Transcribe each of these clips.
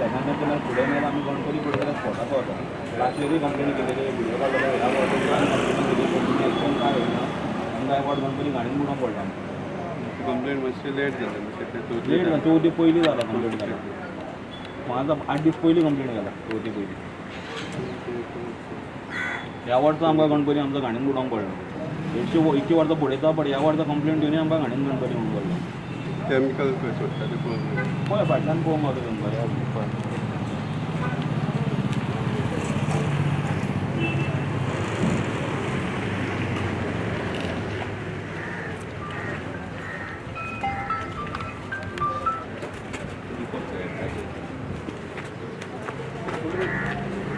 Second time फुडें मेरेन आमी गणपती पळयता जाल्यार स्पॉटाचो वता. लास्ट इयरूय कंप्लेनी केलेली, व्हिडियो काडलेले. ह्या वर्सा कंप्लेनी केली, पण तुमी एक्शन काय घेयना. आमकां हे फावट गणपती घाणीन बुडोवंक पडटा. कंप्लेंट मातशी लेट जाली, मातशें ते चवथी. लेट चवथी पयलीं जाला कंप्लेट जाला. म्हाका 8 दीस पयलीं कंप्लेट केला, चवथी पयलीं. ह्या वर्सा आमकां गणपती आमचो घाणीन बुडोवंक पडलो. एकशे इतकी वर्सां बुडयता, बट ह्या वर्सा कंप्लेंट दिवनूय आमकां घाणीन गणपती म्हणून पडलो. केमिकल खंय सोडटा तें पळोवंक. पळय, फाटल्यान पळोवंक गावता तुमकां ह्या. पळय.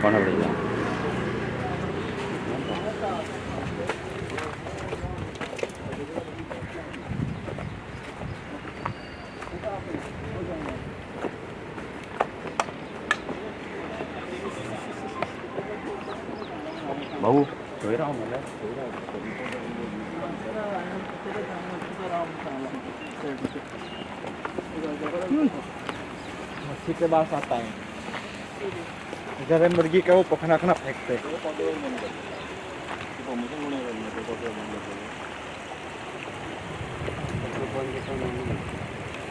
कोणा कडेन? भाऊ, खंय राव म्हणल्यार? मच्छी के पास आता है, इधर है मुर्गी का वो पखना खना फेंकते हैं।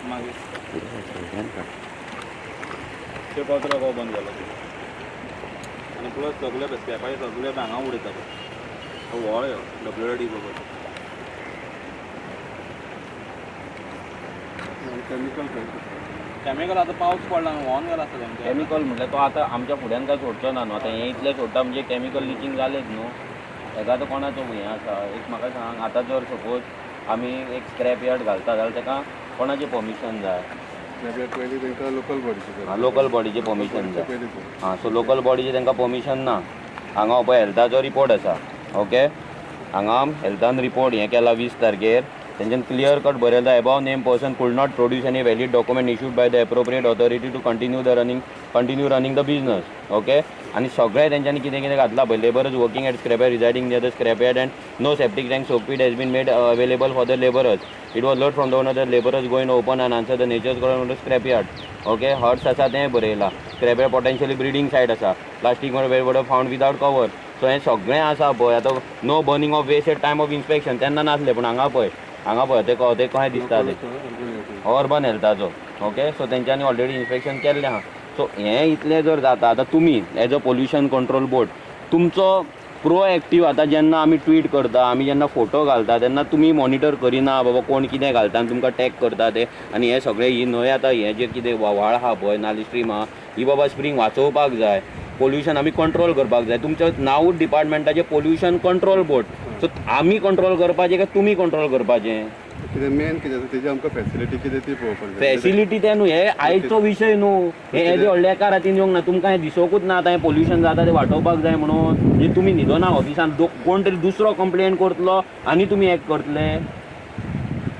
मागीर ते कचरो को बंद जालो आनी प्लस सगळे स्क्रॅपाचे सगळे हांगा उडयता. तो व्हळ डब्ल्यू डी बरोबर. केमिकल खंय सोडटा? केमिकल आतां पावस पडला न्हू, व्हांवन गेला आसता तेमचें. केमिकल म्हटल्यार तो आतां आमच्या फुड्यान काय सोडचो ना न्हू. आतां हें इतलें सोडटा म्हणजे केमिकल लिचींग जालेंच न्हू. हेका आतां कोणाचो हें आसा? एक म्हाका सांग, आतां जर सपोज आमी एक स्क्रॅप यार्ड घालता जाल्यार ताका कोणाचें परमिशन जाय? सगळ्यात पयलीं तांकां लोकल बॉडीची. आं, लोकल बॉडीचें परमिशन जाय. पयलीं जाय. आं, सो लोकल बॉडीचें तांकां परमिशन ना. हांगा हो पळय हेल्थाचो रिपोर्ट आसा. ओके, हांगा हेल्थान रिपोर्ट हें केला 20 तारखेर. तेंच्यान क्लियर कट बरयलां, "Above named person could not produce any valid document issued by the appropriate authority to continue running the business." Okay, आनी सगळें तेंच्यांनी कितें कितें घातलां पळय, "Labourers working at scrapyard residing near the scrapyard and no septic tank, soak pit has been made available for the labourers. It was learnt from the owner the labourers go in open and answer the nature's call scrapyard." Okay, huts आसा तें बरयलां. Scrapyard potentially breeding site आसा. Plastic were found without cover. So हें सगळें आसा पळय. आतां no burning of waste at time of inspection तेन्ना नासलें, पूण हांगा पळय, हांगा पळय, ते ते कशें दिसता ते. अर्बन हेल्थाचो. ओके, सो तेंच्यांनी ऑलरेडी इन्स्पेक्शन केल्लें आहा. सो हें इतलें जर जाता, आतां तुमी as a pollution control board तुमचो प्रोएक्टीव, आतां जेन्ना आमी ट्वीट करता, आमी जेन्ना फोटो घालता, तेन्ना तुमी मॉनिटर करिना बाबा कोण कितें घालता आनी तुमकां टॅग करता ते. आनी हें सगळें ही न्हंय, आतां हें जें कितें व्हाळ आहा पळय, नाली स्ट्रीम आहा, ही बाबा स्प्रींग वाचोवपाक जाय, पोल्युशन आमी कंट्रोल करपाक जाय. तुमच्या नांवूच डिपार्टमेंटाचें पोल्युशन कंट्रोल बोर्ड. सो आमी कंट्रोल करपाचें काय तुमी कंट्रोल करपाचें? कितें मेन कितें आसा तेजी आमकां फॅसिलिटी कितें ती पळोवपाक जाय. फॅसिलिटी तें न्हू, हे आयचो विशय न्हू. हे येदे व्हडल्या एका रातीन येवंक ना. तुमकां हें दिसोकूच ना आतां हें पोल्युशन जाता तें वाटोवपाक जाय म्हणून. म्हणजे तुमी न्हिदोना ऑफिसान, कोण तरी दुसरो कंप्लेन करतलो आनी तुमी एक्ट करतले.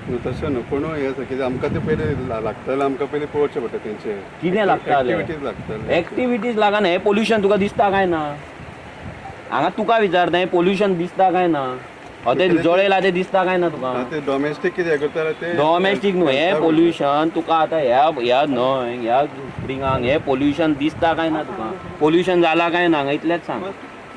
न्हू, तशें न्हू, पूण हें आसा कितें आमकां तें पयलीं लागतलें, आमकां पयलीं पळोवचें पडटा तेंचें. कितें लागतालें? एक्टिविटीज लागतले. एक्टिविटीज लागना. हें पोल्युशन तुका दिसता काय ना? हांगा तुका विचारता, हें पोल्युशन दिसता काय ना? हो तें जळयला तें दिसता काय ना तुका? ते डॉमेस्टीक कितें करता ते. डॉमेस्टीक न्हू, हें पोल्युशन तुका आतां ह्या ह्या न्हंय, ह्या स्प्रिंगांक हें पोल्युशन दिसता काय ना तुका? पोल्युशन जाला काय ना हांगा, इतलेंच सांग.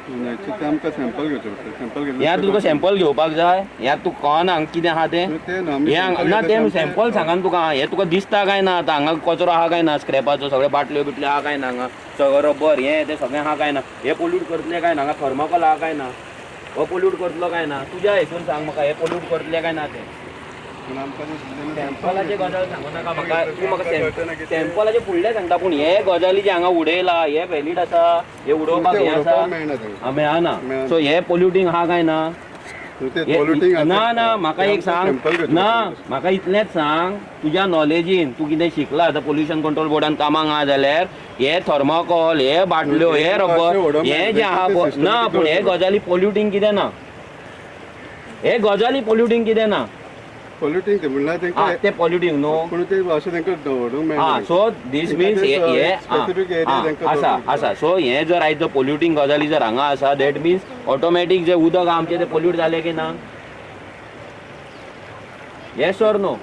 न्हंयचें तें आमकां सॅम्पल घेवचें पडटा, सॅम्पल घेतलें. ह्या तुका सॅम्पल घेवपाक जाय? ह्या तूं कळना हांगा कितें आहा तें. तें न्हू, आमी हें हांगा ना, तें सॅम्पल सांगा तुका. हें तुका दिसता काय ना आतां हांगा कचरो आहा काय ना? स्क्रॅपाचो सगळे बाटल्यो बिटल्यो आहा काय ना हांगा? सगळो रबर हें तें सगळें आहा काय ना? हें पोल्यूट करतलें काय ना? हांगा थर्माकोल आहा काय ना? हो पोल्यूट करतलो काय ना? तुज्या हितून सांग म्हाका, हें पोल्यूट करतलें काय ना तें? पूण आमकां तें सॅम्पलाचे गजाल सांगू नाका म्हाका तूं. म्हाका सॅम्पलाचे फुडलें सांगता, पूण हे गजाली जे हांगा उडयला हे व्हॅलीड आसा? हे उडोवपाक हें आसा? मेळना तांकां. आं, मेळना. सो हे पोल्युटींग आहा काय ना? ते पोल्युटींग. ना ना, म्हाका एक सांग ना, म्हाका इतलेंच सांग, तुज्या नॉलेजीन तूं कितें शिकला आतां पोल्युशन कंट्रोल बोर्डान कामाक आहा जाल्यार, हे थर्माकोल, हे बाटल्यो, हे रबर, हे जे आहा पळय ना, पूण हे गजाली पोल्युटींग कितें ना? हे गजाली पोल्युटींग कितें ना? पोल्युटींग ते म्हणल्यार आं. तांकां ते पोल्युटींग न्हू. पूण ते अशें तांकां दवरूंक मेळना. आं, सो दीस मिन्स हे Specific area तांकां आसा. दवरूंक. आसा. सो हे जर आयज जर पोल्युटींग गजाली जर हांगा आसा, that means automatic जे उदक आहा आमचें तें पोल्यूट जालें की ना? Yes or no?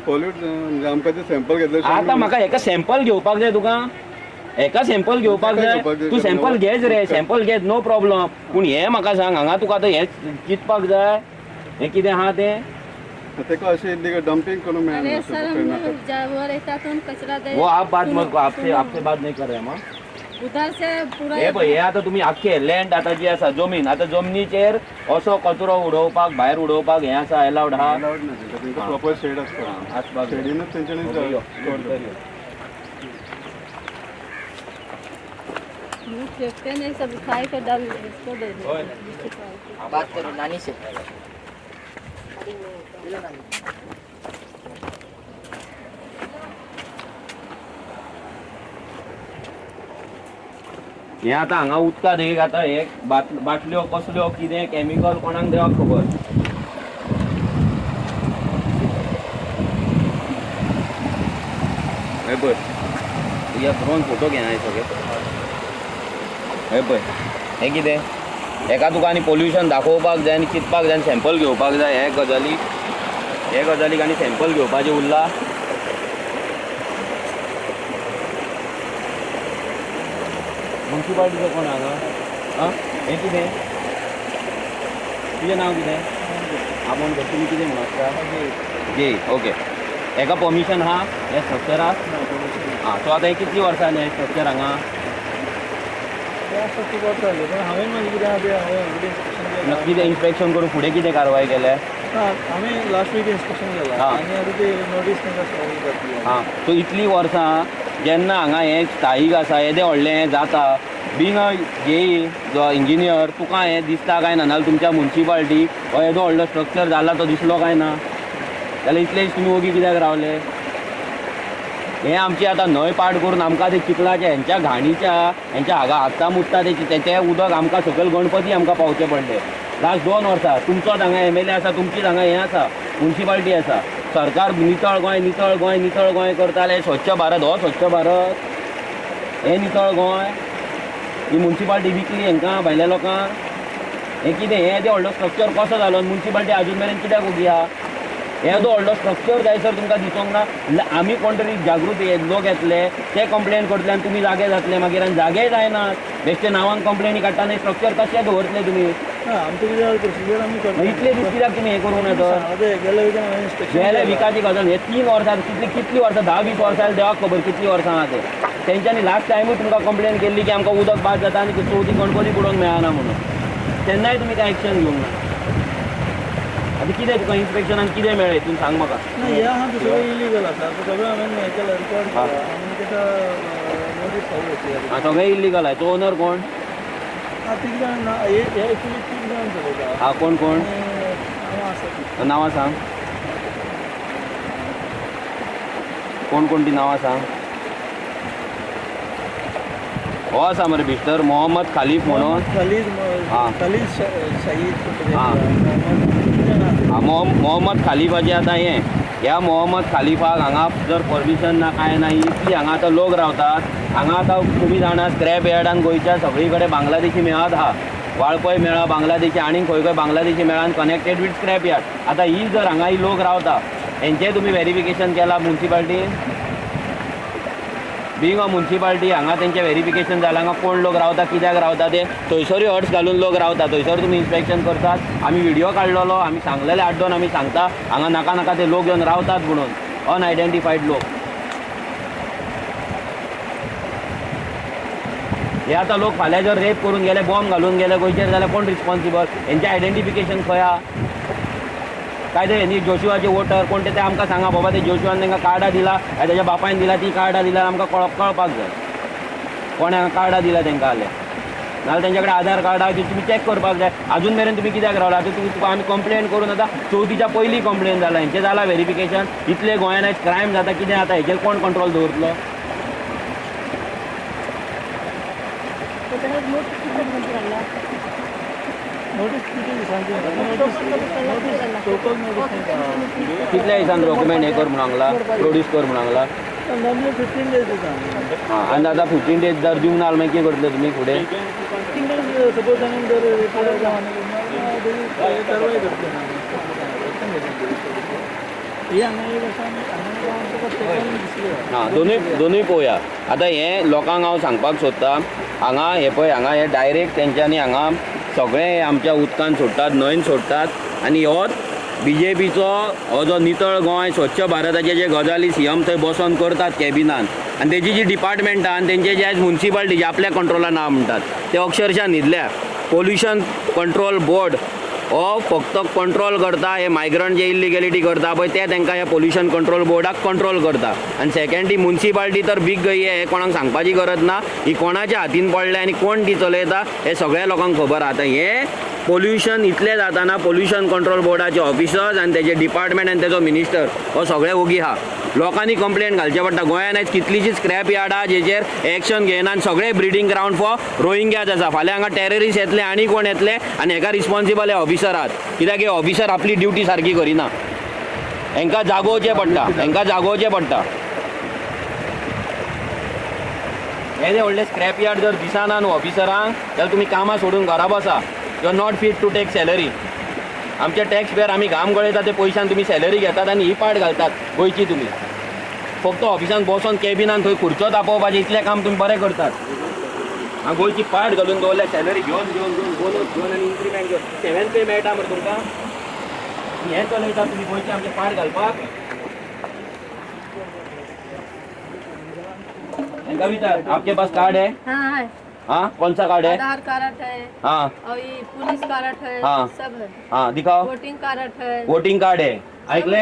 Pollute म्हणजे आमकां ते सॅम्पल घेतले. आतां म्हाका हेका सॅम्पल घेवपाक जाय तुका. एका सॅम्पल घेवपाक जाय. तूं सॅम्पल घेच रे, सॅम्पल घेच, नो प्रॉब्लम. पूण हें म्हाका सांग, हांगा तुका आतां हें चिंतपाक जाय, हें कितें आहा तें. तेका अशें डम्पिंग करूंक अरे मेळना. सर, हम जानवर रहता तो हम कचरा दे. वो आप बात मत, आपसे आपसे बात नहीं कर रहे हम. उधर से पूरा. हे पळय, हे आतां तुमी आख्खे लँड आतां जी आसा जमीन, आतां जमनीचेर असो कचरो उडोवपाक, भायर उडोवपाक हें आसा, एलावड आहा? अलावड ना तेंकां. तेंकां प्रॉपर शेड आसता. आसपाक जाय. शेडीनूच तेंच्यांनी ओके, यो. स्टोर करता. मुँह फेंकते नहीं, सब उठाए के डाल इसको दे दे. बात करो नानी से. हें आतां हांगा उदका देगेक आतां हे बाटल्यो कसल्यो कितें केमिकल कोणाक देवाक खबर. हे पळय, तुज्या ड्रोन फोटो घेना हे सगळे. हे पळय, हें कितें हेका तुका आनी पोल्युशन दाखोवपाक जाय आनी चिंतपाक जाय आनी सॅम्पल घेवपाक जाय. हे गजालीक, हे गजालीक आनी सॅम्पल घेवपाचें उरला. मुन्सिपाल्टीचो कोण हांगा? आं, हें कितें? तुजें नांव कितें? आमोणकर. तुमी कितें म्हणून आसता? जे ओके. हेका परमिशन आहा हे स्ट्रक्चराक? आं, सो आतां हें कितलीं वर्सां जालीं हें स्ट्रक्चर हांगा? ते आसा खूब जालें, पण हांवें मागीर कितें आहा तें हांवें ऑलरेडी इन्स्पेक्शन केलां. कितें इन्स्पेक्शन करून फुडें कितें कारवाय केल्या? ना, हांवें लास्ट वीक इन्स्पेक्शन केलां आनी आतां ते नोटीस तांकां सर्व जातली. आं, सो इतलीं वर्सां जेन्ना हांगा हें स्थायीक आसा, येदें व्हडलें हें जाता, बींग अ जेई जो इंजिनियर, तुका हें दिसता काय ना? नाजाल्यार तुमच्या मुन्सिपाल्टी हो येदो व्हडलो स्ट्रक्चर जाला तो दिसलो काय ना? जाल्यार इतले दीस तुमी ओगी कित्याक रावले? हें आमची आतां न्हंय पाड करून आमकां ते चिखलाच्या हेंच्या घाणीच्या हेंच्या हांगा हागता मुत्ता तें उदक आमकां सकयल गणपती आमकां पावचें पडलें लास्ट 2 वर्सां. तुमचोच हांगा एमएलए आसा, तुमचीच हांगा हें आसा, मुन्सिपाल्टी आसा. सरकार नितळ गोंय, नितळ गोंय, नितळ गोंय करताले. स्वच्छ भारत, हो स्वच्छ भारत, हें नितळ गोंय. ही मुन्सिपाल्टी विकली हेंकां भायल्या लोकांक. हें कितें? हें येदें व्हडलो स्ट्रक्चर कसो जालो? मुन्सिपाल्टी आजून मेरेन कित्याक ओगी आहा? येदो व्हडलो स्ट्रक्चर जायसर तुमकां दिसोंक ना? आमी कोण तरी जागृत लोक येतले, ते कंप्लेन करतले आनी तुमी जागे जातले मागीर. आनी जागेय जायनात, बेश्टे नांवान कंप्लेनी काडटा आनी स्ट्रक्चर कशें दवरतले तुमी? ना, आमचें कितें प्रोसिजर आमी करता. इतले दीस कित्याक तुमी हें करूंक ना तर? ते गेल्या विकान हांवें इन्स्पेक्शन. गेल्या विकाची गजाल, हे 3 वर्सां, कितली कितली वर्सां, 10-20 वर्सां, देवाक खबर कितलीं वर्सां आहा ते. तेंच्यांनी लास्ट टायमूय तुमकां कंप्लेन केल्ली की आमकां उदक बाद जाता आनी चवथी गणपती बुडोवंक मेळना म्हणून. तेन्नाय तुमी कांय एक्शन घेवंक ना. आतां कितें तुका इन्स्पेक्शनान कितें मेळ्ळें हितून सांग म्हाका. ना, हें आहा तें सगळें इलिगल आसा. आतां सगळें हांवें हें केलां, रिकॉर्ड केलां आनी ताका नोटीस चालू जातली. आं, सगळें इल्लीगल आहा. तो ओनर कोण? आं, तीग जाण ना, हे एक्चुली 3 जाण चलयता. आं, कोण कोण? नांवां आसा ती. नांवां सांग, कोण कोण ती नांवां सांग. हो आसा मरे मिस्टर मोहम्मद खालीफ म्हणून. खलीद. खलीद शहीद. आं, मोहम्मद खालीफाचें आतां हें, ह्या मोहम्मद खालीफाक हांगा जर परमिशन ना कांय ना, इतली हांगा आतां लोक रावतात. हांगा आतां तुमी जाणा स्क्रॅप यार्डान गोंयच्या सगळी कडेन बांगलादेशी मेळत आहा. वाळपय मेळा बांगलादेशी, आनीक खंय खंय बांगलादेशी मेळा कनेक्टेड वीथ स्क्रॅप यार्ड. आतां ही जर हांगा ही लोक रावता, हेंचें तुमी वेरिफिकेशन केलां मुन्सिपाल्टीन? बींग अ मुन्सिपाल्टी हांगा तेंचें वेरिफिकेशन जालां? हांगा कोण लोक रावता, कित्याक रावता ते? थंयसरूय हट्स घालून लोक रावता, थंयसर तुमी इन्स्पेक्शन करतात. आमी व्हिडियो काडलेलो, आमी सांगलेले आड्डोन, आमी सांगता हांगा नाका नाका ते लोक येवन रावतात म्हणून, अनआयडेंटिफायड लोक. हे आतां लोक फाल्यां जर रेप करून गेले, बॉम्ब घालून गेले गोंयचेर जाल्यार कोण रिस्पॉन्सिबल? हेंचें आयडेंटिफिकेशन खंय आहा? काय ते न्ही जोशुआचे वोटर कोण ते आमकां सांगा बाबा, ते जोशुआन तांकां कार्डां दिला काय तेज्या बापायन दिला ती कार्डां दिला, आमकां कळपाक जाय कोणें हांगा कार्डां दिला तांकां. जाल्यार नाजाल्यार तेंच्या कडेन आधार कार्ड आहा, तुमी चॅक करपाक जाय. आजून मेरेन तुमी कित्याक रावला? आतां तुका आमी कंप्लेन करून आतां चवथीच्या पयलीं कंप्लेन जाला, हेंचें जाला वेरिफिकेशन. इतले गोंयान आयज क्रायम जाता, कितें जाता, हेचेर कोण कंट्रोल दवरतलो? नोटीस कितले दिसांची? नोटीस कितल्या दिसान डॉक्युमेंट हें कर म्हणून सांगला, प्रोड्यूस कर म्हणून सांगला? नॉर्मली 15 डेज दिता आमी. आं, आनी आतां 15 डेज जर दिवंक ना जाल्यार मागीर कितें करतले तुमी फुडें? 15 डेज सपोज आनी जर रिपोर्ट जावन कारवाय करतले. हे हांगा एक आसा आनी हांगा हां, दोनूय दोनूय पळोवया. आतां हें लोकांक हांव सांगपाक सोदता, हांगा हे पळय, हांगा हे डायरेक्ट तेंच्यांनी हांगा सगळें आमच्या उदकान सोडटात, न्हंयन सोडटात. आनी हो बीजेपीचो हो जो नितळ गोंय स्वच्छ भारताचे जे गजाली सीएम थंय बसोन करतात कॅबिनान, आनी तेजी जी डिपार्टमेंटां आनी तेंचे जे आयज मुन्सिपाल्टी जे आपल्या कंट्रोलान ना म्हणटात ते अक्षरशा न्हिदल्या. पोल्युशन कंट्रोल बोर्ड हो फक्त कंट्रोल करता हे मायग्रंट जे इल्लिगेलिटी करता पळय ते तांकां ह्या पोल्युशन कंट्रोल बोर्डाक कंट्रोल करता. आनी सेकंड ती मुन्सिपाल्टी तर बीग गई हें कोणाक सांगपाची गरज ना. ही कोणाच्या हातीन पडल्या आनी कोण ती चलयता हें सगळ्या लोकांक खबर. आतां हें पोल्युशन इतलें जाताना पोल्युशन कंट्रोल बोर्डाचे ऑफिसर्स आनी तेजे डिपार्टमेंट आनी तेजो मिनिस्टर हो सगळे ओगी आहा. लोकांनी कंप्लेन घालचें पडटा. गोंयान आयज कितलींशींच स्क्रॅप यार्ड आहा जेचेर एक्शन घेयना आनी सगळे ब्रिडींग ग्रावंड फॉर रोहिंग्याज आसा. फाल्यां हांगा टेररिस्ट येतले आनी कोण येतले आनी हेका रिस्पॉन्सिबल हे ऑफिसर आहात, कित्याक हे ऑफिसर आपली ड्युटी सारकी करिना. हेंकां जागोवचें पडटा, हेंकां जागोवचें पडटा. हे जे व्हडले स्क्रॅप यार्ड जर दिसना न्हू ऑफिसरांक जाल्यार तुमी कामां सोडून घरा बसा. You are not fit to take salary. आमचे टॅक्स पेयर आमी घाम गळयता ते पयशान तुमी सॅलरी घेतात आनी ही पाट घालतात गोंयची. तुमी फक्त ऑफिसान बसोन कॅबिनान थंय खुर्चो तापोवपाचें इतलें काम तुमी बरें करतात. हांव गोंयची पाट घालून दवरल्या सॅलरी घेवन घेवन घेवन बोनस घेवन आनी इन्क्रिमेंट घेवन 7 पे मेळटा मरे तुमकां. हें चलयता तुमी गोंयचे आमचे पाट घालपाक. हेंका विचार, आपके पास कार्ड है? हाँ है। हाँ, कौन सा कार्ड है? आधार कार्ड है। हाँ। और ये पुलिस कार्ड है। हाँ। सब है। हाँ, दिखाओ। वोटिंग कार्ड है। वोटिंग कार्ड है. ऐकले,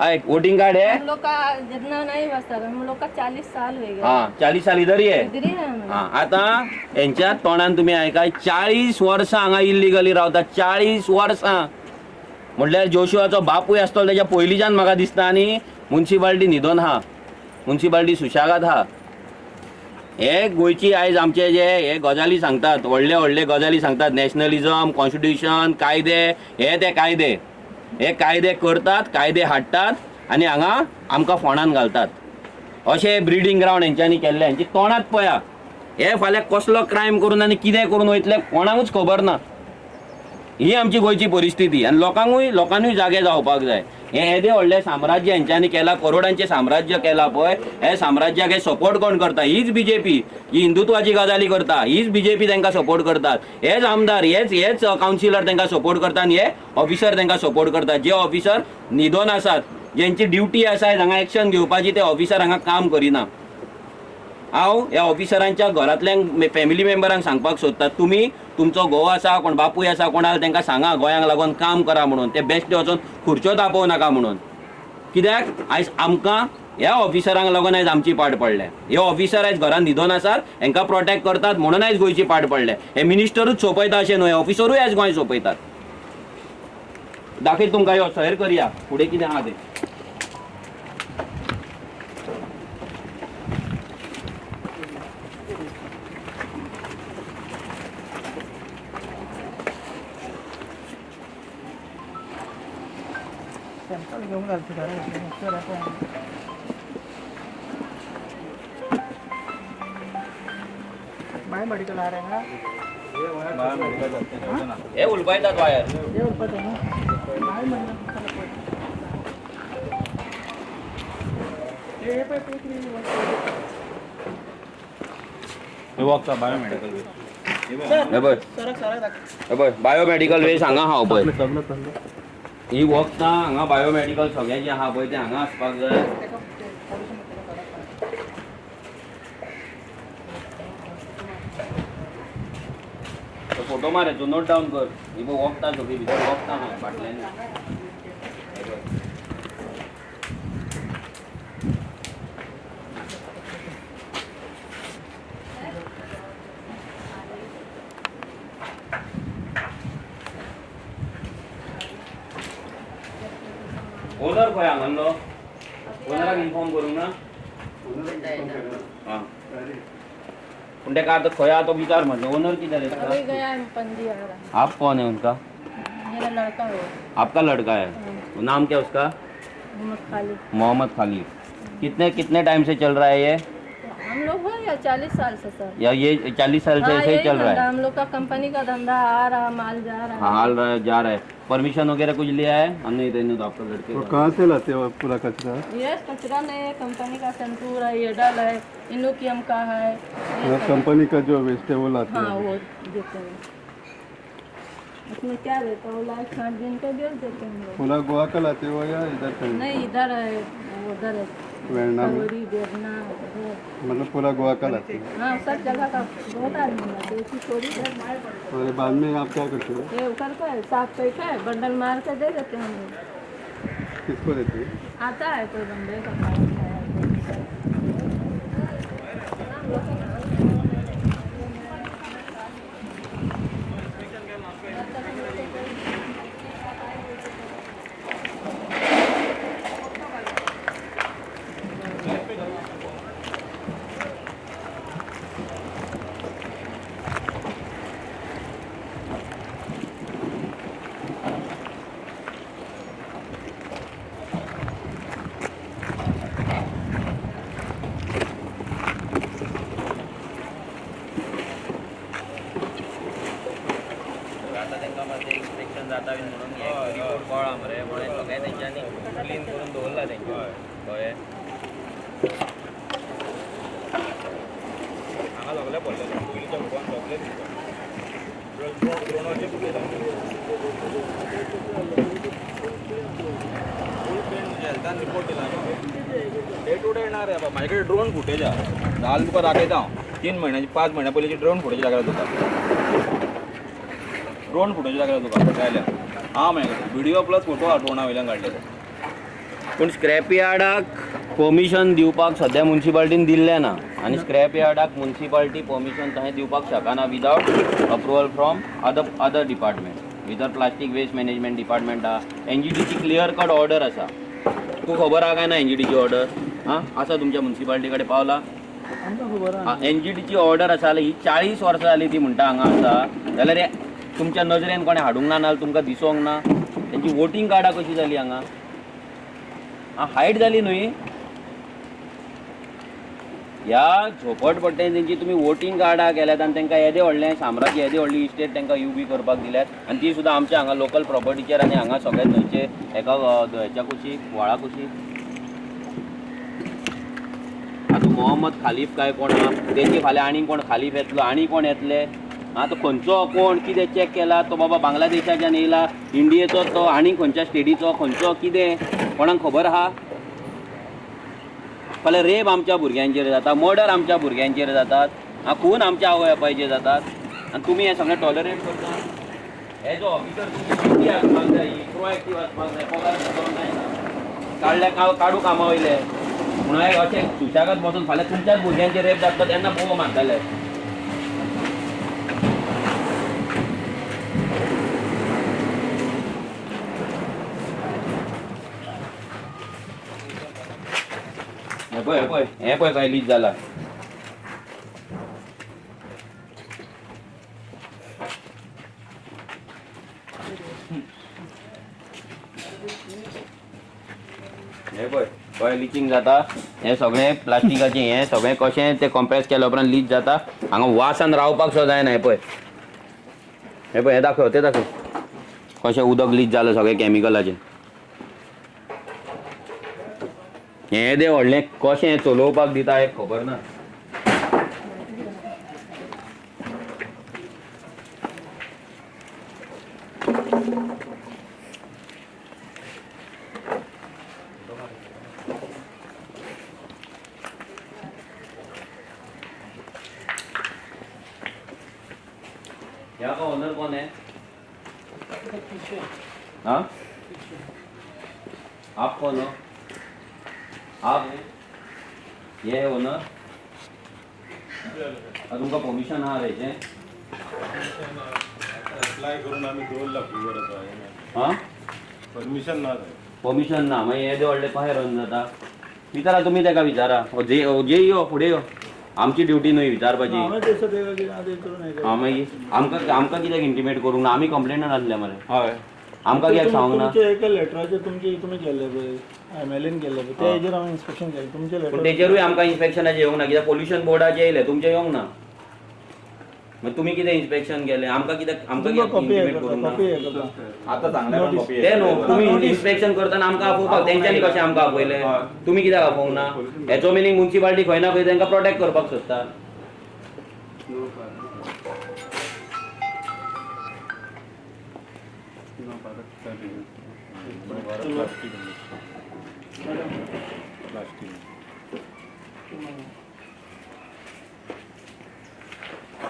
ऐक, वोटिंग कार्ड है. हम लोग का जितना नहीं बस हम लोग का 40 साल हो गया। हाँ, 40 साल इधर ही है। इधर ही है हम लोग। हा, आतां हेंच्या तोंडान तुमी आयकाय, 40 वर्सां हांगा इल्लिगली रावता. 40 वर्सां म्हटल्यार जोशुआचो बापूय आसतलो तेच्या पयलींच्यान म्हाका दिसता. आनी मुन्सिपाल्टी न्हिदोन आहा, मुन्सिपाल्टी सुशेगाद आहा. हे गोंयची आयज आमचे जे हे गजाली सांगतात, व्हडले व्हडले गजाली सांगतात, नॅशनलिजम, कॉन्स्टिट्युशन, कायदे, हे ते कायदे, हे कायदे करतात, कायदे हाडटात आनी हांगा आमकां फोंडान घालतात. अशें ब्रिडींग ग्रावंड हेंच्यांनी केल्लें. हेंची तोंडात पळया, हे फाल्यां कसलो क्रायम करून आनी कितें करून वयतले कोणाकूच खबर ना. ही आमची गोंयची परिस्थिती आनी लोकांकूय लोकांनूय जागे जावपाक जाय. हें येदें व्हडलें साम्राज्य हेंच्यांनी केलां, करोडांचें साम्राज्य केलां पळय, हे साम्राज्याक हे सपोर्ट कोण करता? हीच बीजेपी. ही हिंदुत्वाची गजाली करता, हीच बीजेपी तांकां सपोर्ट करतात. हेच आमदार, हेच हेच कावन्सिलर तांकां सपोर्ट करता आनी हे ऑफिसर तांकां सपोर्ट करतात. जे ऑफिसर न्हिदोन आसात, जेंची ड्युटी आसा हांगा एक्शन घेवपाची, ते ऑफिसर हांगा काम करिना. हांव ह्या ऑफिसरांच्या घरांतल्यांक, फॅमिली मेंबरांक सांगपाक सोदता, तुमी तुमचो घोव आसा, कोण बापूय आसा, कोणाक तांकां सांगा गोंयांक लागून काम करा म्हणून, ते बेश्टे वचोन खुर्च्यो तापोवं नाका म्हणून. कित्याक आयज आमकां ह्या ऑफिसरांक लागून आयज आमची पाड पडल्या. हे ऑफिसर आयज घरान न्हिदोन आसात, हांकां प्रोटेक्ट करतात म्हणून आयज गोंयची पाड पडल्या. हे मिनिस्टरूच सोंपयता अशें न्हय, ऑफिसरूय आयज गोंय सोंपयतात. दाखयत तुमकां, यो सैर करया, फुडें कितें आहा तें. सॅम्पल घेवन घालचे. बायोमेडिकल आ रहा है. हे उलपायतात वायर. हे उरपाचें न्हू बायोमेडिकल. हे पळय पळय. वखदां बायोमेडिकल. हे पळय, सरक सरक दाखय. हे पळय, बायोमेडिकल वेस्ट हांगा आहा पळय. सगळें सगळें ही वखदां हांगा बायोमेडिकल सगळें जें आहा पळय तें हांगा आसपाक जाय. ताका पोल्युशन काडप. तो फोटो मार, हेचो नोट डावन कर. ही पळय वखदां सगळीं भितर वखदां आहा बाटल्यांनी. हे पळय. ओनर खंय हांगासलो? ओनराक इन्फॉर्म करूंक ना? आं, पूण तेका आतां खंय आहा तो विचार म्हजो. ओनर कितें रे? अभी गया है पणजी आ रहा है। आप कौन है उनका? मेरा लड़का है। आपका लड़का है? नाम क्या उसका? मोहम्मद खालिद। मोहम्मद खालिद. कितने कितने टाइम से चल रहा है ये? तो हम लोग हो गया 40 साल से सर। या ये 40 साल से हाँ, ऐसे ही यही चल रहा धंधा है? हम लोग का, कंपनी का धंधा आ रहा, माल जा रहा है। हाँ, हाल रहा है, जा रहा है। परमिशन वगैरह कुछ लिया है? हम नहीं देने तो आपका लड़के तो का। कहाँ से लाते हो आप पूरा कचरा? ये कचरा नहीं है, कंपनी का संतूर है, ये डल है, इनोकियम का है ये मतलब सब। कंपनी का जो वेस्ट है वो लाते हाँ हो? वो देते हैं। उसमें क्या देता हूँ, लाइट छाट दिन को बेच देते हैं हम लोग। पूरा गोवा का लाते हो या इधर का? नहीं, इधर है, उधर है। वेरना में? पवरी, बेरना, उधर। मतलब पूरा गोवा का लाते हो? हाँ, सब जगह का बहुत आदमी लाते हैं, ऐसी थोड़ी है। और बाद में आप क्या करते हो? ये उकर के साफ करके बंडल मार के दे देते हैं हम लोग। किसको देते हो? आता है कोई बंदे का काम है। आतां तांकां मातशें इन्स्पेक्शन जाता बीन म्हणून हे रिपोर्ट कळ्ळा मरे, म्हणून सगळें तेंच्यांनी क्लीन करून दवरला तेंच्यांनी, कळ्ळें? हांगा सगळें पडलेलें पयलींच्या फोटवान सगळें दिसता. ड्रोनाचे फुटेज हेल्थान रिपोर्ट दिला. डे टू डे येणार रे बाबा, म्हाजे कडेन ड्रोन फुटेज आहा, जाल्यार तुका दाखयता हांव. 3 म्हयन्याची 5 म्हयन्या पयलींची ड्रोन फुटेज दाखयता तुका. ड्रोन फुटेज दाखयता तुका जाल्यार आहा म्हाजे कडेन व्हिडियो प्लस फोटो आहा ड्रोना वयल्यान काडलेले. पूण स्क्रॅप यार्डाक परमिशन दिवपाक सद्या मुन्सिपाल्टीन दिल्लें ना आनी स्क्रॅप यार्डाक मुन्सिपाल्टी परमिशन तशें दिवपाक शकना without approval from other department. भितर प्लास्टीक वेस्ट मॅनेजमेंट डिपार्टमेंट आहा, एनजीटीची क्लियर कट ऑर्डर आसा. तुका खबर आहा काय ना एनजीटीची ऑर्डर? आं, आसा तुमच्या मुन्सिपाल्टी कडेन पावला? आमकां खबर आहा. एनजीटीची ऑर्डर आसा जाल्यार ही 40 वर्सां जाली ती म्हणटा हांगा आसा, जाल्यार हे तुमच्या नजरेन कोणें हाडूंक ना, नाजाल्यार तुमकां दिसोंक ना? तेंची वोटींग कार्डां कशी जाली हांगा? आं, हायट जाली न्हय ह्या झोपडपट्टेन. तेंची तुमी वोटींग कार्डां केल्यात आनी तांकां येदें व्हडलें साम्राज्य, येदें व्हडली इस्टेट तांकां उबी करपाक दिल्यात आनी ती सुद्दां आमच्या हांगा लोकल प्रॉपर्टीचेर आनी हांगा सगळ्या न्हंयचे एका हेच्या कुशीक, व्हाळा कुशीक. आतां मोहम्मद खालीफ काय कोण आहा तेंची, फाल्यां आनी कोण खालीफ येतलो, आनी कोण येतले. आतां खंयचो कोण कितें चॅक केला, तो बाबा बांगलादेशाच्यान येयला, इंडियेचो तो आनी खंयच्या स्टेटीचो, खंयचो कितें कोणाक खबर आहा? फाल्यां रेप आमच्या भुरग्यांचेर जाता, मर्डर आमच्या भुरग्यांचेर जातात, खून आमच्या आवय बापायचेर जातात आनी तुमी हें सगळें टॉलरेट करता. एज अ ऑफिसर तुमी ड्युटी आसपाक जाय, प्रोएक्टीव आसपाक जाय. पगार दिवपाक जायना, काडल्या काडू कामा वयले म्हणून हे अशें सुशेगाद बसून फाल्यां तुमच्याच भुरग्यांचेर रेप जातलो तेन्ना बोव मारतले. हे पळय, हे पळय, हे पळय काय लीक जाला. हे पळय पळय लिचींग जाता हें सगळें प्लास्टिकाचें, हें सगळें कशें तें कॉम्प्रेस केल्या उपरांत लीक जाता. हांगा वासान रावपाक सुद्दां जायना. हें पळय, हें पळय, हें दाखय, तें दाखय कशें उदक लीक जालां सगळें कॅमिकलाचें. हें येदें व्हडलें कशें चलोवपाक दिता हें खबर ना. यहाँ का ओनर कौन है? हाँ, आप कौन हो? आप ये है ओनर? तुमका परमिशन आहा रे? अप्लाय करून आमी दवरला प्रुवर आसा. हां, परमिशन ना. परमिशन ना, मागीर येदें व्हडलें कशें रन जाता? विचारा तुमी ताका, विचारा. जे जे यो फुडें यो, आमची ड्युटी न्हय विचारपाची. हांवें तें सगळें कितें आदेश करून हें केलें. हां, मागीर आमकां आमकां कित्याक इंटिमेट करूंक ना? आमी कंप्लेनर आसले मरे. हय. आमकां कित्याक सांगूंक ना? तुमचे एका लेटराचेर तुमचे तुमी केल्ले पळय. एम एल एन केल्लें पळय, त्या हेजेर हांवें इन्स्पेक्शन केलें तुमचें पूण लेटर. तेजेरूय आमकां इन्स्पेक्शनाचें येवंक ना, कित्याक पोल्युशन बोर्डाचें येयलें, तुमचें येवंक ना. मागीर तुमी कितें इन्स्पेक्शन केलें, आमकां कित्याक आमकां तुमकां कित्याक कॉपी हे इंटिमेट करता, करूंक ना? कॉपी हे करता. आतां सांगलें पण copy ते न्हू, तुमी Notice. Inspection करतना आमकां आपोवपाक, तेंच्यांनी कशें आमकां आपयलें, तुमी कित्याक आपोवंक ना? हेचो मिनींग मुन्सिपाल्टी खंय ना खंय तांकां प्रोटेक्ट करपाक सोदता.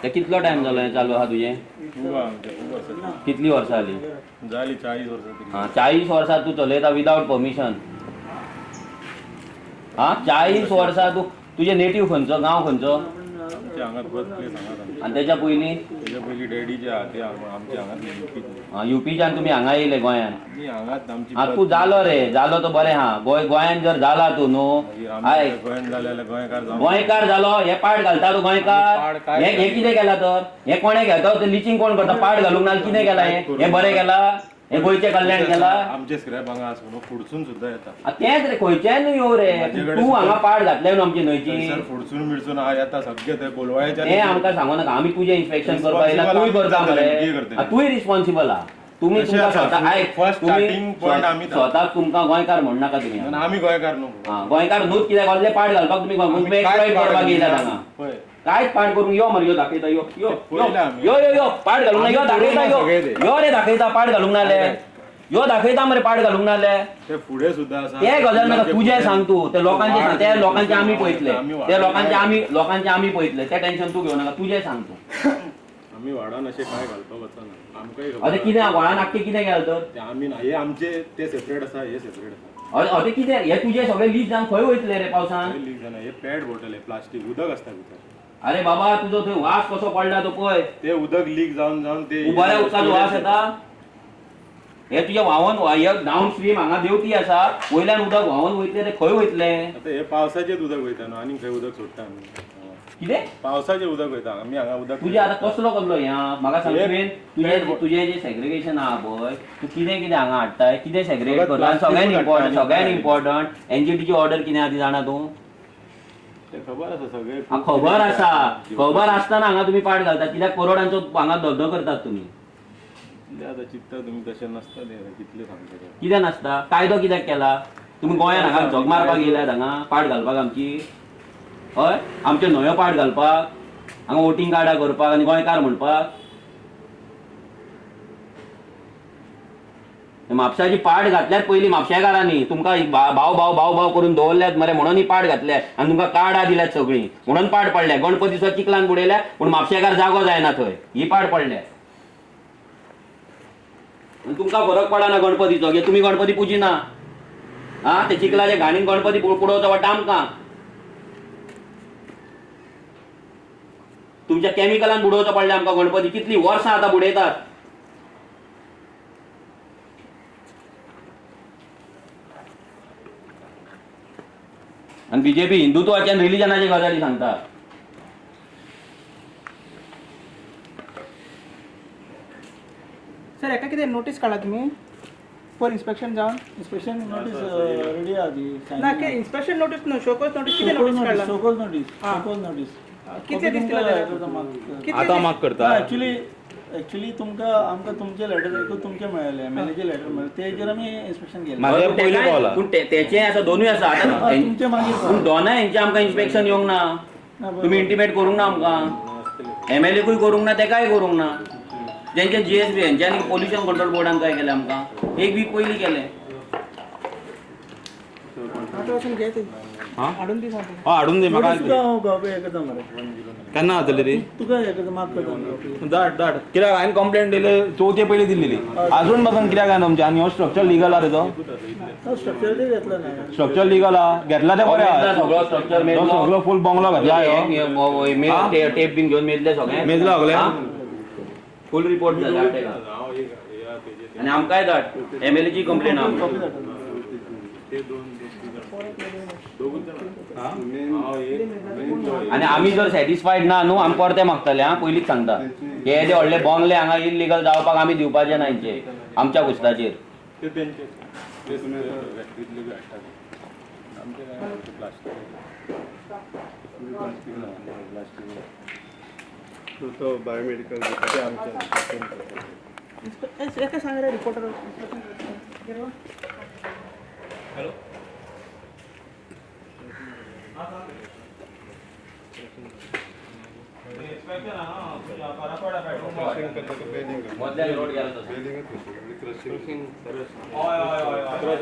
ते कितलो टायम जालो हें चालू आहा तुजें? खूब आहा आमचें, खूब वर्सां. कितली वर्सां जाली? जाली 40 वर्सां तरी. हा, 40 वर्सां तूं चलयता विदावट परमिशन. हा, 40 वर्सां तूं. तुजें नेटीव खंयचो, गांव खंयचो? आमच्या हांगात बर्थ प्लेस हांगात आमची. आनी तेच्या पयलीं? तेच्या पयलीं डॅडी जे आहा ते आमच्या हांगातले युपीतले. युपीच्यान तुमी हांगा येयले गोंयान? आमी हांगात आमची. हा, तूं जालो रे, जालो तो बरें हा. गोंयान जर जाला तूं न्हू, मागीर आमी आयक, गोंयान जाले जाल्यार गोंयकार जावंक. गोंयकार जालो हे पाड घालता तूं गोंयकार? पाड काय? हे हे कितें केलां तर? हे कोणें घेता ते लिचिंग कोण करता? पाड घालूंक ना कितें केलां हें? हें बरें केलां? हें गोंयचें कल्याण केलां? आमचे स्क्रॅप हांगा आसून न्हू फुडसून सुद्दां येता. आ, तेंच रे, खंयच्यान न्हू यो रे. म्हाजे कडेन तूं हांगा पाड घातले न्हू आमची न्हंयची. थंयसर फुडसून बिडसून हा येता सगळे ते कोलवाळ्याच्या. तें आमकां सांगू नाका, आमी तुजें इन्स्पेक्शन करपाक येयला. तूंय करता मरे, तूंय रिस्पॉन्सिबल आहा. तुमी तशें तुमकां आसा. स्वता आयक, First तुमी starting point आमी स्वताक तुमकां गोंयकार म्हणनाका तुमी. आमी गोंयकार न्हू. हा, गोंयकार न्हूच कित्याक असले पाड घालपाक तुमी आमी कांयच एक्सप्लॉयट पाड करपाक येयल्यात घालना. हांगा. पळय. कांयच पाड करूंक यो मरे, यो दाखयता, यो यो यो. पळयला आमी. यो यो यो, पाड घालूंक ना, यो आमी दाखयता, पळोवंक यो ना सगळे ते. यो रे दाखयता, पाड घालूंक ना ले, यो दाखयता मरे, पाड घालूंक ना ले. ते फुडें सुद्दां आसा. ते गजाल नाका, तुजें सांग तूं, ते लोकांचे सांग, ते लोकांचे आमी पळयतले, ते लोकांचे आमी, लोकांचे आमी पळयतले, ते टेन्शन तूं घेवं नाका, तुजें सांग तूं. आमी वाडान अशें कांय घालपाक वचना, आमकांय खबर अरे आसा. कितें व्हाळान आख्खें कितें गेलें तर? ते आमी ना, हे आमचे ते सेपरेट आसा, हे सेपरेट आसा. अरे अरे कितें हे तुजे सगळे लीक जावन खंय वयतले रे पावसान? हे लीक जायना, हे पॅट बॉटल, हे प्लास्टीक, उदक आसता भितर. अरे बाबा, तुजो थंय वास कसो पडला तो पळय. ते उदक लीक जावन जावन ते उबाऱ्या उदकाचो वास येता. हे तुजे व्हांवन हे डावन स्ट्रीम हांगा देंवती आसा, वयल्यान उदक व्हांवन वयतले, ते खंय वयतले? आतां हे पावसाचेच उदक वयता न्हू, आनीक खंय उदक सोडटा आमी? कितें? पावसाचें उदक वयता आमी हांगा उदक. तुजें आतां कसलो कसलो हें आहा म्हाका सांग. हे तुवें तुजें तुजें जें सेग्रिगेशन आहा पळय, तूं कितें कितें हांगा हाडटाय, कितें सेग्रिगेट सगळें करता? आनी सगळ्यान प्लास्टीकूच इम्पॉर्टंट, हाडटा. सगळ्यान इम्पॉर्टंट एनजीटीची ऑर्डर कितें आहा ती जाणा तूं? ते खबर आसा सगळें. आ, खबर आसा, खबर आसतना हांगा तुमी पाड घालतात कित्याक? करोडांचो हांगा धंदो करतात तुमी. कितले आतां चिंत्ता तुमी, तशें नासता तें, कितलें सांगता तें. कितें नासता? कायदो कित्याक केला तुमी गोंयान? हांगा झग मारपाक येयल्यात हांगा पाड घालपाक आमची? हय, आमच्यो न्हंयो पाड घालपाक, हांगा वोटींग कार्डां करपाक आनी गोंयकार म्हणपाक. म्हापशाची पाड घातल्यात पयलीं म्हापशेकारांनी. तुमकां भाव भाव भाव भाव करून दवरल्यात मरे, म्हणून ही पाड घातल्या आनी तुमकां कार्डां दिल्यात सगळीं, म्हणून पाड पडल्या. गणपती सुद्दां चिखलान बुडयल्या, पूण म्हापशेकार जागो जायना थंय, ही पाड पडल्या. आनी तुमकां फरक पडना गणपतीचो, की तुमी गणपती पुजिना. हा, ते चिखलाच्या घाणीन गणपती पुडोवचो पडटा आमकां. तुमच्या केमिकलान बुडोवचो पडले आमकां गणपती. कितलीं वर्सां आतां बुडयतात. आनी बीजेपी हिंदुत्वाच्या आनी रिलिजनाच्या गजाली सांगता. सर, हेका कितें नोटीस काडला तुमी फॉर इन्स्पेक्शन जावन? इन्स्पेक्शन नोटीस रेडी आहा ती. ना, कितें इन्स्पेक्शन नोटीस न्हू, शोकॉज नोटीस, कितें नोटीस काडला? Show cause notice. हा. Show cause notice. कितले दीस दिला जाल्यार? कितले आतां दीस? माग करता. एक्चुली एक्चुली तुमकां आमकां तुमचें लेटर एकूच तुमचें मेळ्ळें, एम एल एचें लेटर मेळ्ळें, तेजेर आमी इन्स्पेक्शन केलें. म्हाजें पयलीं पावला. पूण तेचें आसा, दोनूय आसा आतां. तुमचें मागीर पूण दोनाय हेंचें आमकां इन्स्पेक्शन येवंक ना. ना, बरोबर. तुमी इंटिमेट करूंक ना आमकां, एम एल एकूय करूंक ना, तेकाय करूंक ना. जेंचे जी एस बी हेंच्यांनी पोल्युशन कंट्रोल बोर्डान काय केलें आमकां एक वीक पयलीं केलें. आतां वचून घे ती, हाडून दी सांगता. हय, हाडून दी म्हाका. नोटीस तुका हांव कॉपी हे करता मरे. केन्ना जातली ती? तुका हे करता, माग करता कॉपी. धाड धाड, कित्याक हांवें कंप्लेन दिली चवथे पयलीं दिल्लेली, अजून पासून कित्याक जायना तुमचें? आनी हो स्ट्रक्चर लिगल आहा तेजो? स्ट्रक्चर घेतलं ना. स्ट्रक्चर लिगल आहा, घेतला तें बरें आहा. सगळो स्ट्रक्चर तो सगळो फूल बंगलो घेतला ह्यो. टेप बीन घेवन मेजले सगळें. मेजलो सगळें? फूल रिपोर्ट जाता तेका. हांव एक हे आहा तेजेर. आनी आमकांय धाड, एम एल एची कंप्लेन आहा. कॉपी धाडटा. ते दोन दोगूच जाण, हांव एक आनी तो एक. आनी आमी जर सॅटिस्फायड ना न्हू, आमी परते मागतले. हा, पयलींच सांगता, हे येदे व्हडले बंगले हांगा इल्लिगल जावपाक आमी दिवपाचे ना हेंचे आमच्या कुस्ताचेर. ते तेंचे. फॅक्टरीतले बी हाडटा ते. आमचे काय प्लास्टीक प्लास्टीक प्लास्टीक तो बायोमेडिकल ते आमचे एका सांग रे रिपोर्टर. हॅलो. क्रशिंग करता तो बेलिंग मदल्यान रोड गेला तसो. बेलिंगच क्रशिंग. क्रश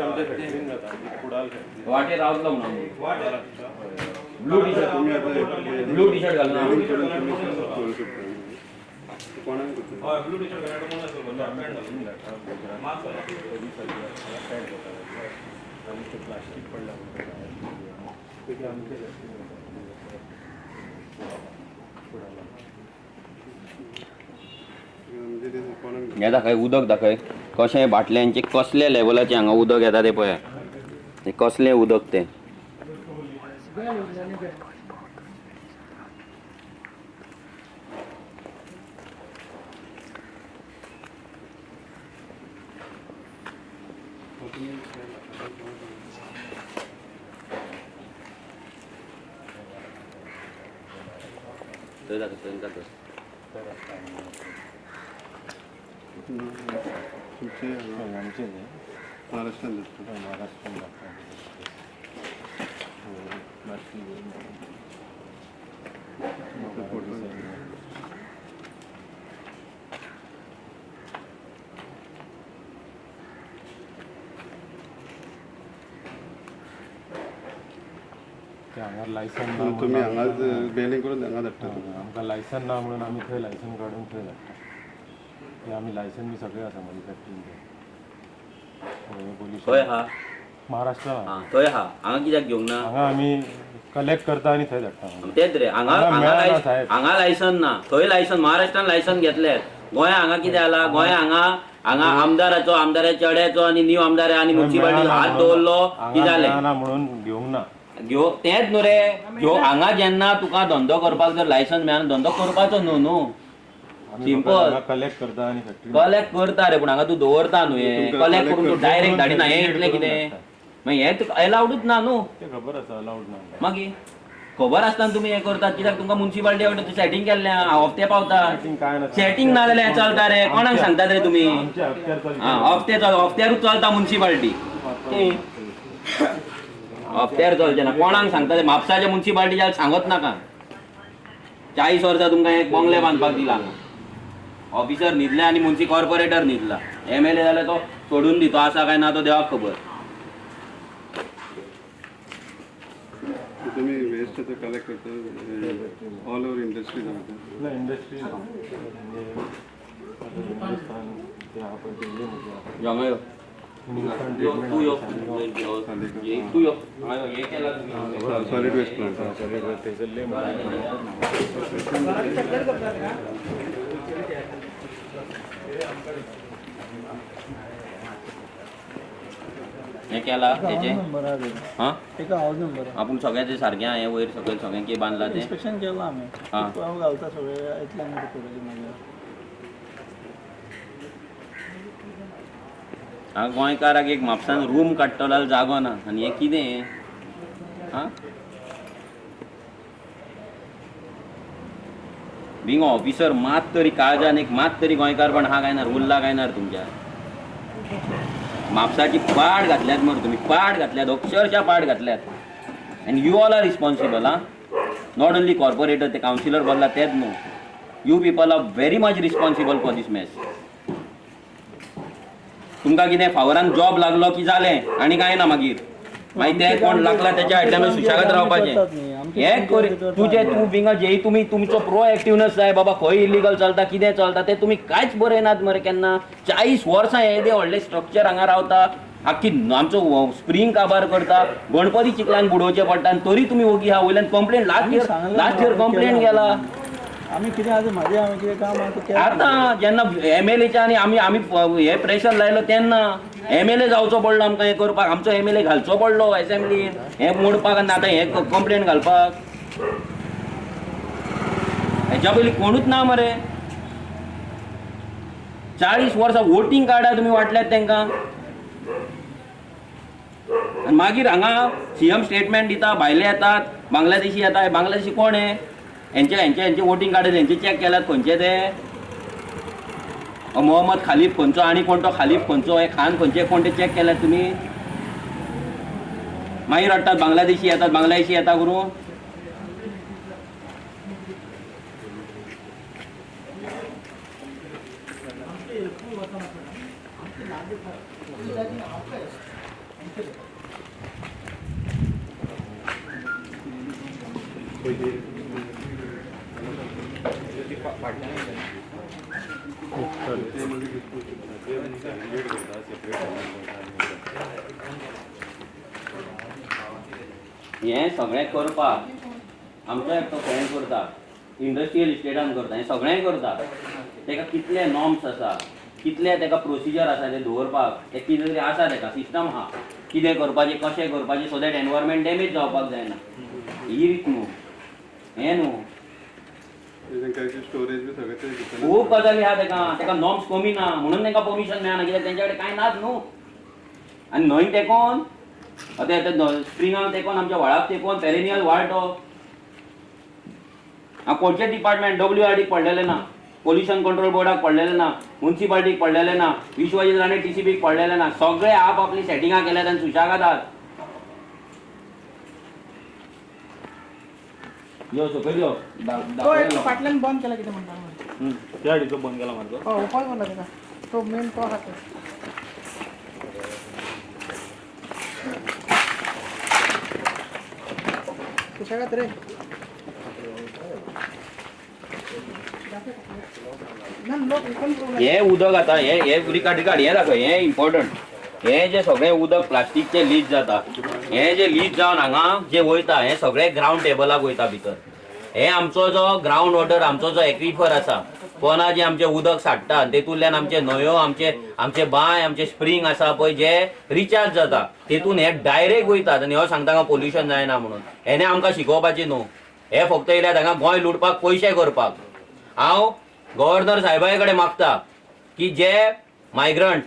आमच्या फॅक्टरीन जाता, कुडाळ फॅक्टरी. वाटेर रावतलो म्हणून ब्लू टी शर्ट, तुमी आतां ब्लू टी शर्ट घालून बेलिंग करून तुमी करूं शकता. कोणाक करता? आनी ते प्लास्टीक पडला ते आमच्या फॅक्टरीन जाता कुडाळा. म्हणजे ते कोणाक हें दाखय, उदक दाखय कशें बाटल्यांचे कसल्या लेवलाचें हांगा उदक येता तें पळय. हें कसलें उदक तें. थंय दाखय, थंय दाखय. तुमचे आमचे न्ही. महाराष्ट्रान जाता. महाराष्ट्रान जाता प्लास्टीक. ते हांगा लायसन ना म्हणून तुमी हांगाच बेलिंग करून हांगा धाडटा तुमी. आमकां लायसन ना म्हणून आमी थंय लायसन काडून थंय धाडटा. ते आमी लायसन बी सगळें आसा म्हजी फॅक्टरीन. खंय आहा? महाराष्ट्रान. आं, थंय आहा. हांगा कित्याक घेवंक ना? हांगा आमी कलेक्ट करता आनी थंय धाडटा. तेच रे, हांगा हांगा हांगा मेळना साहेब. हांगा लायसन ना, थंय लायसन, महाराष्ट्रान लायसन घेतले. गोंया हांगा कितें जाला, गोंया हांगा हांगा आमदाराचो, आमदारा चेड्याचो आनी न्यू आमदार आनी मुन्सिपालिटी हात दवरलो की जालें. मेळना म्हणून घेवंक ना. घेव तेंच न्हू रे घेव. हांगा जेन्ना तुका धंदो करपाक जर लायसन मेळना, धंदो करपाचो न्हू न्हू. सिंपल. कलेक्ट करता आनी फॅक्टरी कलेक्ट करता रे, पूण हांगा तूं दवरता न्हू हें. तुमकां कलेक्ट collect करून तूं करता. डायरेक्ट धाडिना हें इतलें कितें मागीर हें तुका एलावडूच ना न्हू. ते खबर आसा अलावड ना. मागीर खबर आसतना तुमी हें करतात कित्याक? तुमकां मुन्सिपालिटी वाटेन सेटींग केल्लें आहा, हप्ते पावता. सेटींग काय ना. सेटींग ना जाल्यार हें चलता रे? कोणाक सांगतात रे तुमी? आमच्या हप्त्यार चलता. आं, हप्ते चल, हप्त्यारूच चलता मुन्सिपालिटी. हप्त्यार चलचें ना. कोणाक सांगता ते म्हापसाच्या मुन्सिपालिटीच्या सांगत नाका. 40 वर्सां तुमकां एक बंगले बांदपाक दिला हांगा. ऑफिसर न्हिदले आनी मुन्सी कॉर्पोरेटर न्हिदला. एमएलए जाल्यार तो सोडून दी, तो आसा काय ना तो देवाक खबर. तुमी वेस्ट आतां कलेक्ट करता ऑल ओवर इंडस्ट्री जाता? ना, इंडस्ट्री म्हणजे हिंदुस्थान ते आहा पळय दिल्ली म्हणजे हांगा यो. हिंदुस्थान यो, तूं यो. ट्रीटमेंट. तूं यो, हांगा यो. हें केलां तुमी. Solid waste plant. थंयसरले. हें केलां तेजें. नंबर आहा. हां. तेका हावज नंबर आहा. आपूण सगळ्याचें सारकें आहा हें वयर सकयल सगळें कितें बांदलां तें. इन्स्पेक्शन केलां आमी. आं. हांव घालता सगळें येतलें आमी रिपोर्टाचेर मागीर. हांगा गोंयकाराक एक म्हापसान रूम काडटलो जाल्यार जागो ना आनी हें कितें हें? आं, बींग ऑफिसर मात तरी काळजान एक मात तरी गोंयकारपण आहा काय ना, उरला काय ना रे तुमच्या? म्हापसाची पाड घातल्यात मरे तुमी, पाड घातल्यात, अक्षरशा पाड घातल्यात. And you all are responsible. आं, not only corporator, ते कावन्सिलर बसला तेच न्हू, you people are very much responsible for this mess. तुमकां कितें फावरान जॉब लागलो की जालें आनी कांय ना. मागीर मागीर ते कोण लागला तेच्या फाटल्यान सुशेगाद रावपाचें. हें कर तुजें तूं बिंगा जेय तुमी तुमचो प्रो एक्टिवनस जाय बाबा. खंय इलिगल चलता, कितें चलता तें तुमी कांयच बरयनात मरे केन्ना. 40 वर्सां येदें व्हडलें स्ट्रक्चर हांगा रावता, आख्खी आमचो स्प्रींग काबार करता, गणपती चिखलान बुडोवचे पडटा आनी तरी तुमी ओगी आहा. वयल्यान कंप्लेन लास्ट इयर, सांगलें. लास्ट इयर कंप्लेन गेला. आमी कितें आतां म्हाजें हांवें कितें काम आहा तें केलां. आतां जेन्ना एमएलएच्या आनी आमी आमी हे प्रेशर लायलो तेन्ना एमएलए जावचो पडलो आमकां हें करपाक. आमचो एमएलए घालचो पडलो एसेंब्लीन हें मोडपाक आनी आतां हें कंप्लेन घालपाक. हेच्या पयलीं कोणूच ना मरे. 40 वर्सां वोटींग कार्डां तुमी वाटल्यात तांकां. आनी मागीर हांगा सीएम स्टेटमेंट दिता, भायले येतात, बांगलादेशी येता. हे बांगलादेशी कोण हे? हेंचे हेंचे हेंचे वोटींग कार्ड हेंचे चॅक केल्यात खंयचे ते? मोहम्मद खालीफ खंयचो आनी कोण तो खालीफ खंयचो, हे खान खंयचे कोण ते चॅक केल्यात तुमी? मागीर रडटात बांगलादेशी येतात, बांगलादेशी येता करून. हें सगळें करपाक आमचो एकटो फ्रेंड करता, इंडस्ट्रियल इस्टेटान करता, हें सगळें करता. तेका कितले नॉर्म्स आसा, कितले तेका प्रोसिजर आसा ते दवरपाक, ते कितें तरी आसा तेका सिस्टम आहा, कितें करपाचें कशें करपाचें, सो that environment damage जावपाक जायना. ही रीत न्हू, हें न्हू. तांकां स्टोरेज बी सगळें ते भितर. खूब गजाली आहा तेका, तेका नॉर्म्स कमी ना म्हणून तेंकां परमिशन मेळना, कित्याक तेंच्या कडेन कांय नाच न्हू. आनी न्हंय तेकोन आतां आतां स्प्रिंगाक तेकोन आमच्या व्हाळाक तेकोन पेरेनियल व्हाळ तो. हांव खंयचे डिपार्टमेंट डब्ल्यू आर डीक पडलेलें ना, पोल्युशन कंट्रोल बोर्डाक पडलेलें ना, मुन्सिपालिटीक पडलेलें ना, विश्वजीत राणे टीसीबीक पडलेलें ना. सगळे आप आपली सेटिंगां केल्यात आनी सुशेगाद. यो सकयल यो. तो एक फाटल्यान बंद केला कितें म्हणटा. त्या सायडीचो बंद केला मार्ग. हय, ओपन करला तेका, तो मेन तो आसा तो. सुशेगाद रे ना, लोक ओपन करूंक. हे उदक आतां हे हे रिकार्ड रिकार्ड हें दाखय, हें इम्पॉर्टंट. हें जें सगळें उदक प्लास्टीकचें लीक जाता, हें जें लीक जावन हांगा जें वयता, हें सगळें ग्रावंड टेबलाक वयता भितर. हें आमचो जो ग्रावंड वॉटर, आमचो जो एक्विफर आसा, पोना जें आमचें उदक साठ्ठा, तेतूंतल्यान आमचे न्हंयो, आमचे आमचे बांय, आमचे स्प्रींग आसा पळय, जे रिचार्ज जाता, तेतून हे डायरेक्ट वयतात. आनी हो सांगता हांगा पोल्युशन जायना म्हणून. हेणे आमकां शिकोवपाचें न्हू. हे फक्त येयल्यात हांगा गोंय लुटपाक, पयशे करपाक. हांव गव्हर्नर साहेबा कडेन मागता की जे मायग्रंट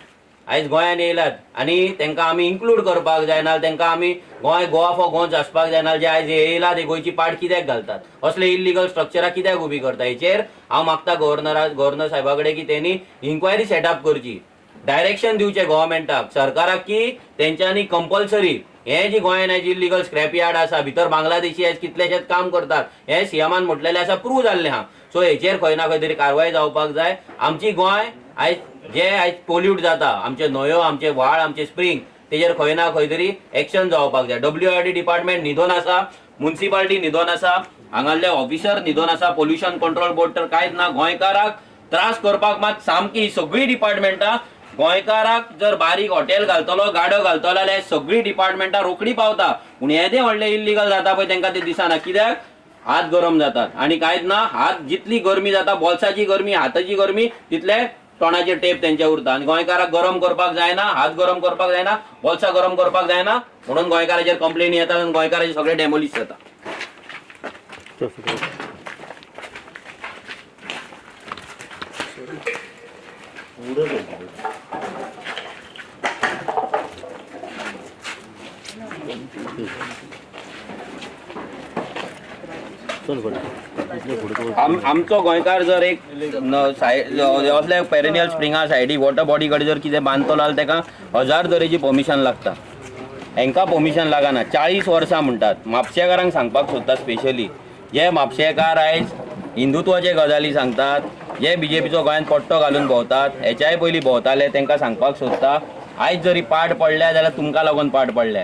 आयज गोंयान येयल्यात आनी तांकां आमी इन्क्लूड करपाक जायना, तांकां आमी गोंय गोवा फॉर गोंयच आसपाक जायना. जे आयज येयलात, हे गोंयची पाड कित्याक घालतात, असले इल्लिगल स्ट्रक्चरां कित्याक उबी करता, हेचेर हांव मागता गव्हर्नर साहेबा कडेन की तेणी इन्क्वायरी सेटअप करची, डायरेक्शन दिवचें गव्हर्मेंटाक, सरकाराक की तेंच्यांनी कंपल्सरी हे जी गोंयान आयज इल्लिगल स्क्रॅप यार्ड आसा, भितर बांगलादेशी आयज कितलेशेच काम करतात, हे सीएमान म्हटलेलें आसा, प्रूव जाल्लें आहा. सो हेचेर खंय ना खंय तरी कारवाय जावपाक जाय. आमची गोंय आयज जे आयज पोल्यूट जाता, आमचे न्हंयो, आमचे व्हाळ, आमचे स्प्रींग, तेजेर खंय ना खंय तरी एक्शन जावपाक जाय. डब्ल्यूआरडी डिपार्टमेंट न्हिदोन आसा, मुन्सिपालिटी न्हिदोन आसा, हांगासले ऑफिसर न्हिदोन आसा, पोल्युशन कंट्रोल बोर्ड तर कांयच ना. गोंयकाराक त्रास करपाक मात सामकी सगळीं डिपार्टमेंटां. गोंयकाराक जर बारीक हॉटेल घालतलो, गाडो घालतलो जाल्यार सगळीं डिपार्टमेंटां रोखडी पावता. पूण येदें व्हडलें इल्लिगल जाता पळय, तांकां तें दिसना. कित्याक हात गरम जातात आनी कांयच ना. हात जितली गरमी जाता, बोल्साची गरमी, हाताची गरमी, तितले तोंडाचेर टेप तेंच्या उरता. आनी गोंयकाराक गरम करपाक जायना, हात गरम करपाक जायना, बोल्सां गरम करपाक जायना, म्हणून गोंयकाराचेर कंप्लेनी येतात आनी गोंयकाराचे सगळे डेमोलिश जाता. आमचो गोंयकार जर एक असले पेरेनियल स्प्रिंगा सायडी वॉटर बॉडी कडेन जर कितें बांदतलो जाल्यार ताका हजार तरेची परमिशन लागता. हेंकां परमिशन लागना. 40 वर्सां म्हणटात. म्हापशेकारांक सांगपाक सोदता, स्पेशली जे म्हापशेकार आयज हिंदुत्वाचे गजाली सांगतात, जे बीजेपीचो गोंयांत पट्टो घालून भोंवतात, हेच्याय पयलीं भोंवताले, तांकां सांगपाक सोदता, आयज जरी पाड पडल्या जाल्यार तुमकां लागून पाड पडल्या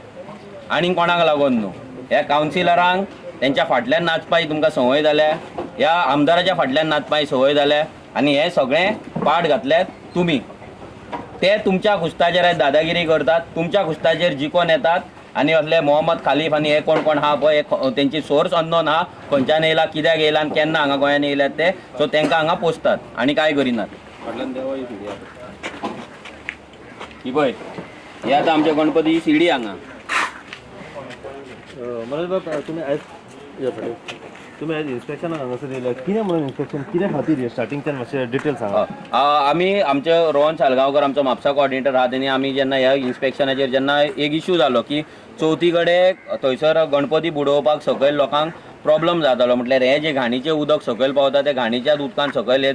आनी कोणाक लागून न्हू. ह्या कावन्सिलरांक तेंच्या फाटल्यान नाचपाची तुमकां संवय जाल्या, ह्या आमदाराच्या फाटल्यान नाचपाची संवय जाल्या आनी हें सगळें पाड घातल्यात तुमी. ते तुमच्या खुस्ताचेर आयज दादागिरी करतात, तुमच्या खुस्ताचेर जिकोन येतात. आनी असले मोहम्मद खालीफ आनी हे कोण कोण आहा पळय, हे तेंची सोर्स अननोन आहा, खंयच्यान येयला, कित्याक येयला आनी केन्ना हांगा गोंयान येयल्यात ते. सो तांकां हांगा पोसतात आनी कांय करिनात. फाटल्यान देवा ही सिडी आसा ही पळय, ही आतां आमच्या गणपती सिडी हांगा. मनोज बाब, तुम्ही आयज या फाटी. तुमी आयज इन्स्पेक्शनाक हांगासर येयल्या, कितें म्हणून इन्स्पेक्शन, कितें खातीर हें, स्टार्टिंगच्यान मातशें डिटेल सांगा. आमी आमचे रोहन सालगांवकर, आमचो म्हापसा कॉर्डिनेटर आहा, तेणी आमी जेन्ना ह्या इन्स्पेक्शनाचेर जेन्ना एक इशू जालो की चवथी कडेन थंयसर गणपती बुडोवपाक सकयल लोकांक प्रॉब्लम जातालो, म्हटल्यार हें जें घाणीचें उदक सकयल पावता, तें घाणीच्याच उदकान सकयल हे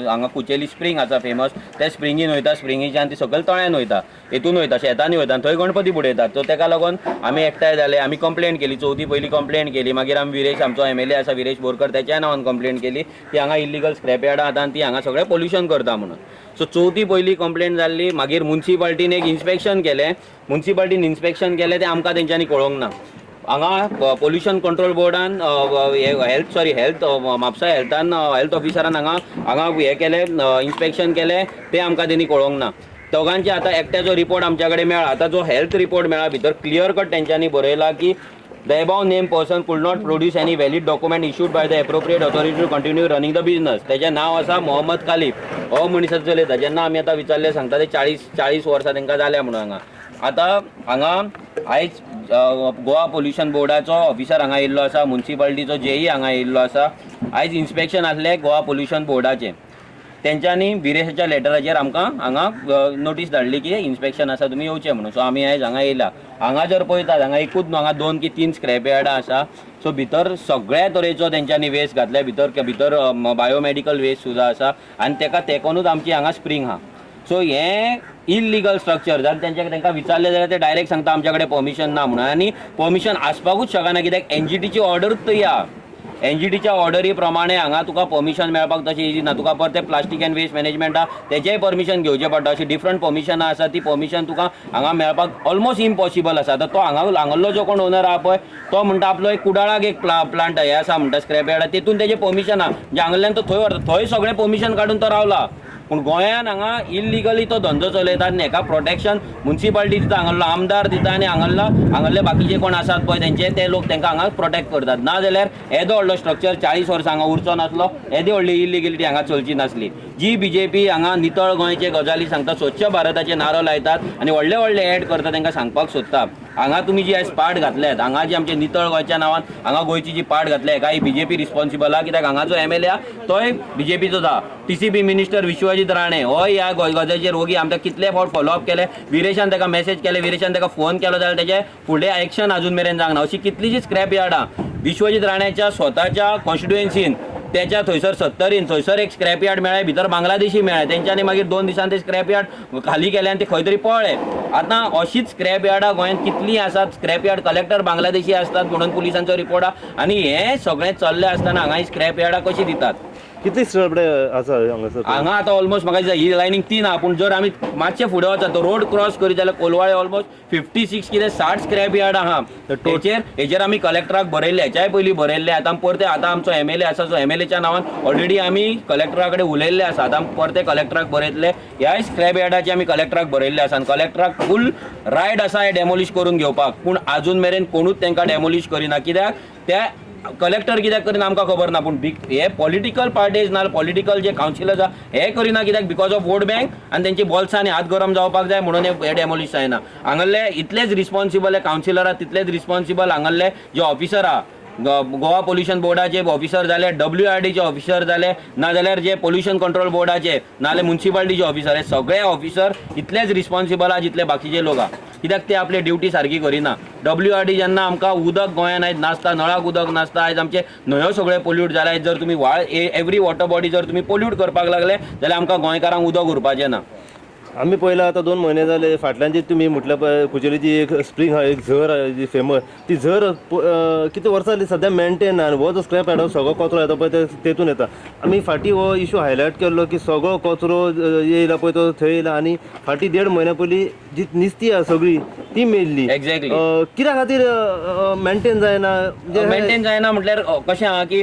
हांगा कुचेली स्प्रींग आसा फेमस, त्या स्प्रिंगीन वयता, स्प्रिंगीच्यान ती सकयल तळ्यान वयता, हेतून वयता, शेतांनी वयता आनी थंय गणपती बुडयतात. सो तेका लागून आमी एकठांय जाले, आमी कंप्लेन केली, चवथी पयली कंप्लेन केली. मागीर आमी विरेश, आमचो एमएलए आसा विरेश बोरकर, तेच्याय नांवान कंप्लेन केली की हांगा इल्लिगल स्क्रॅप यार्डां आसा आनी ती हांगा सगळें पोल्युशन करता म्हणून. सो चवथी पयली कंप्लेन जाल्ली. मागीर मुन्सिपाल्टीन एक इन्स्पेक्शन केलें. मुन्सिपाल्टीन इन्स्पेक्शन केलें तें आमकां तेंच्यांनी कळोवंक ना. हांगा पोल्युशन कंट्रोल बोर्डान, हेल्थ, सॉरी, हेल्थ, म्हापसा हेल्थान, हेल्थ ऑफिसरान हांगा हांगा हें केलें, इन्स्पेक्शन केलें, तें आमकां तेणी कळोवंक ना. दोगांचे आतां एकट्याचो रिपोर्ट आमच्या कडेन मेळ्ळा. आतां जो हेल्थ रिपोर्ट मेळ्ळा, भितर क्लियर कट तेंच्यांनी बरयला की the above name person could not produce any valid document issued by the appropriate authority to continue running the business. तेजें नांव आसा मोहम्मद खालीफ. हो मनीस आतां चलयता. जेन्ना आमी आतां विचारलें, सांगता ते 40 वर्सां तांकां जाल्या म्हणून हांगा. आतां हांगा आयज गोवा पोल्युशन बोर्डाचो ऑफिसर हांगा येयल्लो आसा, मुन्सिपाल्टीचो जेई हांगा येयल्लो आसा. आयज इन्स्पेक्शन आसलें गोवा पोल्युशन बोर्डाचें. तेंच्यांनी विरेशाच्या लेटराचेर आमकां हांगा नोटीस धाडली की इन्स्पेक्शन आसा, तुमी येवचे म्हणून. सो आमी आयज हांगा येयला. हांगा जर पळयतात, हांगा एकूच न्हू, हांगा दोन की तीन स्क्रॅप यार्डां आसा. सो भितर सगळ्या तरेचो तेंच्यांनी वेस्ट घातल्या. भितर भितर बायोमॅडिकल वेस्ट सुद्दां आसा आनी तेका तेकोनूच आमची हांगा स्प्रींग आहा. सो हें इलिगल स्ट्रक्चर जर तेंच्या तांकां विचारलें जाल्यार ते डायरेक्ट सांगता आमच्या कडेन परमिशन ना म्हणून. आनी परमिशन आसपाकूच शकना, कित्याक एनजीटीची ऑर्डरूच थंय आहा. एनजीटीच्या ऑर्डरी प्रमाणे हांगा तुका परमिशन मेळपाक तशें इजी ना. तुका परतें प्लास्टीक अँड वेस्ट मॅनेजमेंट आहा, तेजेंय परमिशन घेवचें पडटा. अशी डिफरंट परमिशनां आसा, ती परमिशन तुका हांगा मेळपाक ऑलमोस्ट इम्पॉसिबल आसा. आतां तो हांगा हांगल्लो जो कोण ओनर आहा पळय, तो म्हणटा आपलो एक कुडाळाक एक प्लांट हें आसा म्हणटा, स्क्रॅप यार्ड, तेतून तेजें परमिशन आहा. म्हणजे हांगल्यान तो थंय व्हरता, थंय सगळें परमिशन काडून तो रावला. पूण गोंयान हांगा इल्लिगली तो धंदो चलयता आनी हेका प्रोटेक्शन मुन्सिपाल्टी दिता, हांगल्लो आमदार दिता आनी हांगल्ले बाकीचे कोण आसात पळय तेंचे ते लोक तांकां हांगा प्रोटेक्ट करतात. ना जाल्यार येदो व्हडलो स्ट्रक्चर 40 वर्सां हांगा उरचो नासलो, येदी व्हडली इल्लिगलिटी हांगा चलची नासली. जी बीजेपी हांगा नितळ गोंयचे गजाली सांगता, स्वच्छ भारताचे नारो लायतात आनी व्हडले व्हडले एड करता, तांकां सांगपाक सोदता, हांगा तुमी जी आयज पाट घातल्यात, हांगा जी आमचे नितळ गोंयच्या नांवान हांगा गोंयची जी पाट घातल्या, हेका ही बीजेपी रिस्पॉन्सिबल आहा. कित्याक हांगा जो एमएलए आहा तोय बीजेपीचोच आहा. टीसीपी मिनिस्टर विश्वजीत राणे हो ह्या गजालीचेर ओगी. आमकां कितले फावट फॉलोअप केले, विरेशान ताका मॅसेज केले, विरेशान ताका फोन केलो जाल्यार तेजे फुडलें एक्शन अजून मेरेन जावंक ना. अशी कितलीशीच स्क्रॅप यार्डां विश्वजीत राण्याच्या स्वताच्या कॉन्स्टिट्युएन्सीन, त्याच्या थंयसर सत्तरीन थंयसर एक स्क्रॅप यार्ड मेळ्ळें, भितर बांगलादेशी मेळ्ळे. तेंच्यांनी मागीर 2 दिसान ते स्क्रॅप यार्ड खाली केले आनी ते खंय तरी पळ्ळे. आतां अशीच स्क्रॅप यार्डां गोंयांत कितलीं आसात. स्क्रॅप यार्ड कलेक्टर बांगलादेशी आसतात म्हणून पुलिसांचो रिपोर्ट आहा. आनी हें सगळें चल्लें आसतना हांगा ही स्क्रॅप यार्डां कशीं दितात? कितली स्क्रॅप आसा हांगासर? हांगा आतां ऑलमोस्ट म्हाका दिसता ही लायनींग 3 आहा, पूण जर आमी मातशें फुडें वचत, रोड क्रॉस करीत जाल्यार कोलवाळे ऑलमोस्ट 56 कितें 60 स्क्रॅप यार्ड आहा. हेचेर आमी कलेक्टराक बरयल्लें, हेच्याय पयलीं बरयल्लें. आतां परतें आतां आमचो एमएलए आसा, सो एमएलएच्या नांवान ऑलरेडी आमी कलेक्टरा कडेन उलयल्ले आसा. आतां परतें कलेक्टराक बरयतले. ह्याय स्क्रॅप यार्डाचे आमी कलेक्टराक बरयल्ले आसा आनी कलेक्टराक फूल रायट आसा हें डेमोलिश करून घेवपाक, पूण आजून मेरेन कोणूच तांकां डेमोलिश करिना. कित्याक त्या कलेक्टर कित्याक करिना आमकां खबर ना, पूण हे पॉलिटिकल पार्टीज ना पॉलिटिकल जे कावन्सिलर्स आहा हे करिना, कित्याक because of vote bank आनी तेंची बोल्सां आनी हात गरम जावपाक जाय म्हणून हे डेमोलिश जायना. हांगल्ले इतलेच रिस्पॉन्सिबल हे कावन्सिलर आहा, तितलेच रिस्पॉन्सिबल हांगल्ले जे ऑफिसर आहा, गोवा पोल्युशन बोर्डाचे ऑफिसर जाले, डब्ल्यू आर डीचे ऑफिसर जाले, ना जाल्यार जे पोल्युशन कंट्रोल बोर्डाचे, नाजाल्यार मुन्सिपाल्टीचे ऑफिसर, हे सगळे ऑफिसर इतलेच रिस्पॉन्सिबल आहा जितले बाकीचे लोक आहा. कित्याक ते आपली ड्युटी सारकी करिना. डब्ल्यू आर डी जेन्ना आमकां उदक गोंयान आयज नासता, नळाक उदक नासता, आयज आमचे न्हंयो सगळे पोल्यूट जाले. आयज जर तुमी व्हाळ, एवरी वॉटर बॉडी जर तुमी पोल्यूट करपाक लागले जाल्यार आमकां गोंयकारांक उदक उरपाचें ना. आमी पळयलां, आतां 2 म्हयने जाले, फाटल्यान जी तुमी म्हटल्या पळय कुचेलीची एक स्प्रींग आहा, एक झर आहा जी फेमस, ती झर कितें वर्सां जाली सद्या मेंटेन ना आनी हो जो स्क्रॅप यार्ड सगळो कचरो येता पळय ते तेतून येता. आमी फाटीं हो इशू हायलायट केल्लो की सगळो कचरो येयला पळय तो थंय येयला आनी फाटीं देड म्हयन्या पयलीं जी निस्ती आहा सगळी ती मेल्ली. कित्या खातीर मेंटेन जायना म्हणजे? मेंटेन जायना म्हटल्यार कशें आहा की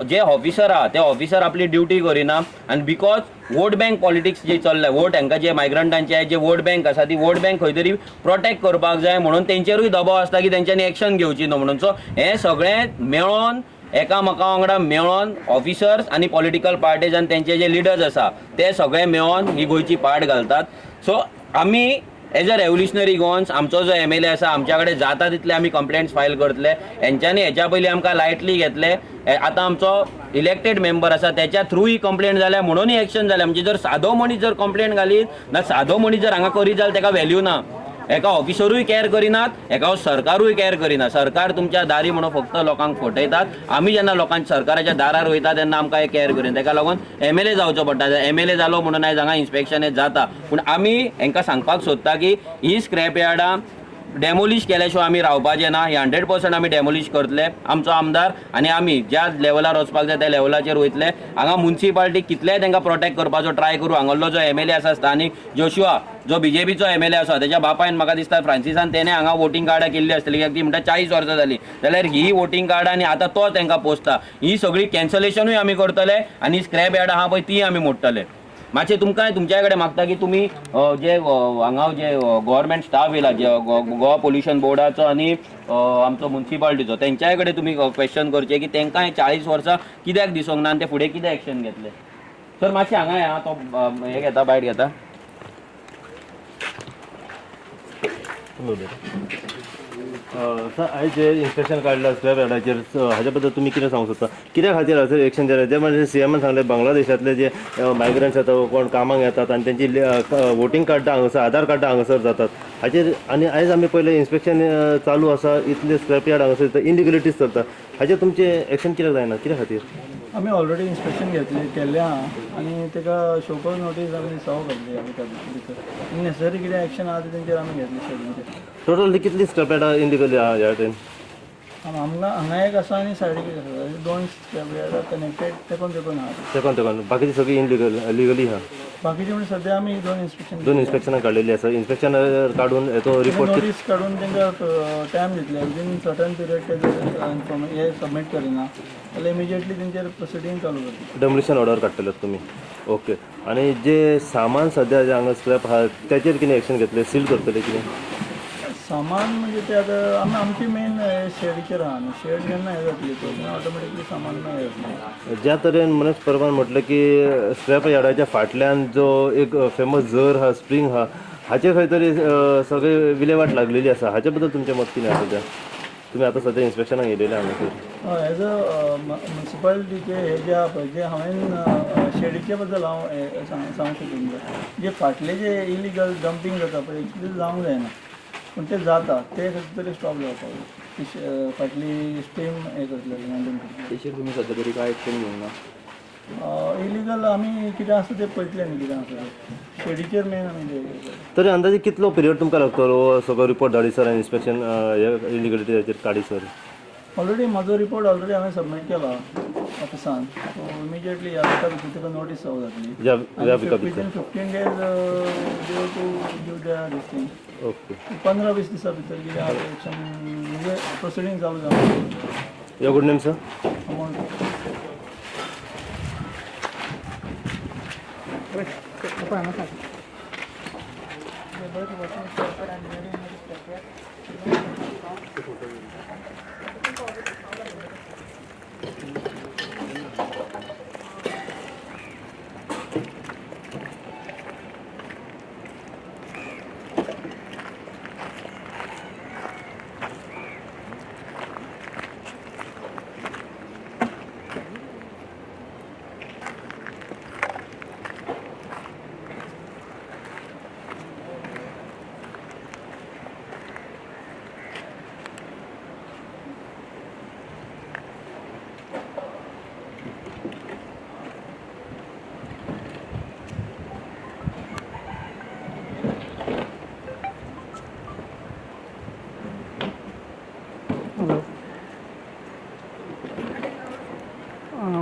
जे ऑफिसर आहा ते ऑफिसर आपली ड्युटी करिना आनी because vote bank politics जे चल्ले, वोट हांकां जे मायग्रंटांचे जे वोट बँक आसा ती वोट बँक खंय तरी प्रोटेक्ट करपाक जाय म्हणून तेंचेरूय दबाव आसता की तेंच्यांनी एक्शन घेवची न्हू म्हणून. सो हें सगळें मेळोन, एकामेका वांगडा मेळोन ऑफिसर्स आनी पॉलिटिकल पार्टीज आनी तेंचे जे लिडर्स आसा ते सगळे मेळोन ही गोंयची पाट घालतात. सो आमी एज अ रेव्होल्युशनरी गोवन्स आमचो जो एमएलए आसा आमच्या कडेन जाता तितले आमी कंप्लेंट्स फायल करतले. हेंच्यांनी हेच्या पयलीं आमकां लायटली घेतले. आतां आमचो इलेक्टेड मेंबर आसा त्याच्या थ्रू ही कंप्लेंट जाल्या म्हणून एक्शन जाल्या. म्हणजे जर सादो मनीस जर कंप्लेंट घालीत ना, सादो मनीस जर हांगा करीत जाल्यार तेका व्हॅल्यू ना. एका ऑफिसरूय कॅर करिनात, एका सरकारूय कॅर करिना. सरकार तुमच्या दारी म्हणून फक्त लोकांक फटयतात. आमी जेन्ना लोकांक सरकाराच्या दारार वयता तेन्ना आमकां हे कॅर करिना. तेका लागून एमएलए जावचो पडटा. एमएलए जालो म्हणून आयज हांगा इन्स्पेक्शन हें जाता. पूण आमी हेंकां सांगपाक सोदता की ही स्क्रॅप यार्डां डेमोलिश केल्या शिवाय आमी रावपाचें ना. ही 100% आमी डेमोलिश करतले. आमचो आमदार आनी आमी ज्या लेवलार वचपाक जाय त्या लेवलाचेर वयतले. हांगा मुन्सिपाल्टी कितलेय तांकां प्रोटेक्ट करपाचो ट्राय करूं. हांगासरलो जो एमएलए आसा स्थानीक जोशुआ, जो बीजेपीचो एमएलए आसा, तेच्या बापायन म्हाका दिसता फ्रांसिसान तेणें हांगा वोटींग कार्डां केल्ली आसतली, कित्याक ती म्हणटा 40 वर्सां जाली. जाल्यार ही वोटींग कार्डां आनी आतां तो तांकां पोसता. ही सगळी कॅन्सलेशनूय आमी करतले आनी स्क्रॅप यार्ड आहा पळय ती आमी मोडटले. मातशें तुमकां तुमच्या कडेन मागता की तुमी जे हांगा जे गव्हर्मेंट स्टाफ येयला, जे गोवा पोल्युशन बोर्डाचो आनी आमचो मुन्सिपाल्टीचो, तेंच्याय कडेन तुमी क्वेश्चन करचें की तेंकां हें 40 वर्सां कित्याक दिसूंक ना आनी ते फुडें कितें एक्शन घेतले. सर मातशें हांगा या, तो हें घेता, बायट घेता. सर, आयज जे इन्स्पेक्शन काडलां स्क्रॅप यार्डाचेर, हाज्या बद्दल तुमी कितें सांगूंक सोदता? कित्या खातीर हाचेर एक्शन जालें? जे म्हणजे सीएमान सांगलें बांगलादेशांतले जे मायग्रंट्स येता, कोण कामाक येतात आनी तेंची वोटींग कार्डां हांगासर, आधार कार्डां हांगासर जातात हाचेर. आनी आयज आमी पयलें इन्स्पेक्शन चालू आसा, इतले स्क्रॅप यार्ड हांगासर इलिगलिटीज चलता, हाचेर तुमचें एक्शन कित्याक जायना, कित्या खातीर? आमी ऑलरेडी इन्स्पेक्शन घेतली केल्लें आहा आनी ताका शोकॉज नोटीस आमी सर्व करतली आमी तातूंत भितर नेसेसरी कितें एक्शन आहा तें तेंचेर आमी घेतली शेडीचेर. टोटल कितली स्क्रॅप यार्डां इलिगली आहा ह्या टायम? हांगा हांगा एक आसा आनी सायडीक एक आसा, अशे दोन स्क्रॅप यार्डां कनेक्टेड तेकून तेकून आहा. तेकोन तेकोन, बाकीची सगळी इलिगल लिगली आहा? बाकीचे म्हणजे सद्या आमी दोन इन्स्पेक्शन, दोन इन्स्पेक्शनां काडलेली आसा. इन्स्पेक्शन काडून तो रिपोर्ट नोटीस काडून तांकां टायम दितले. विदीन सर्टन पिरियड ते जर इन्फॉर्मे हे सबमीट करिना जाल्यार इमिजिएटली तेंचेर प्रोसिडींग चालू करतले. डेमोलिशन ऑर्डर काडटले तुमी? ओके. आनी जे सामान सद्या जे हांगा स्क्रॅप आहा तेचेर कितें एक्शन घेतले, सील करतले कितें? सामान म्हणजे ते आतां आमी आमची मेन शेडीचेर आहा न्हू, शेड जेन्ना हें जातली तेन्ना ऑटोमॅटिकली सामान हें जातलें. ज्या तरेन मनोज परबान म्हटलें की स्क्रॅप यार्डाच्या फाटल्यान जो एक फेमस झर आहा, स्प्रींग आहा, हाचे खंय तरी सगळे विलेवाट लागलेली आसा, हाचे बद्दल तुमचें मत कितें आसा? सद्या तुमी आतां सद्या इन्स्पेक्शनाक येयलेले हांगासर. हय, एज अ मुन्सिपालिटीचे हे जे आहा पळय, जे हांवें शेडीचे बद्दल हांव हें सांगूंक शकता तुमकां, जे फाटले जे इलिगल डंपींग जाता पळय, एक्चुली जावंक जायना पूण ते जाता, ते खंय तरी स्टॉप जावपाक जाय. ती फाटली स्ट्रीम हें करतले, मेंटेन करतले. तेचेर तुमी सद्या तरी काय एक्शन घेवंक ना? इलिगल आमी कितें आसा तें पळयतले न्ही, कितें आसा तें शेडीचेर मेन आमी ते हें करतले. तरी अंदाजे कितलो पिरियड तुमकां लागतलो हो सगळो रिपोर्ट धाडीसर आनी इन्स्पेक्शन इलिगलिटीचेर काडीसर? ऑलरेडी म्हाजो रिपोर्ट ऑलरेडी हांवें सबमीट केला ऑफिसान, सो इमिजिएटली ह्या विका भितर तुका नोटीस सर्व जातली. ह्या विका भितर? Within 15 days due to give the this thing. Okay. 15-20 दिसां भितर कितें आहा एक्शन म्हणजे प्रोसिडींग चालू जावं. Your good name sir? Amount. Hello.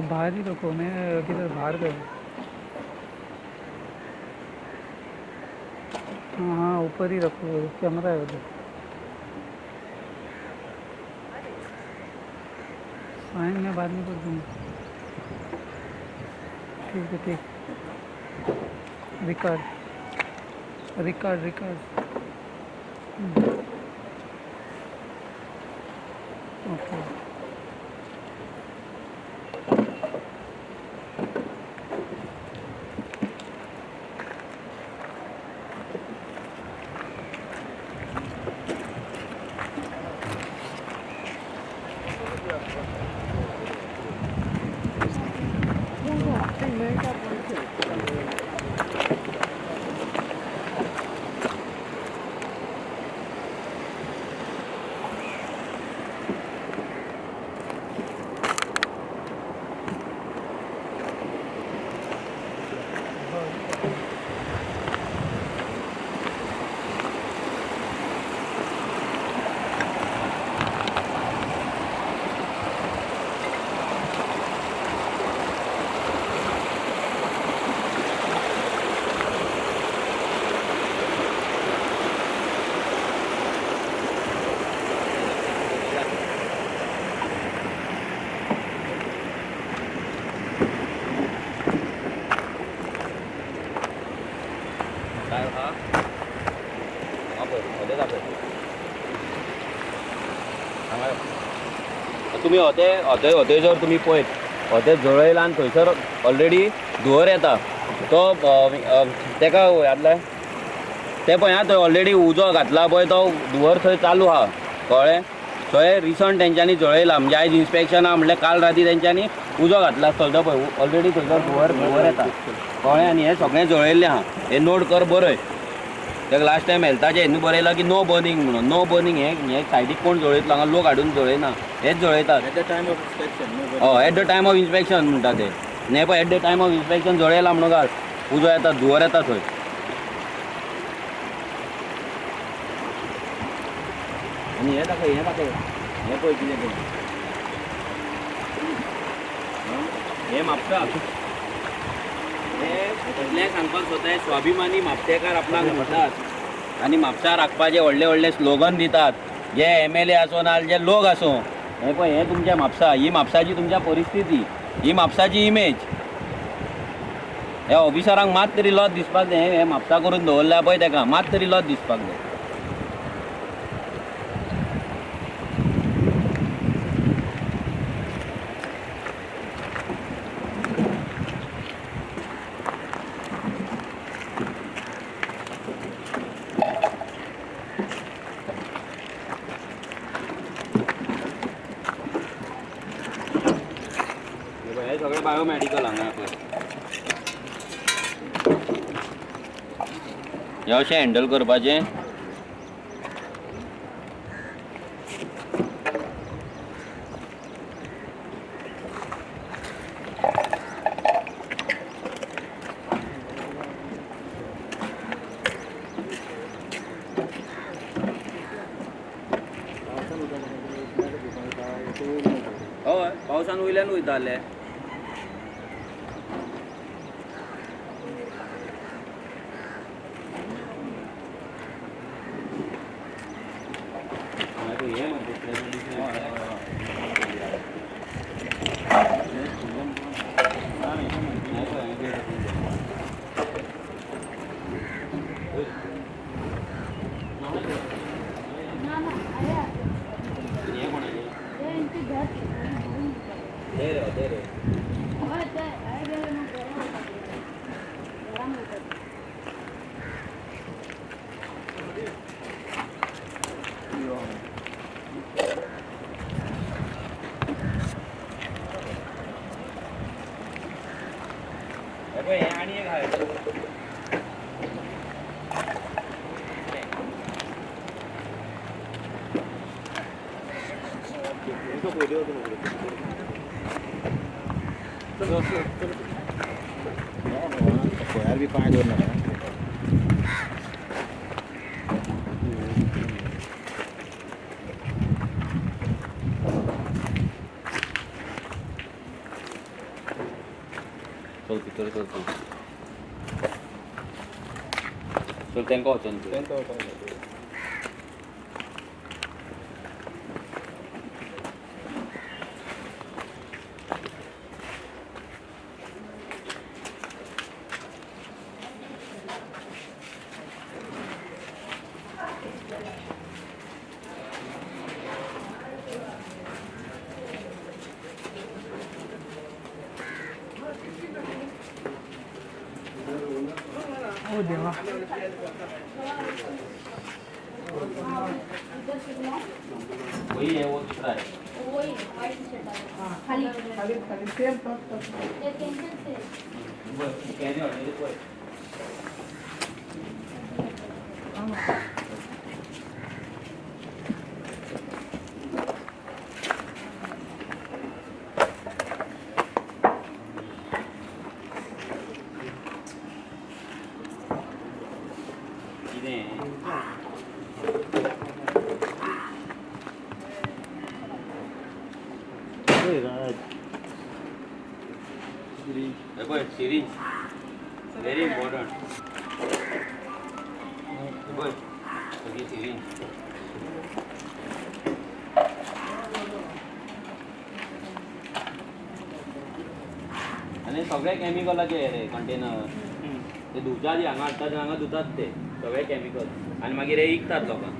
बाहर ही रखो, मैं किधर बाहर गया। हाँ हाँ, ऊपर ही रखो, कैमरा है उधर। साइन मैं बाद में कर दूँगा। ठीक है, ठीक। Record record record. Okay. मेळटा पयशे. काय हा हांगा पळय, होते दाखय हांगा यो. तुमी होते होते होते जर तुमी पळयत होते जळयला आनी थंयसर ऑलरेडी धुंवर येता तो तेका यादलाय ते पळय आं, थंय ऑलरेडी उजो घातला पळय तो धुंवर थंय चालू आहा, कळ्ळें? थंय रिसंट तेंच्यांनी जळयला, म्हणजे आयज इन्स्पेक्शन आहा म्हणल्यार काल राती तेंच्यांनी उजो घातला आसतलो. तो पळय ऑलरेडी थंयसर धुंवर धुंवर येता, कळ्ळें? आनी हें सगळें जळयल्लें आहा, हें नोट कर बरय. तेका लास्ट टायम हेल्थाचें हेन्ना बरयलां की नो बर्निंग म्हणून. नो बर्निंग हें हें सायडीक कोण जळयतलो? हांगा लोक हाडून जळयना, हेच जळयतात. At the time of inspection. हय, at the time of inspection म्हणटा ते. हें पळय at the time of inspection जळयला म्हणून घाल, उजो येता, धुंवर येता थंय. आनी हें दाखय, हें दाखय, हें पळय कितें तें. हें म्हापसा, हें इतलें सांगपाक सोदता, स्वाभिमानी म्हापशेकार आपणाक म्हणटात आनी म्हापसा राखपाचे व्हडले व्हडले स्लोगन दितात, जे एम एल ए आसूं ना जे लोक आसूं. हें पळय, हें तुमच्या म्हापसा, ही म्हापसाची तुमच्या परिस्थिती, ही म्हापसाची इमेज. ह्या ऑफिसरांक मात तरी लज दिसपाक जाय. हें म्हापसा करून दवरल्या पळय तेका मात तरी लज दिसपाक जाय. हे पळय, हे सगळें बायोमॅडिकल हांगा पळय. हें अशें हँडल करपाचें. हय, पावसान वयल्यान वयताले. ना ना, अरे ते यांची घर हय ते हांवें गेलें न्हू घरा वयता, घरान वयता. हे आनी एक आहा. यार बी पांय दवर नाका. चल भितर चल, तूं चल, तांकां वचोन तूं. ओ देवा. वही है, वो दूसरा है. वही व्हाइट टी शर्ट खाली खाली खाली सेम तोच तोच. ते तेंचेच ते. कितें हे पळय सिरींज व्हेरी इम्पॉर्टंट. हे पळय सगळी सिरींज. आनी सगळे केमिकलाचे हे रे कंटेनर ते धुवच्या आदी हांगा हाडटात आनी हांगा धुतात ते सगळे केमिकल आनी मागीर हे विकतात लोकांक.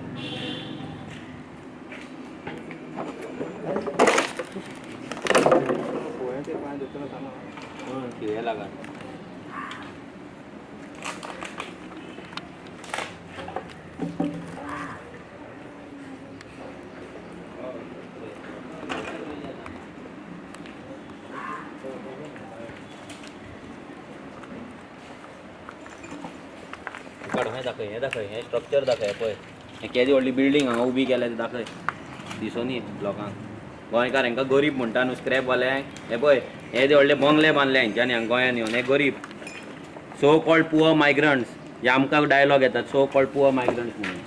कितें लागत काड हें दाखय, हें दाखय, हें स्ट्रक्चर दाखय. पळय हें केदी व्हडली बिल्डींग हांगा उबी केल्या ती दाखय, दिसोनी लोकांक. गोंयकार हांकां गरीब म्हणटा न्हू स्क्रॅपवाले. हे पळय हे ते व्हडले बंगले बांदले हेंच्यांनी हांगा गोंयांत येवन. हे गरीब सो कॉल्ड पुअर मायग्रंट्स हे आमकां डायलॉग येतात, सो कॉल्ड पुअर मायग्रंट्स म्हणून.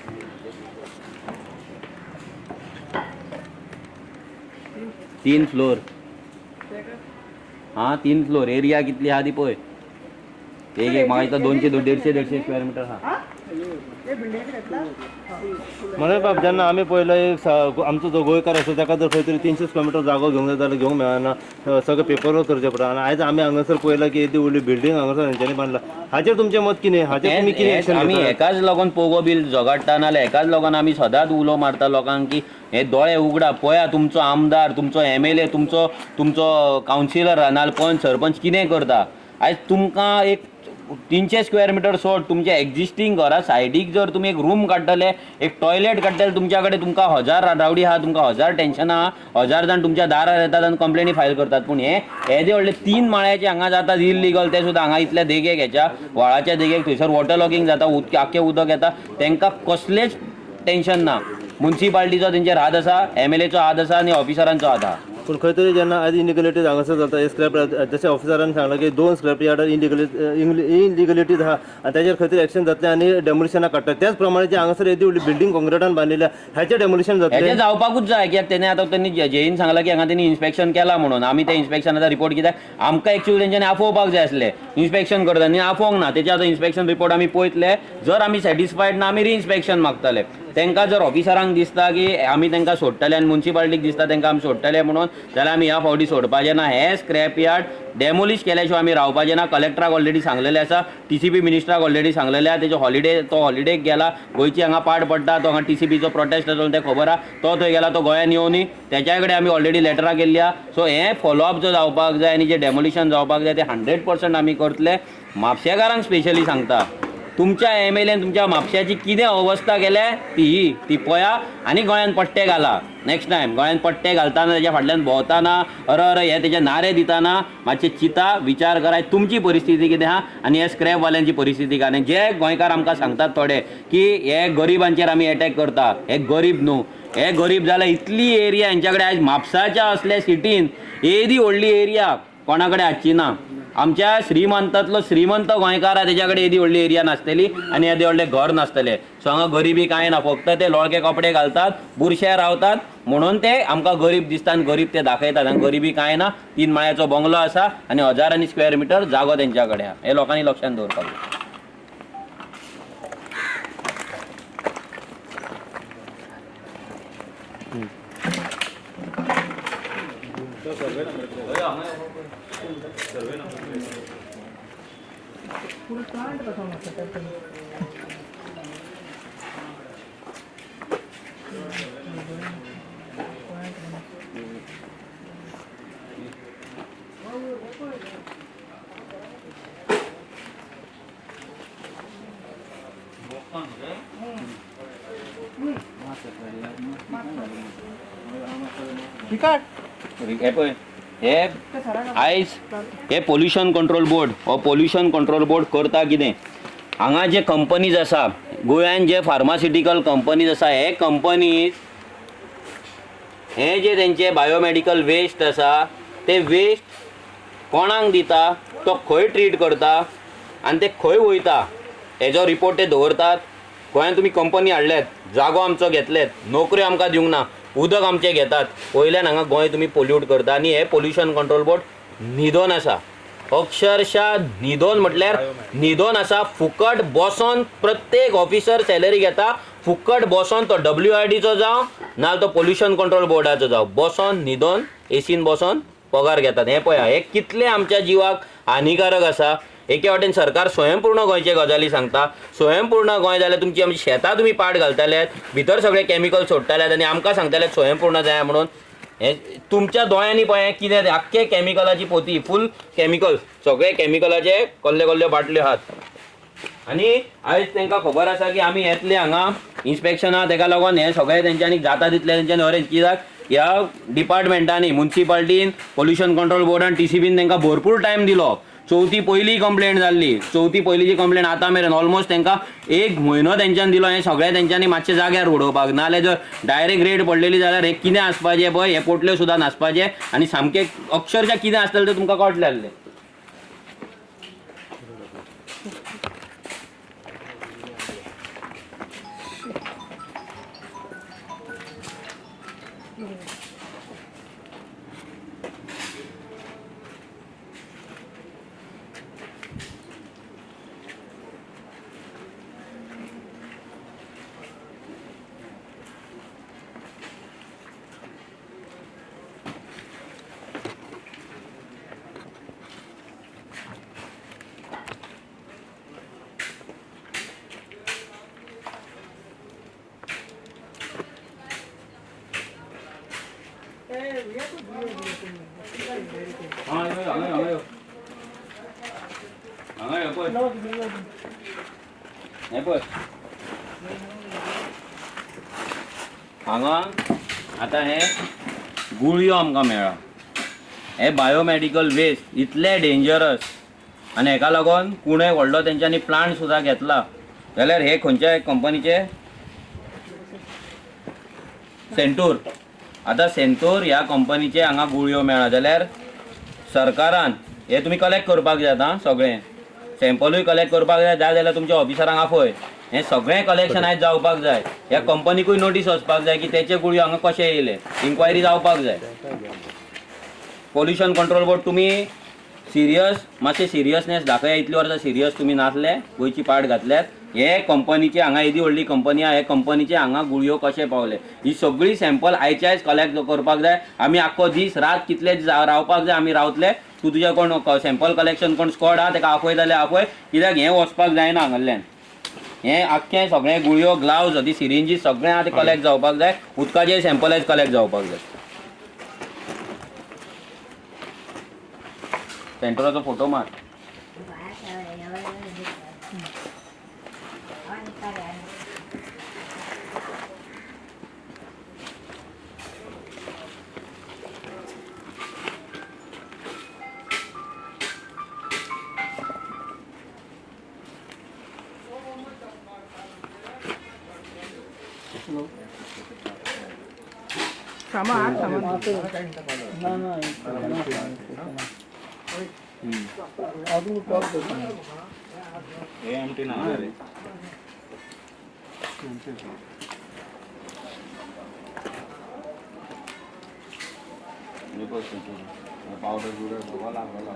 3 फ्लोर. हां 3 फ्लोर. एरिया कितली आहा ती पळय. एक एक म्हाका दिसता 200 150 150 स्क्वेअर मिटर आहा. हे बिल्डिंगेर घेतला. म्हणून बाब जेन्ना आमी पळयलो एक आमचो जो गोंयकार आसा ताका जर खंय तरी 300 स्क्वेअर मिटर जागो घेवंक जाय जाल्यार घेवंक मेळना, सगळें पेपर वर्क करचें पडटा. आनी आयज आमी हांगासर पळयलां की येदी व्हडली बिल्डींग हांगासर हेंच्यांनी बांदला. हाचेर तुमचें मत कितें? हाचेर तुमी कितें एक्शन आमी घेतला? हेकाच लागून पोगो बील झगडटा, नाल्यार हेकाच लागून आमी सदांच उलो मारता लोकांक की हे दोळे उगडा, पळया तुमचो आमदार, तुमचो एम एल ए, तुमचो तुमचो कावन्सिलर नाल्यार पंच सरपंच कितें करता. आयज तुमकां एक 300 स्क्वेअर मिटर सोड, तुमच्या एग्जिस्टींग घरा सायडीक जर तुमी एक रूम काडटले, एक टॉयलेट काडटले, तुमच्या कडेन तुमकां 1000 रावडी आहा, तुमकां 1000 टेन्शनां आहा, 1000 जाण तुमच्या दारार येतात आनी कंप्लेनी फायल करतात. पूण हे येदे व्हडले 3 माळ्याचे हांगा जाता इल्लिगल, ते सुद्दां हांगा इतल्या देगेक, हेच्या व्हाळाच्या देगेक थंयसर वॉटर लॉगिंग जाता, उदक आख्खें उदक येता, तांकां कसलेंच टेन्शन ना. मुन्सिपाल्टीचो तेंचेर हात आसा, एम एल एचो हात आसा आनी ऑफिसरांचो हात आहा. पूण खंय तरी जेन्ना आयज इनलिगलिटीज हांगासर जाता, हे स्क्रॅप जशें ऑफिसरान सांगलां की 2 स्क्रॅप यार्डार इनलिगलिटीज आहा आनी ताजेर खंय तरी एक्शन जातलें आनी डेमोलिशनाक काडटा. त्याच प्रमाणे जे हांगासर येदी व्हडली बिल्डींग काँक्रिटान बांदिल्ल्या हाचें डेमोलिशन जातलें. हेचें जावपाकूच जाय. कित्याक तेणे आतां तेणी जेईन सांगलां की हांगा तेणी इन्स्पेक्शन केलां म्हणून. आमी तें इन्स्पेक्शन आतां रिपोर्ट कित्याक आमकां एक्चुअली तेंच्यांनी आफोवपाक जाय आसलें इन्स्पेक्शन करता आनी आफोवंक ना. तेचे आतां इन्स्पेक्शन रिपोर्ट आमी पळयतले, जर आमी सॅटिस्फायड ना आमी रिइन्स्पेक्शन मागतले. तांकां जर ऑफिसरांक दिसता की आमी तांकां सोडटले आनी मुन्सिपालिटीक दिसता तांकां आमी सोडटले म्हणून, जाल्यार आमी ह्या फावटी सोडपाचें ना. हे स्क्रॅप यार्ड डेमोलिश केल्या शिवाय आमी रावपाचें ना. कलेक्टराक ऑलरेडी सांगलेलें आसा, टी सी पी मिनिस्टराक ऑलरेडी सांगलेलें आसा. तेजो हॉलिडे, तो हॉलिडेक गेला, गोंयची हांगा पाड पडटा, तो हांगा टी सी पीचो प्रोटेस्ट आसा तें खबर आहा, तो थंय गेला, तो गोंयांत येवनी. तेच्या कडेन आमी ऑलरेडी लेटरां केल्ली आहा. सो हें फॉलोअप जो जावपाक जाय आनी जें डेमोलिशन जावपाक जाय तें 100% आमी करतले. म्हापशेकारांक स्पेशली सांगता, तुमच्या एम एल एन तुमच्या म्हापश्याची कितें अवस्था केल्या ती ही ती पळया आनी गोंयांत पट्टे घाला. नेक्स्ट टायम गोंयांत पट्टे घालतना तेज्या फाटल्यान भोंवतना अर अर हे तेजे नारे दितना मातशें चिंता, विचार कराय तुमची परिस्थिती कितें आहा आनी हे स्क्रॅपवाल्यांची परिस्थिती काय. आनी जे गोंयकार आमकां सांगतात थोडे की हे गरिबांचेर आमी एटॅक करता, हे गरीब न्हू, हे गरीब जाल्यार इतली एरिया हेंच्या कडेन आयज म्हापसाच्या असल्या सिटीन येदी व्हडली एरिया कोणा कडेन आसची ना. आमच्या श्रीमंतांतलो श्रीमंत गोंयकार आहा तेज्या कडेन येदी व्हडली एरिया नासतली आनी येदें व्हडलें घर नासतलें. सो हांगा गरिबी कांय ना, फक्त ते लोळके कपडे घालतात, बुरशे रावतात म्हणून ते आमकां गरीब दिसता आनी गरीब ते दाखयतात. आनी गरिबी कांय ना, 3 माळ्याचो बंगलो आसा आनी हजारांनी स्क्वेअर मिटर जागो तेंच्या कडेन आहा. हें लोकांनी लक्षांत दवरपाक जाय. पुरो प्लांट कसो आसा तें. रिकॉर्ड हे पळय, हे आयज हे पोल्युशन कंट्रोल बोर्ड, हो पोल्युशन कंट्रोल बोर्ड करता कितें? हांगा जे कंपनीज आसा गोंयान, जे फार्मास्युटिकल कंपनीज आसा, हे कंपनीज हे जे तेंचे बायोमॅडिकल वेस्ट आसा ते वेस्ट कोणाक दिता, तो खंय ट्रीट करता आनी ते खंय वयता हेजो रिपोर्ट ते दवरतात. गोंयांत तुमी कंपनी हाडल्यात, जागो आमचो घेतलेत, नोकऱ्यो आमकां दिवंक ना, उदक आमचें घेतात, वयल्यान हांगा गोंय तुमी पोल्यूट करता. आनी हे पोल्युशन कंट्रोल बोर्ड न्हिदोन आसा, अक्षरशा न्हिदोन म्हटल्यार न्हिदोन आसा. फुकट बसोन प्रत्येक ऑफिसर सॅलरी घेता, फुकट बसोन, तो WRDचो जावं नाजाल्यार तो पोल्युशन कंट्रोल बोर्डाचो जावं, बसोन न्हिदोन एसीन बसोन पगार घेतात. हें पळया, हें कितलें आमच्या जिवाक हानिकारक आसा. एके वाटेन सरकार स्वयंपूर्ण गोंयचे गजाली सांगता, स्वयंपूर्ण गोंय जाल्यार तुमची आमची शेतां तुमी पाट घालताल्यात, भितर सगळे कॅमिकल सोडटाल्यात आनी आमकां सांगताले स्वयंपूर्ण जाय म्हणून. हें तुमच्या दोळ्यांनी पळय कितें तें, आख्खे कॅमिकलाची पोती, फूल कॅमिकल, सगळे कॅमिकलाचे कसले कसले बाटल्यो आहात. आनी आयज तांकां खबर आसा की आमी येतले हांगा इन्स्पेक्शना, तेका लागून हें सगळें तेंच्यांनी जाता तितलें तेंच्यांनी अरेंज. कित्याक ह्या डिपार्टमेंटांनी, मुन्सिपाल्टीन, पोल्युशन कंट्रोल बोर्डान, TCBन तांकां भरपूर टायम दिलो. चवथी पयली कंप्लेन जाल्ली, चवथी पयलीची कंप्लेन आतां मेरेन ऑलमोस्ट तांकां 1 म्हयनो तेंच्यांनी दिलो. हें सगळें तेंच्यांनी मातशें जाग्यार उडोवपाक, नाजाल्यार जर डायरेक्ट रेट पडलेली जाल्यार हें कितें आसपाचें पळय, हे पोटल्यो सुद्दां नासपाचें आनी सामकें अक्षरशा कितें आसतलें तें तुमकां कळटलें आसलें. हांगा यो पळय, हें पळय हांगा आतां हे गुळयो आमकां मेळ्ळा. हे बायोमॅडिकल वेस्ट इतले डेंजरस आनी हेका लागून कुणे व्हडलो तेंच्यांनी प्लांट सुद्दां घेतला. जाल्यार हे खंयच्या कंपनीचे सेंटूर, आतां सेंटूर ह्या कंपनीचे हांगा गुळयो मेळ्ळा. जाल्यार सरकारान हे तुमी कलेक्ट करपाक जाय, आतां सगळें सॅम्पलूय कलेक्ट करपाक जाय, जाय जाल्यार तुमच्या ऑफिसरांक आफय. हें सगळें कलेक्शन आयज जावपाक जाय. ह्या कंपनीकूय नोटीस वचपाक जाय की तेचे गुळयो हांगा कशे येयले, इन्क्वायरी जावपाक जाय. पोल्युशन कंट्रोल बोर्ड तुमी सिरियस, मातशें सिरियसनेस दाखया. इतली वर्सां सिरियस तुमी नासले, गोंयची पाट घातल्यात. हे कंपनीचे हांगा येदी व्हडली कंपनी आहा, हे कंपनीचे हांगा गुळयो कशे पावले, ही सगळी सॅम्पल आयचे आयज कलेक्ट करपाक जाय. आमी आख्खो दीस रात कितले रावपाक जाय आमी रावतले. तूं तुज्या कोण सॅम्पल कलेक्शन कोण स्कॉड आहा तेका आपय जाल्यार आपय, कित्याक हें वचपाक जायना हांगासरल्यान. हें आख्खें सगळें गुळयो, ग्लावज, ती सिरिंजी सगळें आहा तें कलेक्ट जावपाक जाय. उदकाचें सॅम्पल आयज कलेक्ट जावपाक जाय. सेंटराचो फोटो मार. सामान सामान ना ना हांव तुमकां कॉल करता. हे एमटी ना रे. पावडर बिवडर सगळो लागलो.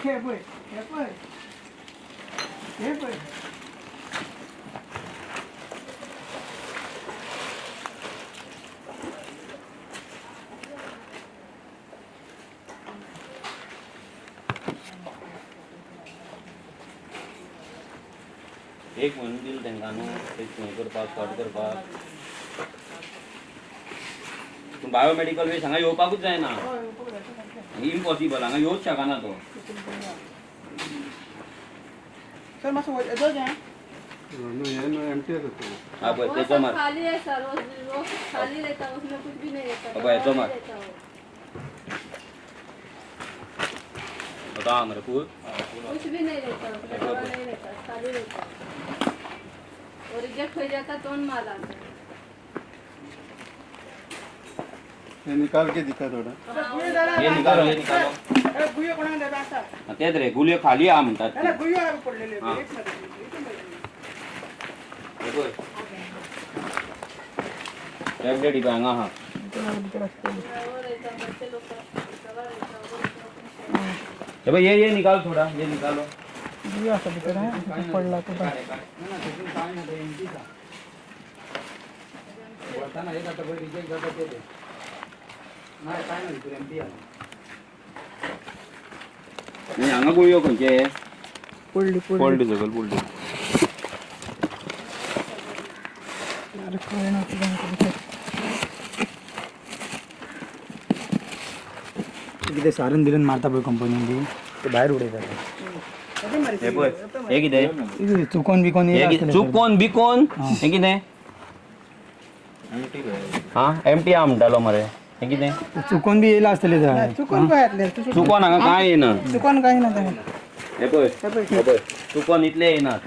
हे पळय, हे पळय, हे पळय. एक म्हयनो दिलो तांकां न्हू ते हें करपाक, सॉर्ट करपाक. बायोमेडिकल वेस्ट हांगा येवपाकूच जायना, इम्पॉसिबल, हांगा येवच शकना तो. सर मातसो येदो घे. न्हू हें न्हू एमटी आसा तें. हा पळय वो तेचो सब मार. खाली है सर, वो खाली रहता है, उसमें कुछ भी नहीं रहता. अब ऐसा दवा मत। नहीं रहता वो। आतां हा मरे फूल. कुछ भी नहीं रहता उसमें, दवा नहीं रहता, खाली रहता है। वो रिजेक्ट हो जाता तो माल आता है। हें निकाल के दिता थोडा. गुयो जाल्यार हे निकालो, हे निकालो. गुयो कोणाक जाय आसा. हा, तेच रे गुलयो खाली आहा म्हणटात. जाल्यार गुयो आहा पडलेल्यो. हा. एक मरे. हे पळय टॅबलेट ही पळय हांगा आहा. वो रहता बच्चे लोग का दवा रहता वो रहता। हे पळय ये ये निकाल थोडा, ये निकालो. गुयो आसा भितर पडला तो. ना ना, तेतून कांय ना, ते एमटी आसा. भरतना हे जाता पळय, रिजेक्ट जाता ते ते ना, कांय ना, भितर एमटी आसा. आनी हांगा गुळयो खंयचे? पडली. पडली सगळी पडली. अरे कळना तुझं भितर. कितें सारण बिरण मारता पळय कंपनीन ती, ते भायर उडयतात. हे पळय हे कितें? चुकोन बिकोन हे कितें? चुकोन बिकोन हे कितें? हा एमटी आहा म्हणटालो मरे, हे कितें? चुकोन बी येयला आसतलें ते. चुकून काय येतलें? चुकोन हांगा कांय येना. चुकून काय ना तें. हे पळय, हे पळय, चुकोन इतले येनात.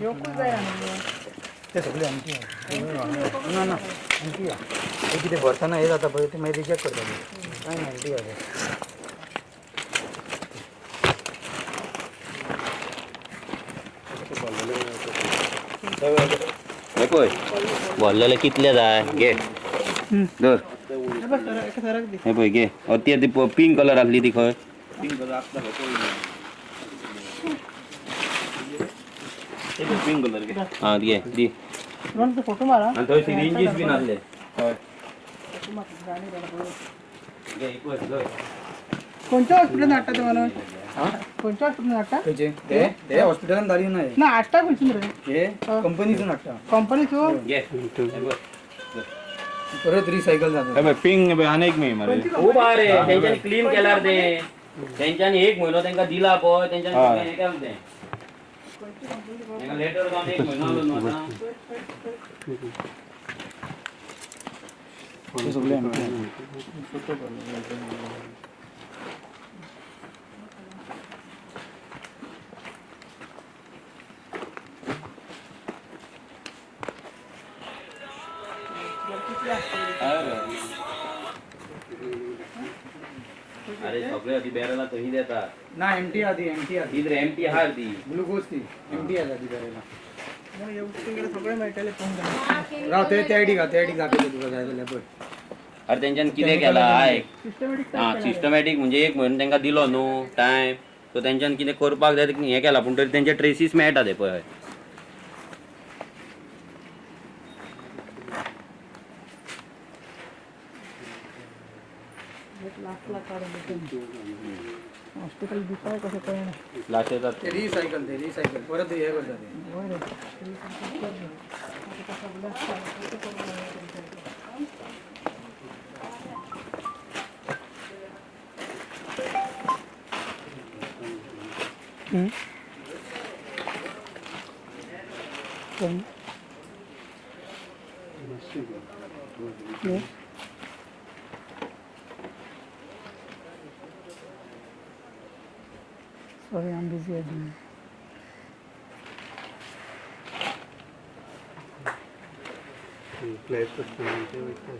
येवकूच जायना न्हू. ते सगळे एमटी. ना ना, एमटी. हे कितें भरतना हे जाता पळय, ते मागीर रिजेक्ट करता. काय ना, एमटी आसा. हे पळय भरलेले कितले जाय, घे धर. हे बघ सर, एका सराक दी. हे पळय घे. ती ती पिंक कलर आसली ती खंय? पिंक कलर आसता खंय पळय. पिंक कलर घे. हा घे दी. रोहन, तू फोटो मारा. आनी थंय सिरिंजीस बीन आसले. हय. घे, हे पळय धर. खंयच्या हॉस्पिटलान हाडटा ते मनोज? खंयच्या हॉस्पिटलान हाडटा? खंयचे ते? ते हॉस्पिटलान धाडी ना. ना, हाडटा खंयसून रे? हे कंपनीसून हाडटा. कंपनीसून. घे हे पळय. परत रिसायकल जाता. हे पळय पिंक आनी एक मेळी मरे. खूब आहा रे, तेंच्यांनी क्लीन केल्यार ते, तेंच्यांनी एक म्हयनो तेंकां दिला पळय, तेंच्यांनी सगळें हें केलें तें. तेंकां लेटर जावन एक म्हयनो जालो न्हू आतां. ते सगळे एमटी. अरे सगळे ती बॅरला थंय देतात. ना, एमटी आहा ती, एमटी आहा. ती तर एमटी आहा ती. ग्लुकोज ती एमटी आसा ती बॅरला. सगळे मेळटले पळोवंक. राव, ते त्या आयडी घाल, त्या आयडी दाखयता तुका जाय जाल्यार पळय. अरे तेंच्यांनी कितें केलां आयक. सिस्टमॅटीक. हा सिस्टमॅटीक म्हणजे एक म्हयनो तेंकां दिलो न्हू टायम, सो तेंच्यांनी कितें करपाक जाय तें हें केलां, पूण तरी तेंचे ट्रेसीस मेळटा ते पळय. हॉस्पिटल दिसता कसं कळना. लास्ट येतात. ते रिसायकल, ते रिसायकल परत हे करता ते. हय रे. कोण? ये. Sorry, I'm busy at the moment. Flash बसता ते वयता.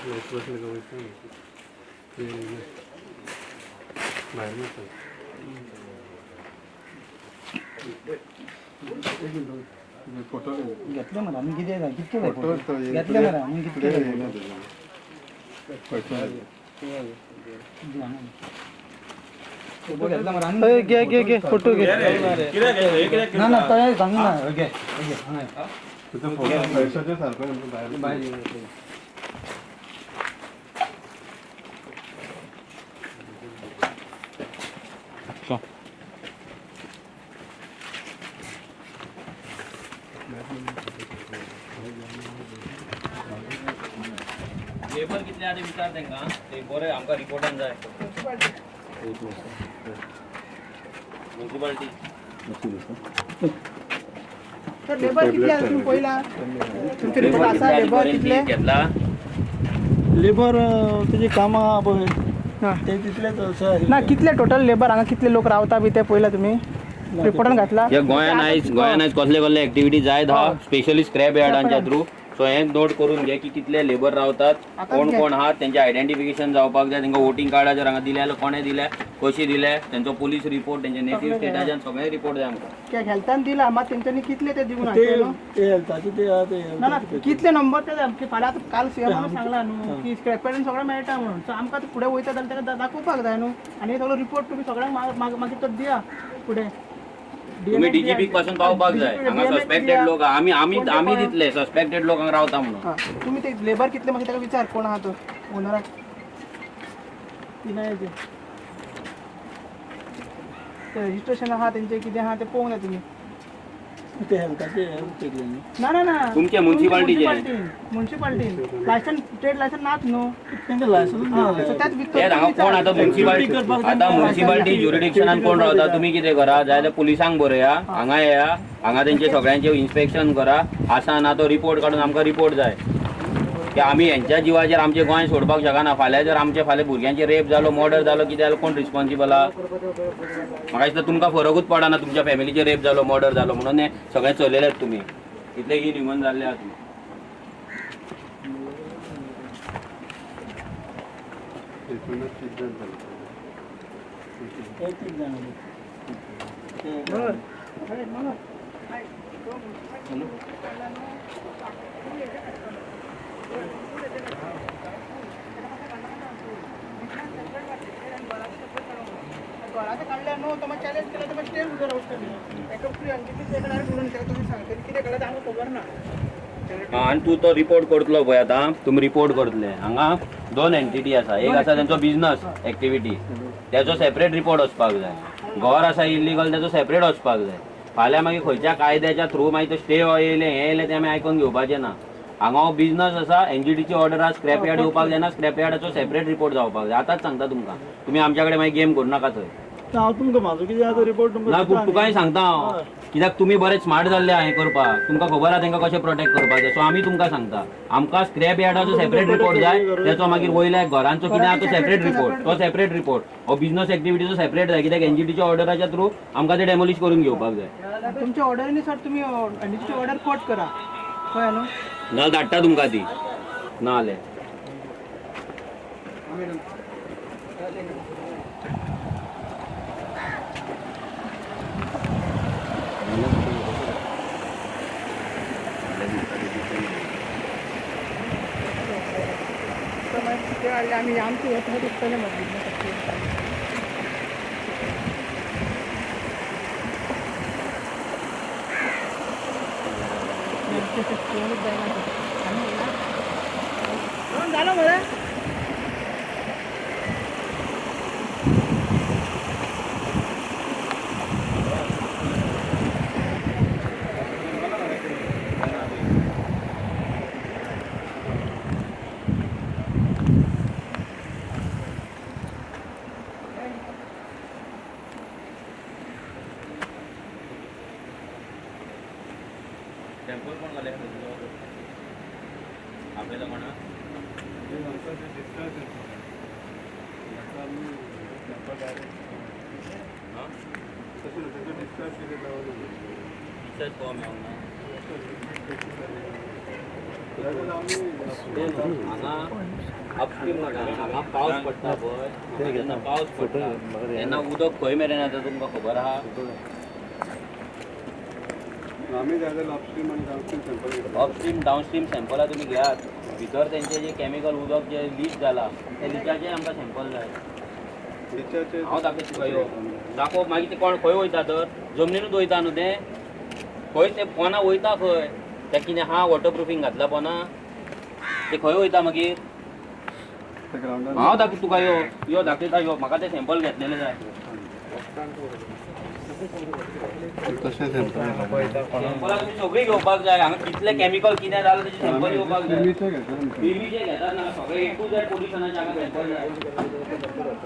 फ्लॅश बसले काय वयता ते भायर मारता. एक मिनट, फोटो. घेतले मरे आनी कितें जाय? कितके जाय? फोटो? फोटो घेतले मरे आनी कितके जाय फोटो? फोटो घेतला मरे आनी घे घे घे, फोटो घे. ना ना, तयार सांग ना. घे घे, हांगा ये. तुजो फोटो फ्लॅशाचेर सारको भायर. भायर ये. कितले आहा ते विचार तांकां, ते बरें आमकां रिपोर्टान जाय. म्युन्सिपाल्टी. तर लेबर कितले आसा तुमी पळयला? तुमचे रिपोर्ट आसा लेबर कितले? घेतला. लेबर तेजी कामां आहा पळय हा. ते तितलेच अशें. ना, कितले टोटल लेबर हांगा, कितले लोक रावता बी ते पळयला तुमी रिपोर्टान घातला? हे गोंयान आयज, गोंयान आयज कसले कसले एक्टिविटी जायत हा, स्पेशली स्क्रॅप यार्डांच्या थ्रू. सो हें नोट करून घे की कितले लेबर रावतात, आतां कोण घे. कोण आहात, तेंचे आयडेंटिफिकेशन जावपाक जाय. तेंकां वोटींग कार्डां जर हांगा दिल्या जाल्यार कोणें दिल्या, कशी दिल्या, तेंचो पोलीस रिपोर्ट, तेंचे नेटीव स्टेटाच्यान सगळे रिपोर्ट जाय आमकां. हेल्थान दिला मात तेंच्यांनी कितले ते दिवंक ना ते ते न्हू? ते हेल्थाचे ते आहा ते ना ना, हेल्थाचे. कितले नंबर ते आमचे फाल्यां आतां काल सीएमान सांगला न्हू की स्क्रॅप यार्डान सगळें मेळटा म्हणून. सो आमकां आतां फुडें वयता जाल्यार ताका दाखोवपाक जाय न्हू. आनी सगळो रिपोर्ट तुमी सगळ्यांक मागीर तो दिया फुडें. तुम्ही डीजीपी पासून पावपाक जाय. हांगा सस्पेक्टेड लोक आहा. आमी आमी आमी दितले सस्पेक्टेड लोक हांगा रावता म्हणून. हां, तुमी ते लेबर कितले मागीर ताका विचार कोण आहा तो ओनराक तिनायचे ते रजिस्ट्रेशन आहा तेंचें कितें आहा तें पळोवंक जाय तुमी. ते हेल्थाचे हे केले न्ही. ना ना ना, तुमचे मुन्सिपाल्टीचे. मुन्सिपाल्टीन लायसन, ट्रेड लायसन नाच न्हू. तेंका लायसन्स. सो त्याच तेच हांगा कोण आतां मुन्सिपाल्टी, आतां मुन्सिपाल्टी ज्युरिडिक्शनान कोण रावता, तुमी कितें करा, जाय जाल्यार पुलिसांक बरया, हांगा येया, हांगा तेंचे सगळ्यांचे इन्स्पेक्शन करा, आसा ना तो रिपोर्ट काडून आमकां रिपोर्ट जाय की आमी हेंच्या जिवाचेर आमचें गोंय सोडपाक शकना. फाल्यां जर आमचे फाल्यां भुरग्यांचे रेप जालो, मर्डर जालो, कितें जालो, कोण रिस्पॉन्सिबल आहा? म्हाका दिसता तुमकां फरकूच पडना तुमच्या फॅमिलीचेर रेप जालो, मर्डर जालो म्हणून हें सगळें चलयल्यात तुमी. इतले ही ह्युमन जाल्ले आहा तुमी. एकूणच तीग जाण जाले. एक तीग जाण. घराचें काडलें न्हू तो मागीर चॅलेंज केला, तो मागीर स्टेज भितर वचतली एका फ्री अंकित तेका डायरेक्ट उलोवन ताका तुमी सांगतली कितें काडलें तें आमकां खबर ना. आनी तूं तो रिपोर्ट करतलो पळय, आतां तुमी रिपोर्ट करतले. हांगा दोन एंटिटी आसा. एक आसा तेंचो बिजनस एक्टिविटी, तेजो सेपरेट रिपोर्ट वचपाक जाय. घर आसा इल्लीगल, तेजो सेपरेट वचपाक जाय. फाल्यां मागीर खंयच्या कायद्याच्या थ्रू मागीर तो स्टे येयलें, हें येयलें, तें आमी आयकोन घेवपाचें ना. हांगा हो बिजनस आसा, एनजीटीची ऑर्डर आसा, स्क्रॅप यार्ड येवपाक जायना, स्क्रॅप यार्डाचो सेपरेट रिपोर्ट जावपाक जाय. आतांच सांगता तुमकां, तुमी आमच्या कडेन मागीर गेम करूं नाका थंय. हांव तुमकां म्हाजो कितें आहा तो रिपोर्ट तुमकां ना, दिता न्ही. तुकाय सांगता हांव, कित्याक तुमी बरे स्मार्ट जाल्ले आहा हें करपाक. तुमकां खबर आहा तेंकां कशें प्रोटेक्ट करपाचें. सो आमी तुमकां सांगता, आमकां स्क्रॅप यार्डाचो सेपरेट रिपोर्ट जाय. तेचो मागीर वयल्या घरांचो कितें आहा तो सेपरेट रिपोर्ट, तो सेपरेट रिपोर्ट, हो बिजनस एक्टिविटीचो सेपरेट जाय. कित्याक एनजीटीच्या ऑर्डराच्या थ्रू आमकां ते डेमोलिश करून घेवपाक जाय. तुमच्या ऑर्डरीनी सर तुमी एनजीची ऑर्डर कोट करा, कळ्ळें न्हू? ना धाडटा तुमकां ती ना जाल्यार. तर मागीर ते हाडले आमी आमचे हे तुमकां दिसतलें मागीर बिजनस एक्टिविटी. जालो मरे. टेम्पल कोण घाले आपल्याला कोणा? डिस्चार्ज हां. तशें न्हू, तेंचो डिस्चार्ज कितें जावं. डिस्चार्ज फॉर्म मेळोंक ना. जाल्यार आमी हांगा अपस्ट्रीम नाका, हांगा पावस पडटा पळय, हांगा जेन्ना पावस पडटा तेन्ना उदक खंय मेरेन येता तुमकां खबर आहा? आमी जाय जाल्यार अपस्ट्रीम आनी डावनस्ट्रीम सॅम्पल घेतले. अपस्ट्रीम डावनस्ट्रीम सॅम्पलां तुमी घेयात. भितर तेंचे जे केमिकल उदक जे लीक जाला ते लिकाचें आमकां सॅम्पल जाय. डिस्चार्ज. हांव दाखयता तुका, यो दाखोव. मागीर ते कोण खंय वयता तर जमनीनूच वयता न्हू तें. खंय ते पोना वयता खंय ते कितें आहा वॉटर प्रुफींग घातला पोना, ते खंय वयता मागीर? ते ग्रावंडार. हांव दाखयता तुका, यो यो दाखयता, यो. म्हाका ते सॅम्पल घेतलेले जाय. तशें सॅम्पल सॅम्पलां तुमी सगळीं घेवपाक जाय. हांगा कितले केमिकल कितें जालां तेजें सॅम्पल घेवपाक जाय. स्ट्रिमीचें घेतलें. स्ट्रिमीचें घेतात ना, सगळें ए टू झॅड पोल्युशनाचें हांगा सॅम्पल जाय.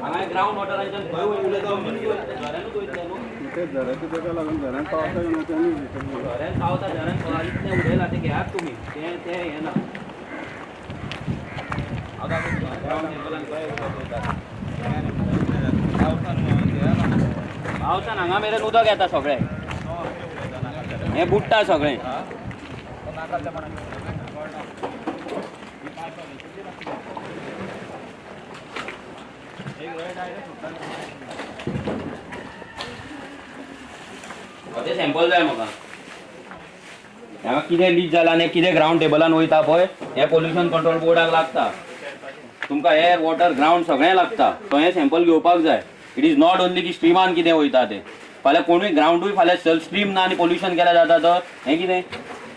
हांगा ग्रावंड वॉटरांच्यान खंय वयतले, झऱ्यानूच वयतले न्हू. ते झऱ्याचे ताका लागून झऱ्यान पावता काय ना ते आमी विचारले. झऱ्यान पावता, झऱ्यान इतलें उडयलां तें घेयात तुमी, तें तें हें ना. हांव दाखयता तुका ग्रावंड टेबलान खंय उदक वयता. पावसान हांगा मेरेन उदक येता सगळें, हें बुडटा सगळें. तें सॅम्पल जाय म्हाका. हांगा कितें लीक जालां आनी कितें ग्रावंड टेबलान वयता पळय, हें पोल्युशन कंट्रोल बोर्डाक लागता. तुमकां एअर वॉटर ग्रावंड सगळें लागता. सो हें सॅम्पल घेवपाक जाय. It is not only की स्ट्रिमान कितें वयता तें. फाल्यां कोणूय ग्रावंडूय फाल्यां स्ट्रीम ना आनी पोल्युशन केल्यार जाता तर हें कितें,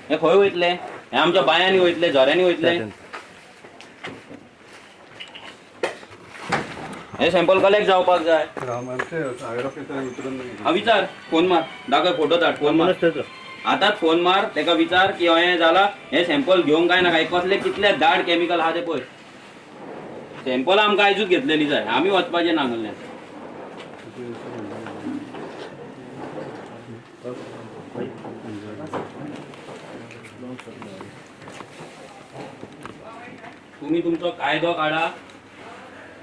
हें खंय वयतलें? हें आमच्या बांयांनी वयतलें, झऱ्यांनी वयतलें. हें सॅम्पल कलेक्ट जावपाक जाय. आमचे हायर ऑफिसरांक विचारून मागीर. हा विचार, फोन मार, दाखय फोटो धाड, फोन मार आतांच, फोन मार तेका, विचार की हें जाला, हें सॅम्पल घेवंक काय ना काय, कसले कितले दाड केमिकल आहा ते पळय. सॅम्पल आमकां आयजूच घेतलेली जाय, आमी वचपाचें ना हांगल्यान. तुमी तुमचो कायदो काडा,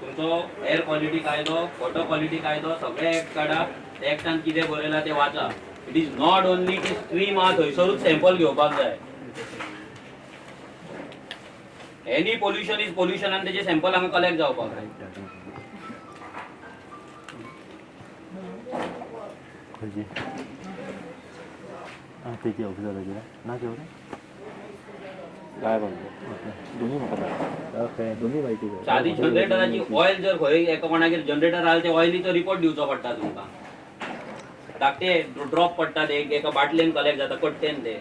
तुमचो एअर क्वॉलिटी कायदो, वॉटर क्वॉलिटी कायदो, सगळे एक्ट काडा. त्या एक्टान कितें बरयलां तें वाचा. It is not only की स्ट्रीम आहा थंयसरूच सॅम्पल घेवपाक जाय. एनी पोल्युशन is pollution आनी तेजे सॅम्पल हांगा कलेक्ट जावपाक जाय. खंयची आं तेजी ऑफिसराची ना केवढे काय दोन्ही म्हाका ओके दोन्ही माहिती जाय. सादी जनरेटराची ऑयल जर खंय एका कोणागेर जनरेटर आहा ते ऑयलीचो रिपोर्ट दिवचो पडटा तुमकां. धाकटे ड्रॉप पडटा ते एका बाटलेन कलेक्ट जाता कट्टेन ते.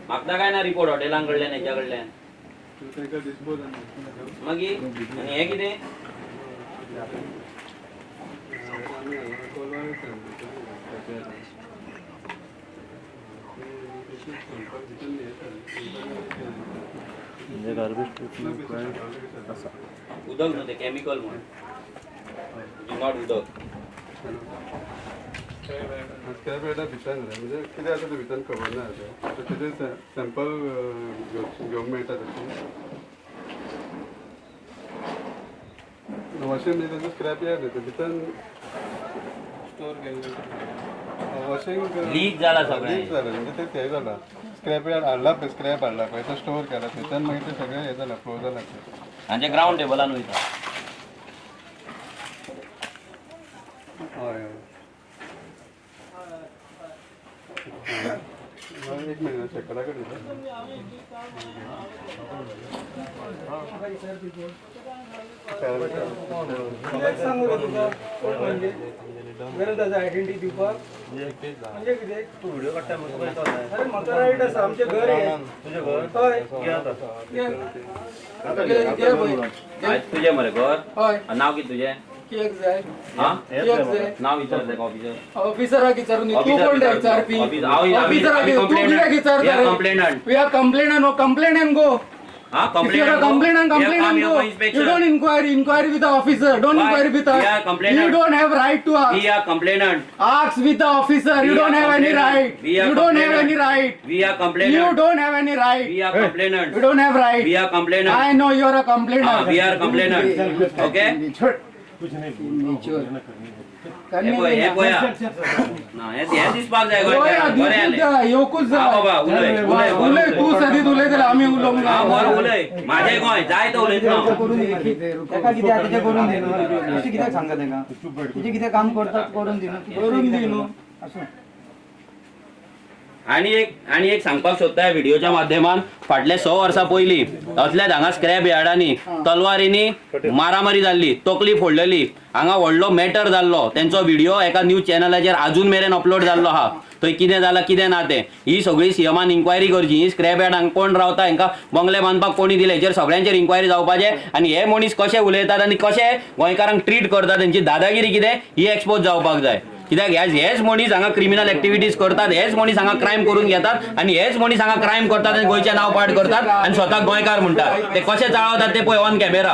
मागता काय ना रिपोर्ट हॉटेलां कडल्यान हेच्या कडल्यान. तांकां डिस्पोज. मागीर आनी हें कितें? आमी हांगा कोलवाळे सॅम्पल भितर म्हणजे गार्बेज ट्रीटमेंट प्लांट आसा. उदक न्हू तें, केमिकल म्हण, not उदक. स्क्रॅप यार्डा भितर न्हय, म्हणजे कितें आसा तें भितर खबर ना आतां. तेजें सॅम्पल घेवंक मेळटा तशें वॉशींग म्हणजे तेजो स्क्रॅप यार्ड तें भितर स्टोर केल्ले. वॉशींग लीक जाला सगळें. लीक जालें म्हणजे तें हें जाला, स्क्रॅप यार्ड हाडला पळय, स्क्रॅप हाडला पळय, तो स्टोर केला थंयच्यान, मागीर तें सगळें हें जाला, फ्लो जाला तें. हांचे ग्रावंड टेबलान वयता. हय हय हय, एक मिनिट, शेकरा कडेन. कित्याक सांगू रे तुका कोण म्हणजे गरज आसा आयडेंटिटी दिवपाक म्हणजे कितें? तूं व्हिडिओ काडटा मग तुका येता. अरे म्हाका रायट आसा, आमचें घर हें. तुजें घर? हय. घे आतां. घे. घे घे पळय. आयज तुजें मरे घर? हय. नांव कितें तुजें? कित्याक जाय? हा, कित्याक जाय? नांव विचार तेका ऑफिसर. ऑफिसराक विचारून तूं कोण रे विचारपी? ऑफिसराक तूं कित्याक विचारता रे? Complainant. We are complainant, no complaint and go. हा. If you are a complainant, complain and go. You don't inquire, inquire with the officer. Don't Why? Inquire with We us. are complainant. You don't have right to ask. We are complainant. Ask with the officer. You We don't are have any complainant. Right. We are You don't have complainant. Any right. We are You complainant. Don't have any right. We are complainant. You don't have right. We are complainant. I know you are a complainant. We are complainant, okay. हे पळय, हे पळया ना, हे हे दिसपाक जाय गोंयकारांक. बरें जालें. येवकूच हा जाय. बाबा, उलय उलय, बरो. उलय तूं, सदीत उलयतले आमी उलोवंक हा, ना. बरो उलय. म्हाजें गोंय जाय तो उलयतलो. तेका कितें आहा तेजें करून दी न्हू. अशें कित्याक सांगता तेका? तुजें कितें काम करतात करून दी न्हू. करून दी न्हू. आसूं. आणि एक सांगपाक सोदता ह्या व्हिडिओच्या माध्यमान, फाटल्या 6 वर्सां पयलीं असल्याच हांगा स्क्रॅप यार्डांनी तलवारींनी मारामारी जाल्ली, तकली फोडलेली, हांगा व्हडलो मॅटर जाल्लो. तेंचो व्हिडिओ एका न्यूज चॅनलाचेर आजून मेरेन अपलोड जाल्लो आहा. थंय कितें जालां कितें ना तें ही सगळी सीएमान इन्क्वायरी करची. ही स्क्रॅप यार्ड हांगा कोण रावता, हांकां बंगले बांदपाक कोणी दिले, हेचेर सगळ्यांचेर इन्क्वायरी जावपाचें. आनी हे मनीस कशे उलयतात आनी कशे गोंयकारांक ट्रीट करतात, तेंची दादागिरी कितें ही एक्सपोज जावपाक जाय. कित्याक हेच मनीस हांगा क्रिमिनल एक्टिविटीज करतात, हेच मनीस हांगा क्रायम करून घेतात आनी हेच मनीस हांगा क्रायम करतात आनी गोंयचें नांव पाड करतात आनी स्वताक गोंयकार म्हणटात. ते कशे चाळवतात ते पळय ऑन कॅमेरा.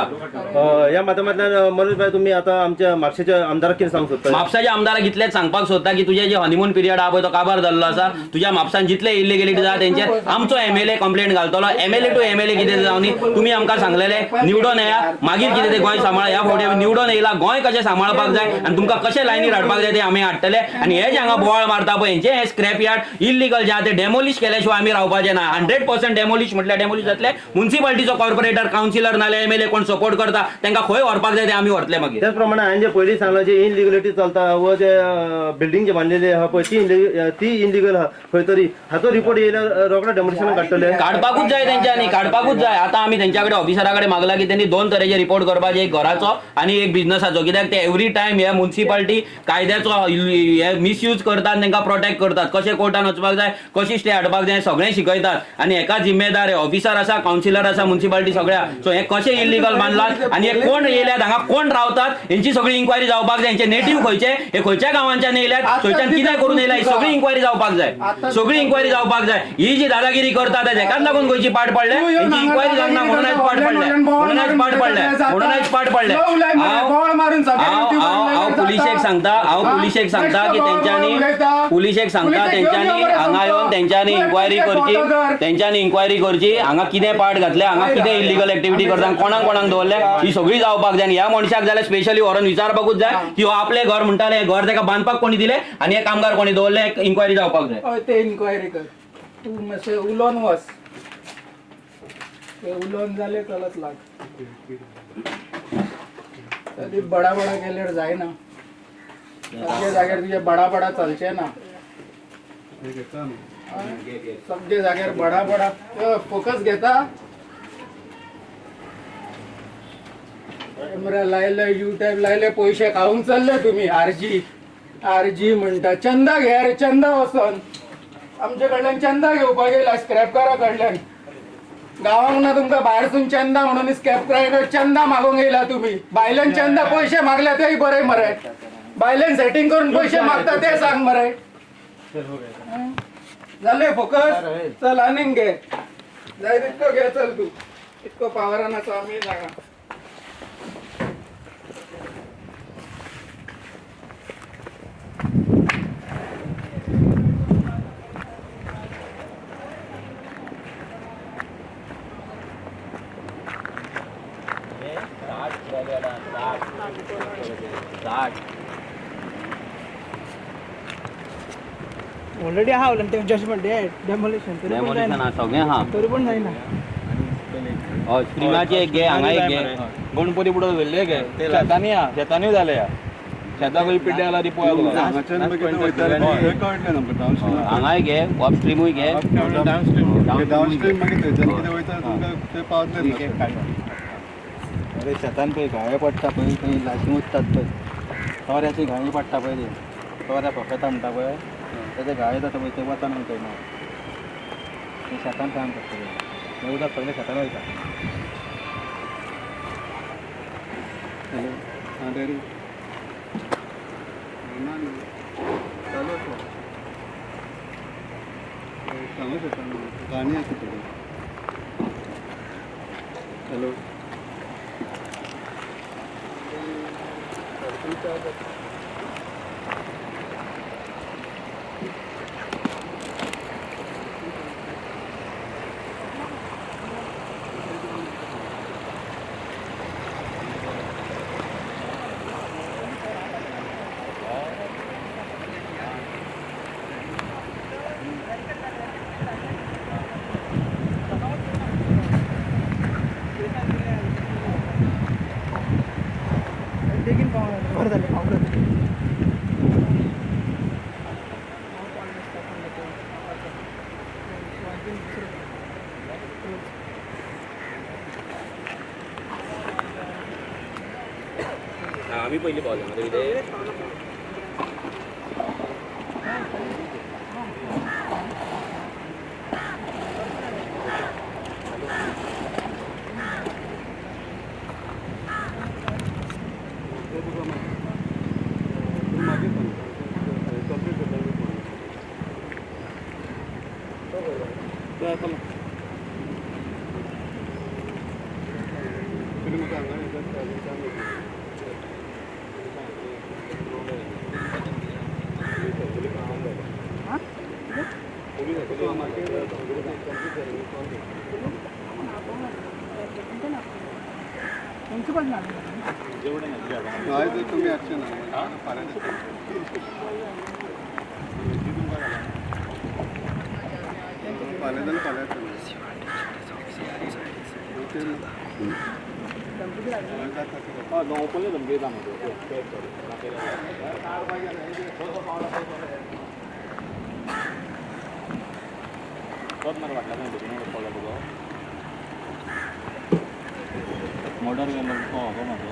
ह्या माध्यमांतल्यान मनोज भाई, तुमी आतां आमच्या म्हापशेच्या आमदाराक कितें सांगूंक सोदता? म्हापसाच्या आमदाराक इतलेंच सांगपाक सोदता की तुजें जे हनीमून पिरियड आहा पळय तो काबार जाल्लो आसा. तुज्या म्हापसान जितले इलिगेलिटी जाता तेंचेर आमचो एमएलए कंप्लेंट घालतलो. एमएलए टू एमएलए कितें जावन तुमी आमकां सांगलेलें निवडून येया, मागीर कितें तें गोंय सांबाळ. ह्या फावटी आमी निवडून येयला, गोंय कशें सांबाळपाक जाय आनी तुमकां कशें लायनीर हाडपाक जाय तें आमी हाडटले. आनी हे जे हांगा बोवाळ मारता पळय, हेंचे हे स्क्रॅप यार्ड इलिगल जे आहा ते डेमोलिश केल्या शिवाय आमी रावपाचे ना. 100% डेमोलिश म्हटल्यार डेमोलिश जातले. मुन्सिपालिटीचो कॉर्पोरेटर, कावन्सिलर नाल्यार एमएलए कोण सपोर्ट करता तांकां खंय व्हरपाक जाय ते आमी व्हरतले मागीर. त्याच प्रमाणे हांवें जे पयलीं सांगलां, जे इनलिगलिटी चलता व जे बिल्डींग जे बांदलेली आहा पळय ती इनलिगल आहा खंय तरी, हाचो रिपोर्ट येयल्यार रोखडो डेमोलिशन काडटले. काडपाकूच जाय तेंच्यांनी, काडपाकूच जाय. आतां आमी तेंच्या कडेन ऑफिसरा कडेन मागला की त्यांनी 2 तरेचे रिपोर्ट करपाचे, एक घराचो आनी एक बिझनसाचो. कित्याक ते एवरी टायम हे मुन्सिपालिटी कायद्याचो हे मिसयूज करतात आनी तांकां प्रोटेक्ट करतात. कशें कोर्टान वचपाक जाय, कशी स्टे हाडपाक जाय, सगळें शिकयतात. आनी हेका जिम्मेदार हे ऑफिसर आसा, कावन्सिलर आसा, मुन्सिपालिटी सगळ्या. सो हे कशें इलिगल बांदलां आनी हे कोण येयल्यात, हांगा कोण रावतात, हेंची सगळी इन्क्वायरी जावपाक जाय. हेंचे नेटीव खंयचे, हे खंयच्या गांवांच्यान येयल्यात, खंयच्यान कितें करून येयल्या, ही सगळी इन्क्वायरी जावपाक जाय. सगळी इन्क्वायरी जावपाक जाय. ही जी दादागिरी करतात हेकाच लागून गोंयची पाड पडल्या. हेंची इन्क्वायरी जावंक ना म्हणून आयज पाड पडल्या, म्हणून आयज पाड पडल्या, म्हणून आयज पाड पडल्या. हांव पुलिशेक सांगता, हांव पुलिशेक सांगता की तेंच्यांनी, पुलिशेक सांगता तेंच्यांनी हांगा येवन तेंच्यांनी इन्क्वायरी करची, तेंच्यांनी इन्क्वायरी करची हांगा कितें पाड घातले, हांगा कितें इलिगल एक्टिविटी करता, कोणाक कोणाक दवरले, ही सगळी जावपाक जाय. आनी ह्या मनशाक जाल्यार स्पेशली व्हरोन विचारपाकूच जाय की हो आपलें घर म्हणटाले, हें घर ताका बांदपाक कोणी दिलें आनी हे कामगार कोणी दवरले, इन्क्वायरी जावपाक जाय. हय, ते इन्क्वायरी कर तूं, मातशें उलोवन वच, ते उलोवन जालें चलत लाग. ती बडाबडा केल्यार जायना, सगळे जाग्यार तुजे बडाबडा चलचें ना. सगळे जाग्यार बडाबडा फोकस घेता. कॅमेरा लायले, युट्यूब लायले, पयशे खावंक चल्ले तुमी. आरजी आरजी म्हणटा, चंदा घे रे, चंदा वचोन आमचे कडल्यान चंदा घेवपाक येयला स्क्रॅपकारा कडल्यान. गांवांक ना तुमकां भायरसून चंदा म्हणून स्क्रॅप चंदा मागूंक येयला तुमी. बायल्यान चंदा पयशे मागल्या तेय बरे मरे, बायल्यान सेटींग करून पयशे मागता ते सांग मरे. जाले फोकस, चल आनीक घे, जाय तितको घे, चल तूं इतको पावरान आसा आमी जाणा. ऑलरेडी आहा उलयन ते जजमेंट हे डेमोलिशन तरी पण जायना, सगळें आहा. तरी पण जायना. हय, स्प्रिंगाची एक घे, हांगा एक घे. गणपती बुडो व्हेल्ले घे, शेतांनी आहा, शेतांनी जाले ह्या शेतां खंय पिड्ड्यार जाला ती पळय तुका. हांगाच्यान मागीर वयताले थंय कळटलें आमकां डावन हांगाय घे, अप स्ट्रीमूय घे. स्ट्रीम, डावन स्ट्रीम मागीर थंयच्यान कितें वयता तुमकां ते पावतले. अरे शेतान पळय घाये पडटा पळय, थंय लाशी उरतात पळय, तोऱ्याची घाये पडटा पळय, ते तोऱ्या फोकेता म्हणटा पळय, तेजे घाये जाता पळय, ते वता न्हू थंय मागीर ते शेतान काम करता ते उदक सगळें शेतान वयता. हॅलो, आं डॅडी, ना न्हू चालू आसा, सांगू शकता न्हू, गाणी आसा तुका. हॅलो, बेगीन पावना बरें जालें, पावलो. आमी पयलीं पावले मरे कितें. मागीर सांगता, कंप्लीट करता. तुमी म्हाका हांगा येतात. म्युन्सिपल ना. आयज तुमी एक्शन ना फाल्यां. फाल्यां जाल्यार फाल्यां. मोटर गेलो हो म्हाजो.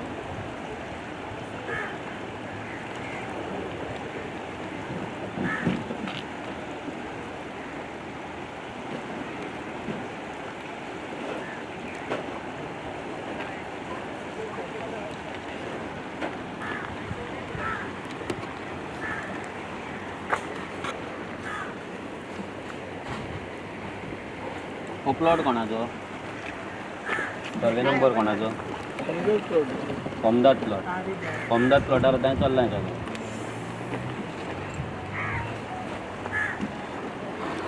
हो प्लॉट कोणाचो? सर्वे नंबर कोणाचो? कोमदाद प्लॉट. कोमदाद प्लॉटार आतां चल्लां सगळें.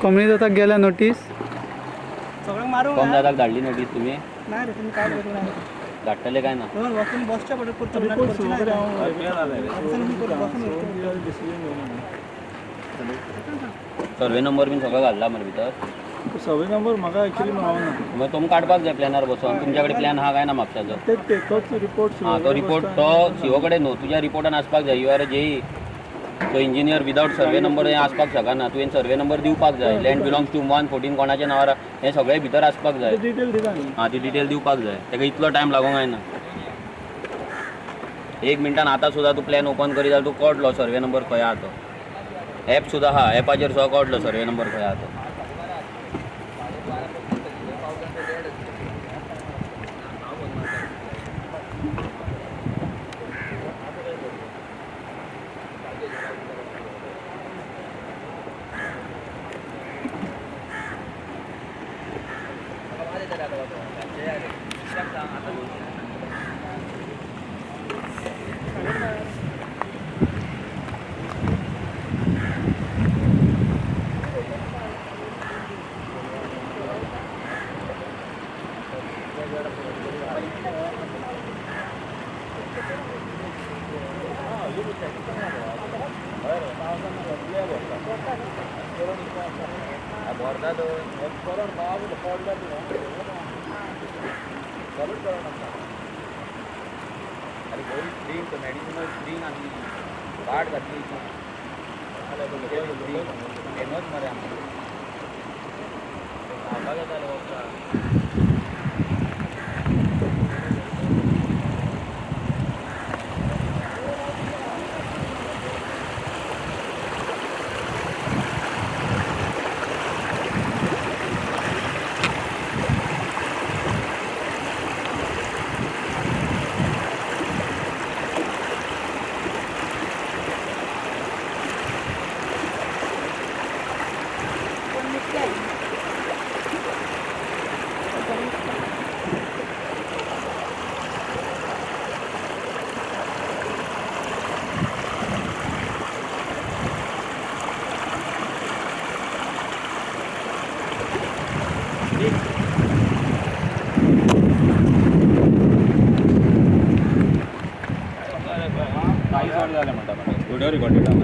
कॉमनी जाता गेल्या नोटीस. सगळ्यांक मारूंक. कोमदादाक धाडली नोटीस तुमी? ना रे, तुमी काय करूं ना. धाडटले काय ना? हय, वचून बसच्या पडत करता. रिपोर्ट करची ना. वगैरे हांव बसून. डिसिजन घेवना. सर्वे नंबर बीन सगळो घालला मरे भितर? सर्वे नंबर म्हाका एक्चुली मेळना. मागीर तुमी काडपाक जाय प्लॅनार बसोन. तुमच्या कडेन प्लॅन आहा काय ना म्हापशाचो? ते तोच रिपोर्ट. हां, तो रिपोर्ट तो सीओ कडेन न्हू, तुज्या रिपोर्टान आसपाक जाय. You are a JE, so engineer without survey number हें आसपाक शकना. तुवें सर्वे नंबर दिवपाक जाय. लँड बिलोंग्स टू 114 कोणाच्या नांवार हें सगळें भितर आसपाक जाय. डिटेल दिता न्ही. हां, ती डिटेल दिवपाक जाय. ताका इतलो टायम लागोंक जायना. एक मिनटान आतां सुद्दां तूं प्लॅन ओपन करीत जाल्यार तूं कळटलो सर्वे नंबर खंय आहा तो. एप सुद्दां आहा, एपाचेर सुद्दां कळटलो सर्वे नंबर खंय आहा तो.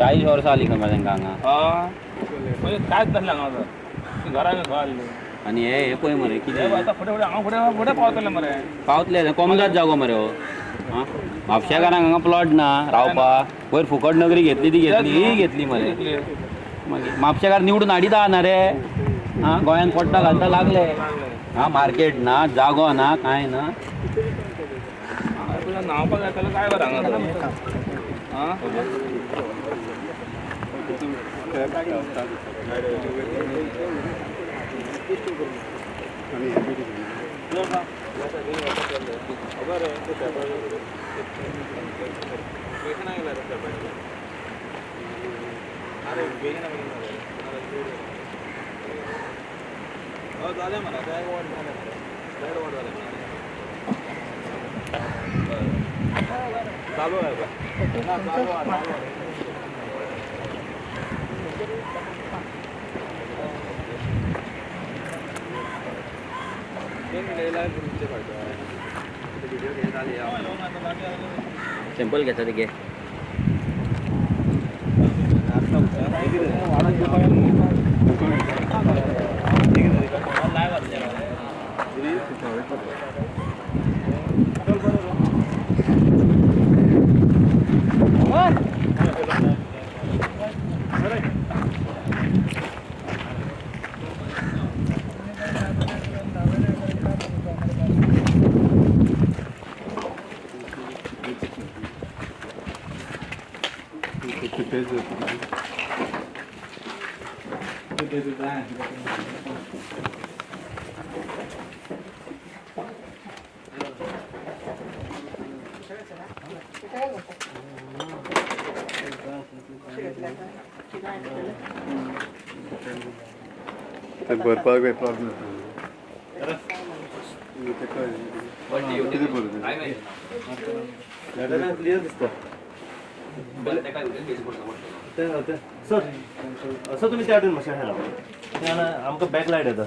चाळीस वर्सां जालीं खंय तांकां हांगा. कांयच नासलें हांगा, घरान खंय. आनी हे हे पळय मरे कितें. आतां फुडें फुडें हांगा फुडें फुडें पावतले मरे. पावतले. कोमजात जागो मरे हो. आं, म्हापशेकारांक हांगा प्लॉट ना रावपा. वयर फुकट नगरी घेतली ती घेतली ही घेतली मरे. मागीर म्हापशेकार निवडून हाडिता ना रे. आं, गोंयान पोट्टा घालता लागले. आं, मार्केट ना, जागो ना, कांय ना. न्हांवपाक जाय काय बरं हांगा आं चालू आहे सॅम्पल घेता ते घे. भरपाक प्रॉब्लेम कितें बरं क्लियर दिसता. सर असं तुम्ही त्या वाटेन मातशें राव, आमकां बॅक लायट येता.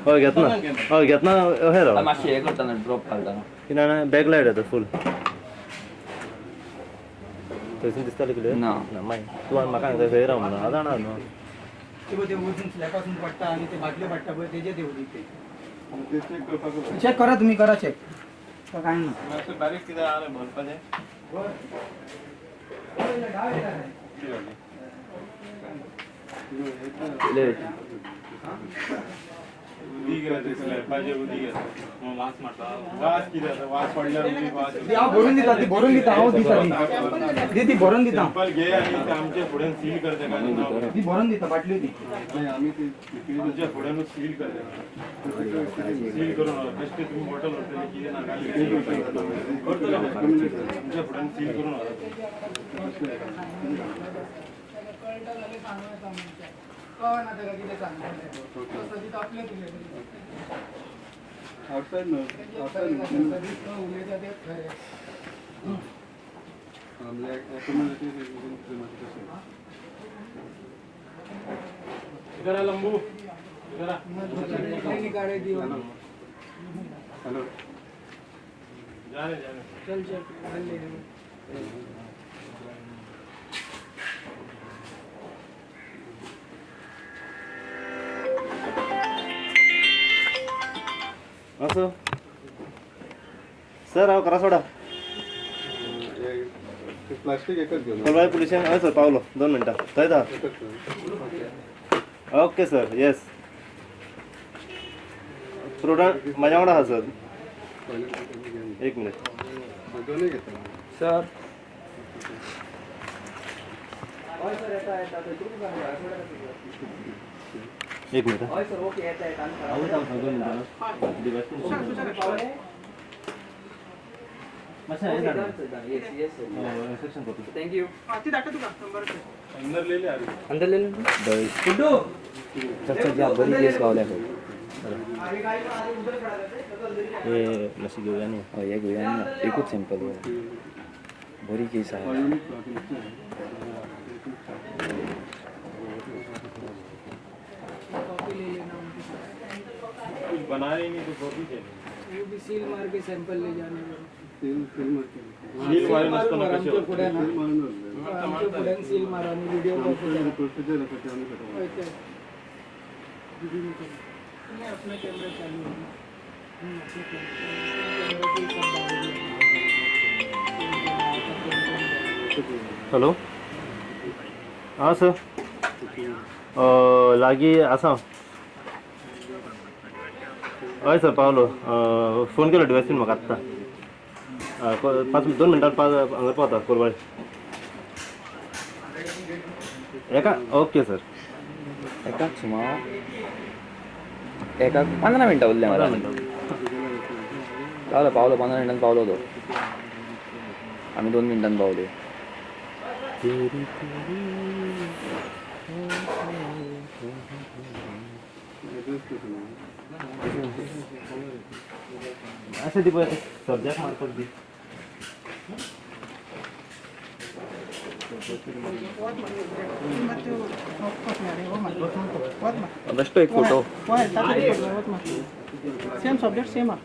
हय घेतना, हय घेतना अहें राव मातशें हें करतना ड्रॉप घालतना कितें जाणा बॅक लायट येता फूल. थंयसून दिसतालें क्लियर ना. ना मागीर तूं आनी म्हाका सांगता खंय राव म्हणून हांव जाणा न्हू. ते पळय ते वचून स्लॅबासून पडटा आनी ते बाटल्यो पडटा पळय तेजे ते उदीक ते चेक करपाक चॅक करा तुमी, करा चॅक, काय ना. बारीक कितें आहा भरपाचें. हांव भरून दिता ती, भरून दिता हांव, दिता ती, ती भरून दिता, ती भरून दिता बाटल्यो ती. आमी ती कळटा जाल्यार सांगू येता मनशाक, कळना ताका कितें सांगतलें, तो सदींच आपलें उलयता. आउटसायड न्हू, आउटसायड सदींच तो उलयता तें खरें. लंबू हॅलो चल चल असो सर हांव करासोडा प्लास्टीक एकच घेवन कोलवाळे पुलिशेन. हय सर पावलो 2 मिनटां थंयच आहा. ओके सर, येस प्रोडक्ट म्हाज्या वांगडा आहा सर. एक मिनीट दोनूय घेता सर. एक मिनिट. हय सर, ओके येता येता. हांव 2 मिनटां मातशें इन्स्पेक्शन करता. Thank you. ती धाडटा तुका नंबराचेर. अंदर ले चल चल बरी केस गावल्या. हे मातशें घेवया न्ही. हय हे घेवया न्ही, एकूच सॅम्पल बरी केस आहा. कुछ बनाया ही नहीं तो कॉपी चाहिए. वो भी सील मार के सैंपल ले जाने को. सील सील मारते सील मारून आसतना कशें आमच्या फुड्यान सील मारून आमच्या फुड्यान सील मारा आनी व्हिडिओ प्रोसिजर आसा ते आमी करता. हय ते तुम्ही अपना कैमरा चालू है. अपना कैमरा. हॅलो आं सर, लागीं आसा. हय सर पावलो. फोन केलो डिवायसीन म्हाका आत्तां. 5 2 मिनटां हांगा पावता कोलवाळे. एका ओके सर. एकाक सुमार एकाक 15 मिनटां उरलें. 15 मिनटां पावलो पावलो 15 मिनटान पावलो तो. आमी 2 मिनटान पावले. अशें दी पळय सब्जेक्ट मारपाक दी. बेश्टो एक फोटो. सेम सब्जेक्ट सेम आहा.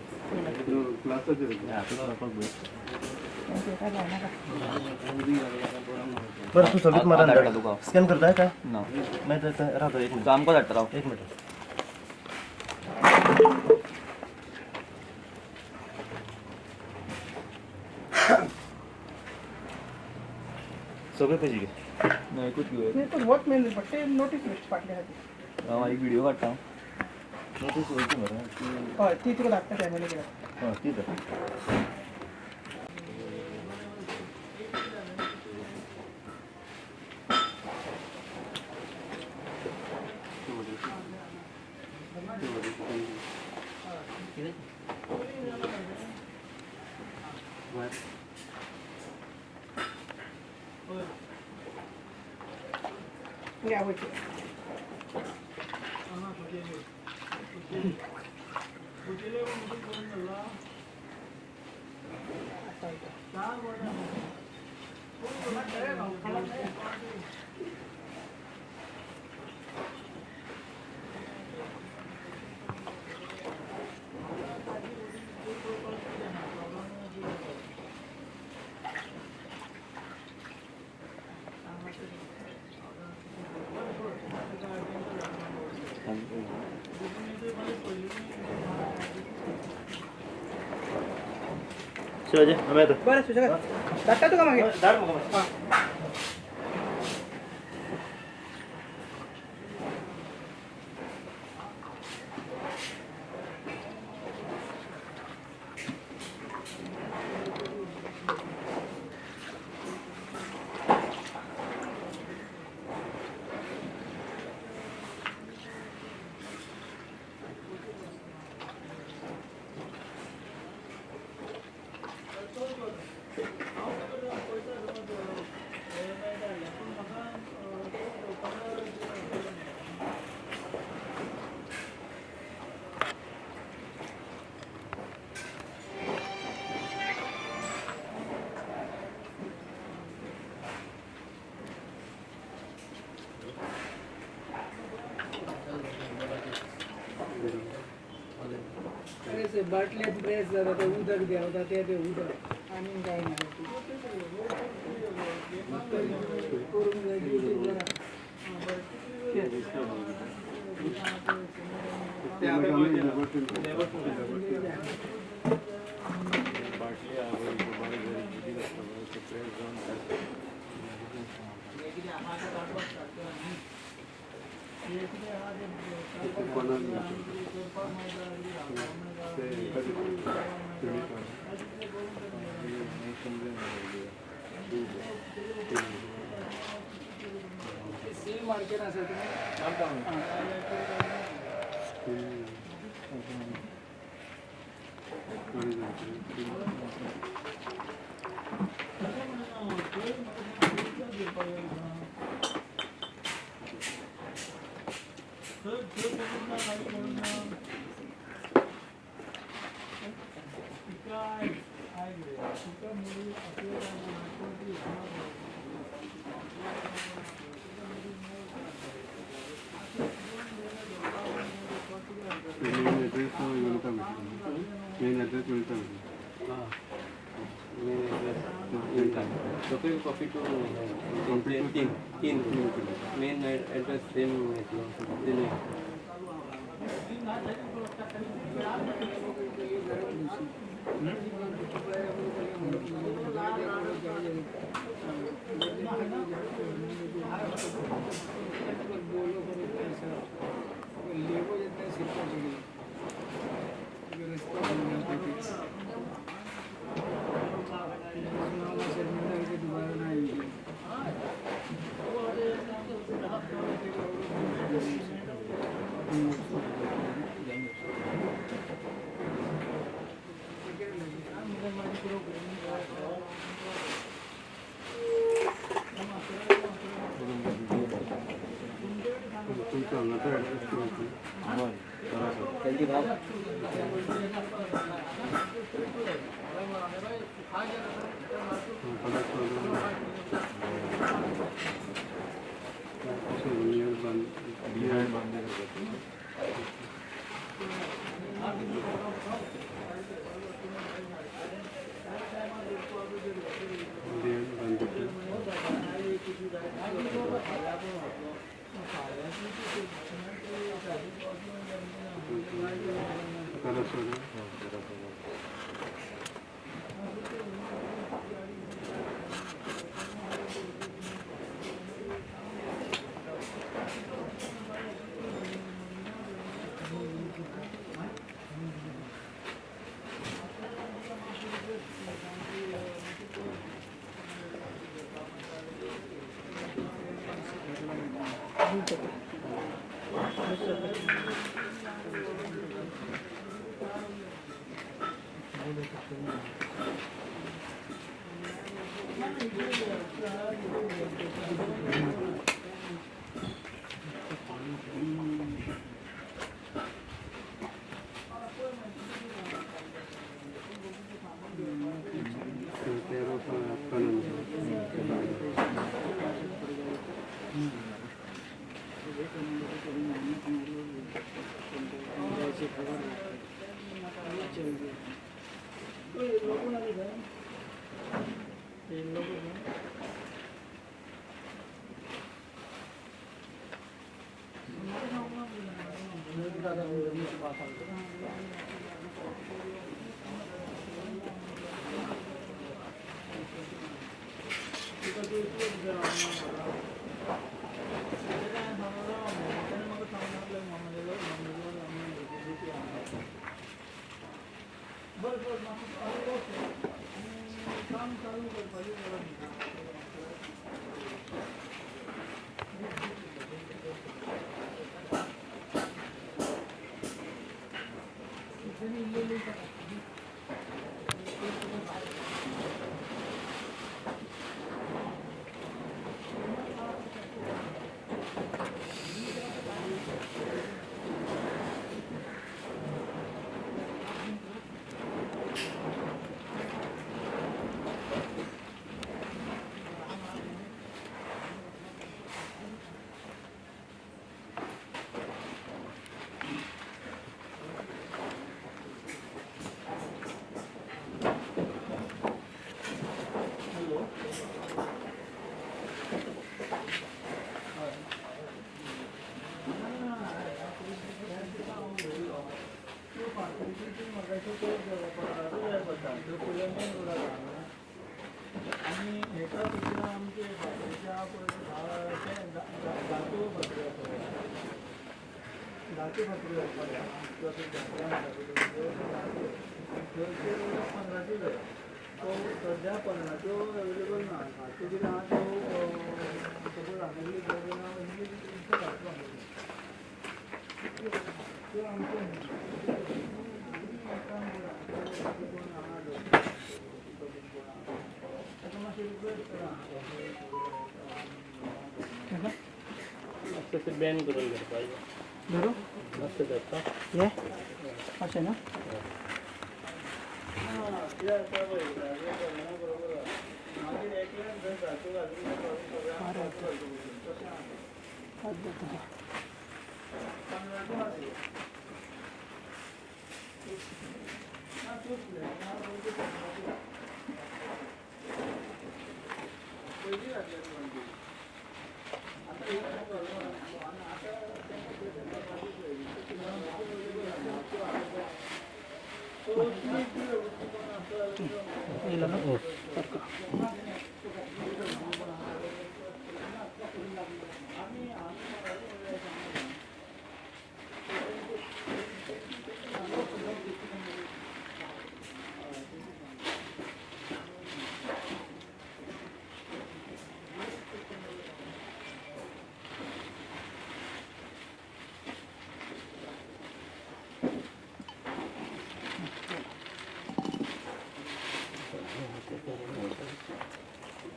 बरं तू सगळीच मारा तुका स्कॅन करताय काय ना? नाही तर राहतो 1 मिनिट. आमकां धाडटा राव. 1 मिनिट. सगळे पैसे घे. ना एकूच घेवया. एकूच वच मेन बट ते नोटीस बेश्टी फाटली आहा ती. हांव एक व्हिडिओ काडटा. नोटीस वयची मरे. हय ती तुका धाडटा फॅमिली कितें. हां ती धाड. या वयची. शिवाजी आमी येता. बरें सुशेगाद धाडटा तुका मागीर. धाड म्हाका. आं. बाटलेत प्रेस जाता ते उदक देंवता ते ते उदक आनी काय ना. करूंक जाय ड्युटी करा. सील मार्केट आसा तुमी. मेन एड्रेस येवता मेन एड्रेस मेळटा. मेन एड्रेस मेळटा. कॉफी टू तीन तीन मेन एड्रेस सेम येतलो. तुमचो हांगाचो एड्रेस कितें? बॅन करून धरपाचें धरू मातशें धरता हे अशें ना.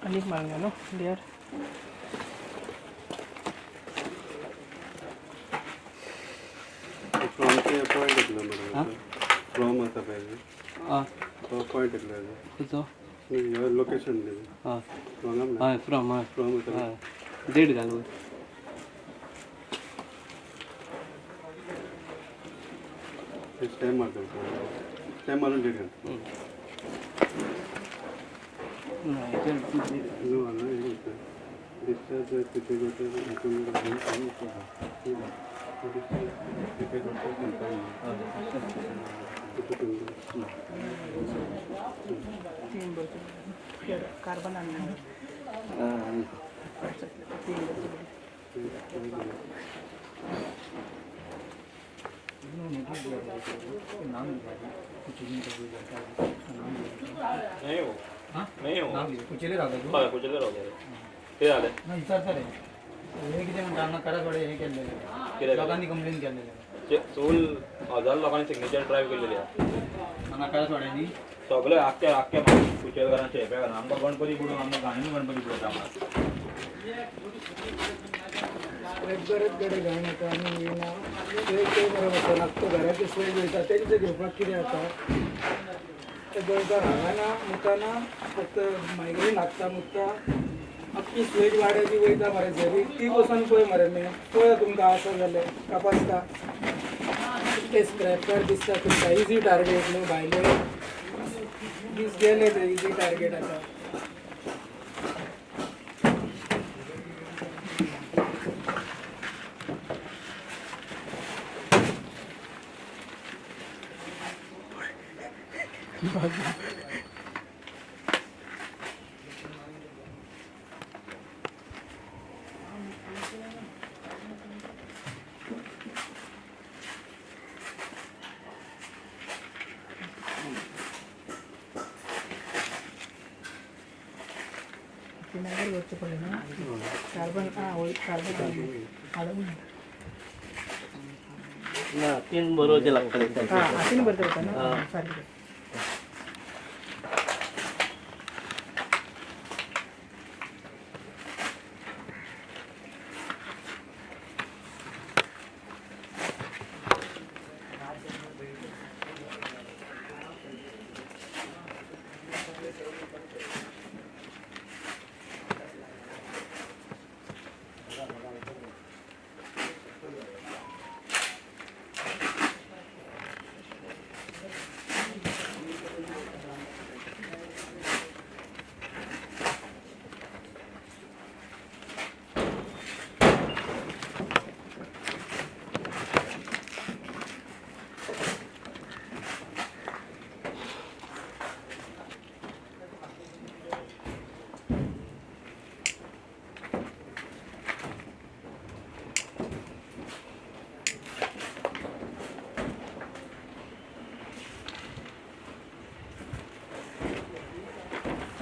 आनीक मारूंक जाय न्हू क्लियर. फ्रॉमचे पॉयंट येतलो मरे, फ्रॉम आसा पळय तो पॉयंट येतलो. खंयचो? ह्यो लोकेशन. हय. फ्रॉम. हय, फ्रॉम, हय. फ्रॉम आसा. हय, डेट घाल वयर. स्टॅम्प मारता, स्टॅम्प मारून डेट घाल. ना, हेचेर. न्हू हांगा हें करता, डिस्चार्ज प्रिपेड. प्रिपेड. तीन बरं कार्बन आणलं, तीन बरं. नहीं हो, नहीं हो. कुचेले रावता तूं? हय, कुचेले रावता. कितें जालें? ना, विचारता रे. हे कितें म्हणटा, हांगा करासवाडे हें केल्लें? कितें? लोकांनी कंप्लेन केल्लें. चोल हजार लोकांनी सिग्नेचर ड्रायव्ह केलेली आहा. हांगा करासवाड्यांनी. सगळे आख्खे आख्खे कुचेलकारां, शेपेकारां. आमकां गणपती बुडून, आमकां घाणीन गणपती बुडयता आमकां. गरज गडे घाण येता आनी येयना ते ते बरें वचना. तो घराचे सोय वयता तेंचे घेवपाक कितें जाता, ते गोंयकार हांगा ना मुताना, फक्त मायग्रेन हाडटा मुत्ता. आख्खी सुवेज वाड्याची वयता मरे झरी, ती वचोन पळय मरे. मे पळय तुमकां आसा जाल्यार कापासता ते स्क्रॅपर दिसता तुमकां. इजी टार्गेट न्हू, भायले दीस गेले ते इजी टार्गेट आतां. पिनागर वचचें पडलें न्हू कार्बन. आं वय, कार्बन हाडूंक ना, तीन बरोवचें लागतलें. आं, तीन बरयता पडटा न्हू सारकें.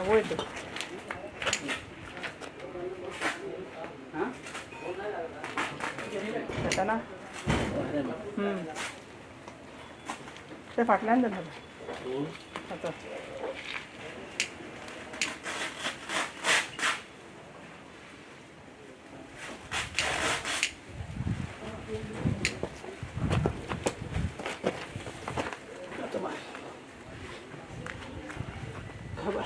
वयर जाता ना ते फाटल्यान जाता आतां. खबर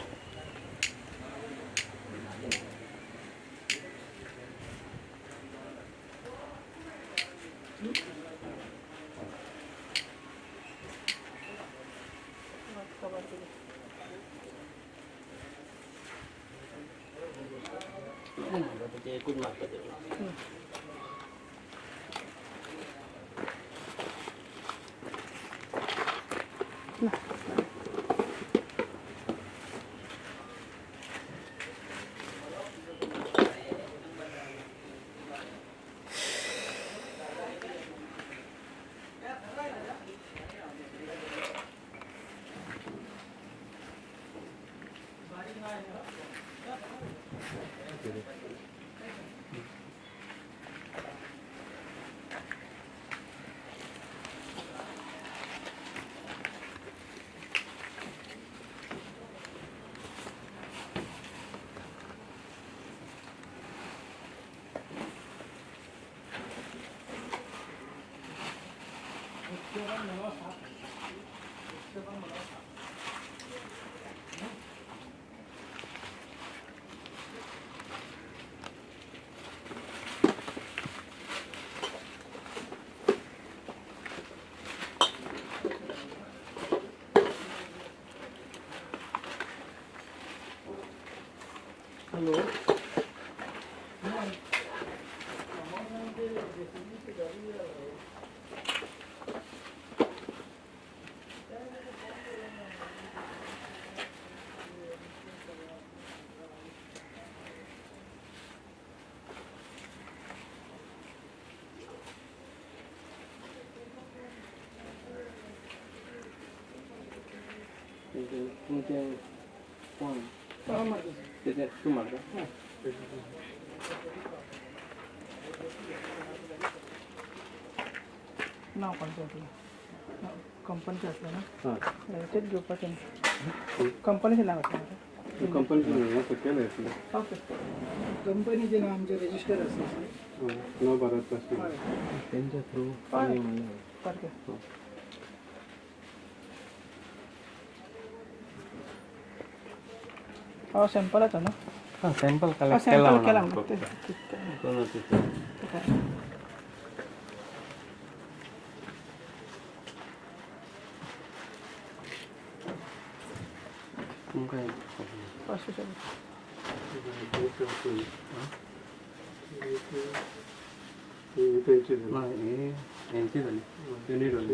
एकूच मारता तें. हॅलो. तुमचें कोण तेजें तूं मारता. नांव कोणाचें आसलें, कंपनीचें आसलें ना? हां. तेच घेवपाचें, कंपनीचें नांव आसलें. कंपनीचें नांव सकयल येतलें. ओके, कंपनीचें नांव आमचें रजिस्टर आसा. नव भारत प्लास्टीक. तेंच्या थ्रू. सारकें. हो सॅम्पलाचो न्हू? हां, सॅम्पल कलेक्ट सॅम्पल केला. केला. तुमकां पांचशे. तेंची. ना, हे हेंची जाली, युनीट वाली.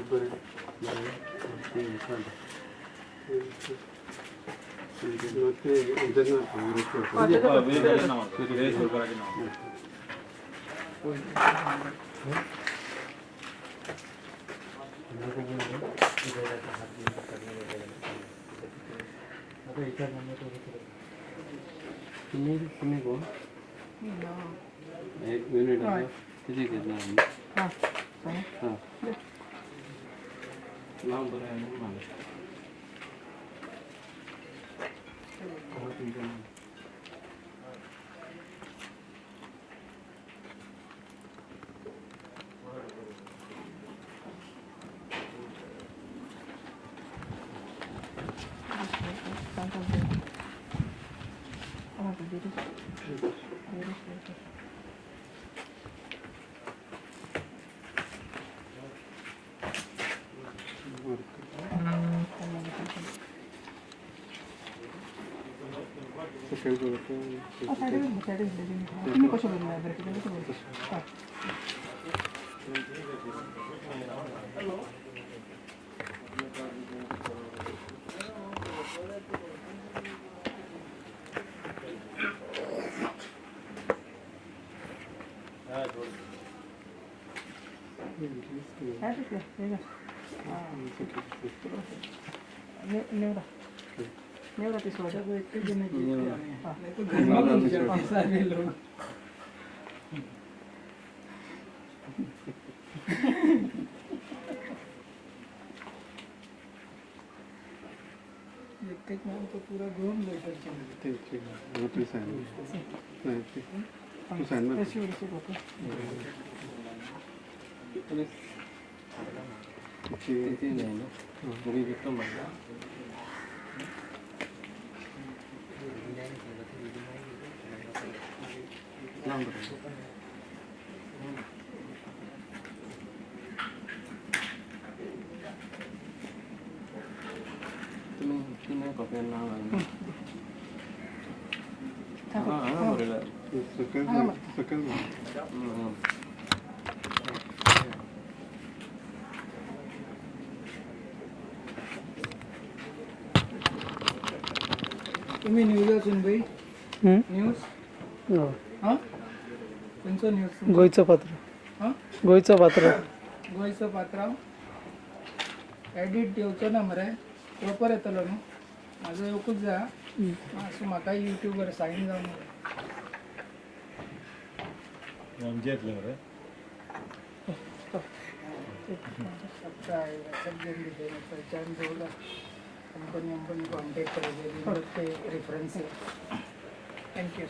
बरें. ते नाव. तुम्ही तुम्ही कोण? एक युनिट आसा तेजी घेतला आमी. हां. हां, नांव बरें आनी मागीर तुमचें नांव. सकयल. तुमी कशें भरलें? ब्रॅकेटान कशें भरलें? हय. काय तितलें? नेवरा नेवरा तिसवाडी. सारे लोग एक एक नाम तो पूरा घूम लेटर. तेंची तुवें सायन नाही, तूं सायन मार. तेजी जाय न्हू, मागीर विकतो मारता. नांव बरें. तुमी तिनूय कॉपी नांव घालून हांगा हांगा बरयला. सकयल सकयल. तुम्ही न्यूज भाई? न्यूज? हां, खंयचो न्यूज? गोंयचो पात्र. हां. गोंयचो पात्र. गोंयचो पात्रांव एडिट येवचो ना मरे, प्रोपर येतलो न्हू? म्हाजो येवकूच जाय. आसूं, म्हाका युट्यूबर सायन जावन मरे. आमचें येतलें मरे. सबका आएगा, सब जन दिखेगा, पहचान जो होगा, कंपनी वंपनी कॉन्टेक्ट करेंगे ते रेफरन्स. Thank you.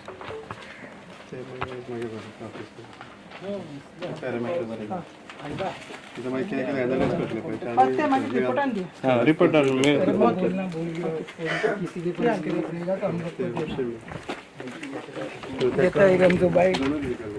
ते मागीर मागीर ऑफिस पॅरामेट्रिक मागीर कितें कितें एनालायज करतले पळय. ते मागीर रिपोर्टान दी. हां, रिपोर्टान. बोलना भूल गया, किसी के पास रहेगा तो हम लोग को ते देता है आमचो बायक. दोनूच निकाल.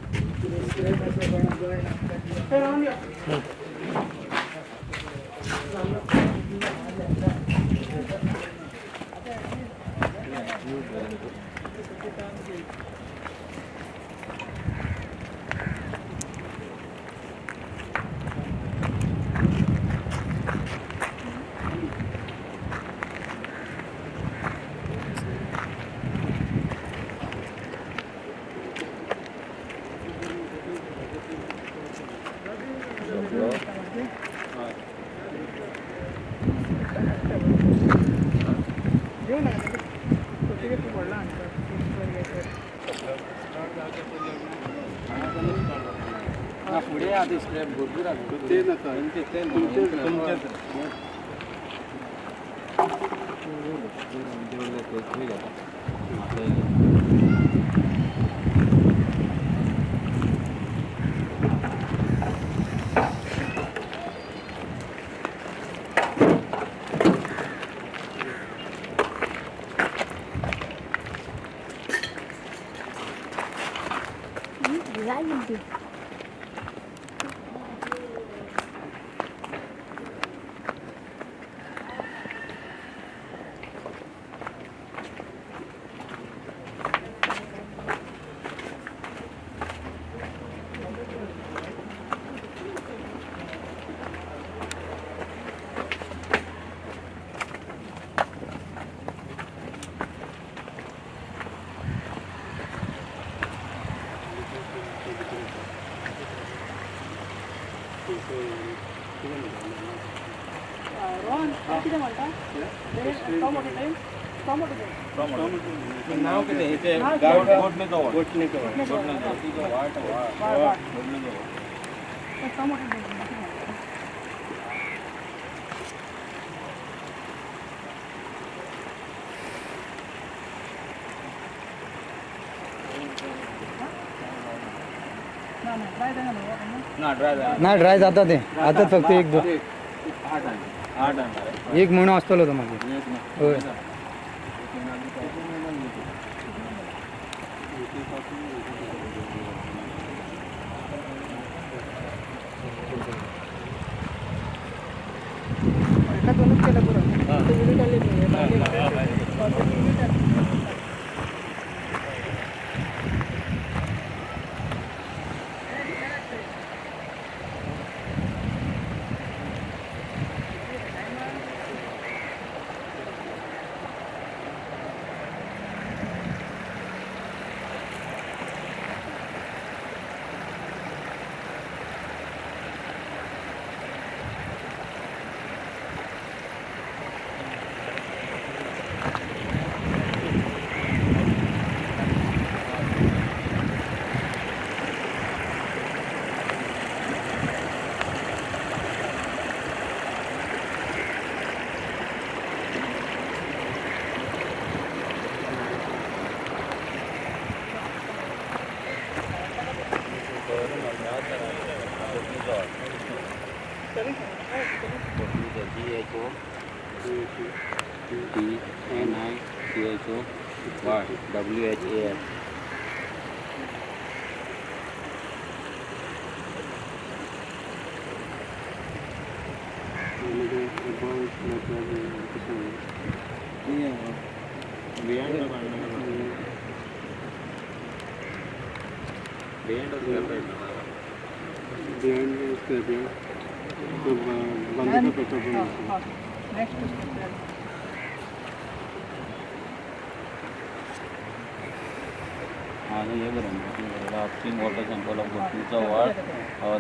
फुडें आतां स्क्रॅप भरपूर आसा. ते नाका तुमचेच. रोहन कितें म्हणटा? टोमॅटो. नाव कितें? टोमॅटो. ना ड्राय जाता ते आतां फक्त एक दोन एक म्हयनो आसतलो तो मागीर. हय दोनूच केलं पुरो. T N I C H O W H A L. Next step. हे बरें upstream water sample of गोटणीचो ward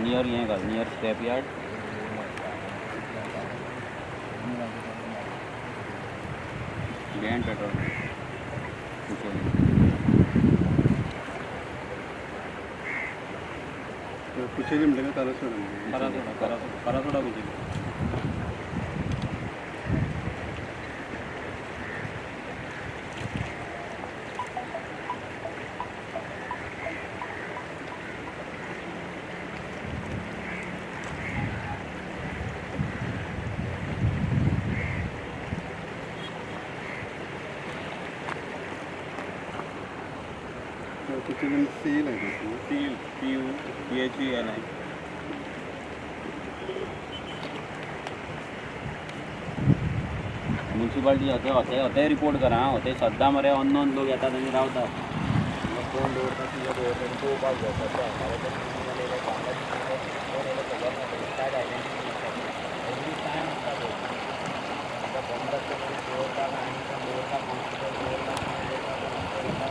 near हें घाल near scrap yard. Behind petrol. Kucheli म्हणटा करासोडा. करासोडा करासोडा कुचेली. तुमी सी लायता. C P U P H U N I. Municipality होते होते होते रिपोर्ट करा आं. होते सद्दां मरे अननोन लोक येतात आनी रावतात. कोण दवरता कितें दवरता तें पळोवपाक जाय. सद्दां हांगा कोण येयलो खबर ना, कांयच आयडेंटिटी नासता. एवरी टायम आसता पळय आतां बंद आसता म्हणून दवरता आनी कोण दवरता, कॉन्स्टेबल दवरता, कोण दवरता,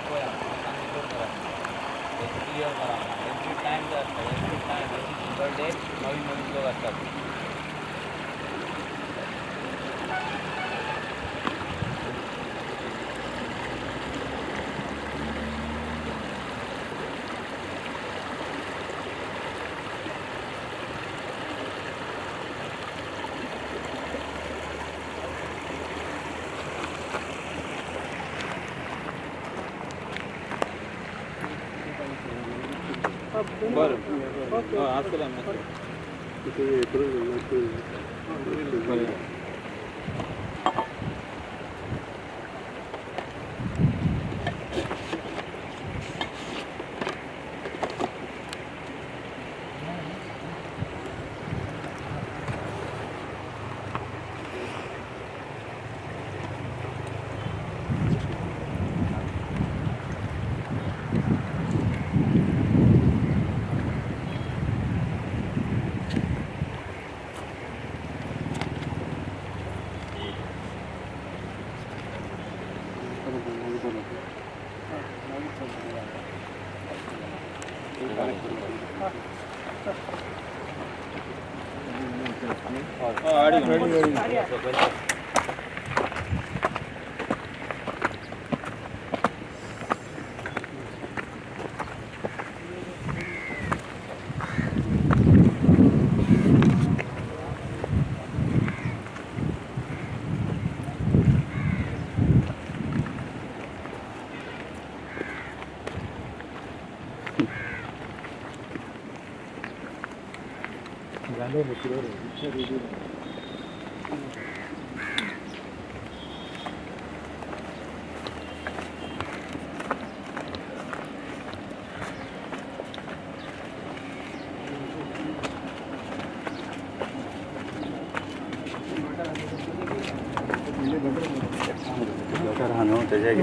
पळय रिपोर्ट करा, क्लियर करा. एवरी टायम ते आसता, every time every single day नवीन नवीन लोक आसतात. बरं आसतलें. बरें.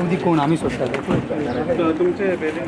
उदीक कोण आमी सोदताले तुमचे बेले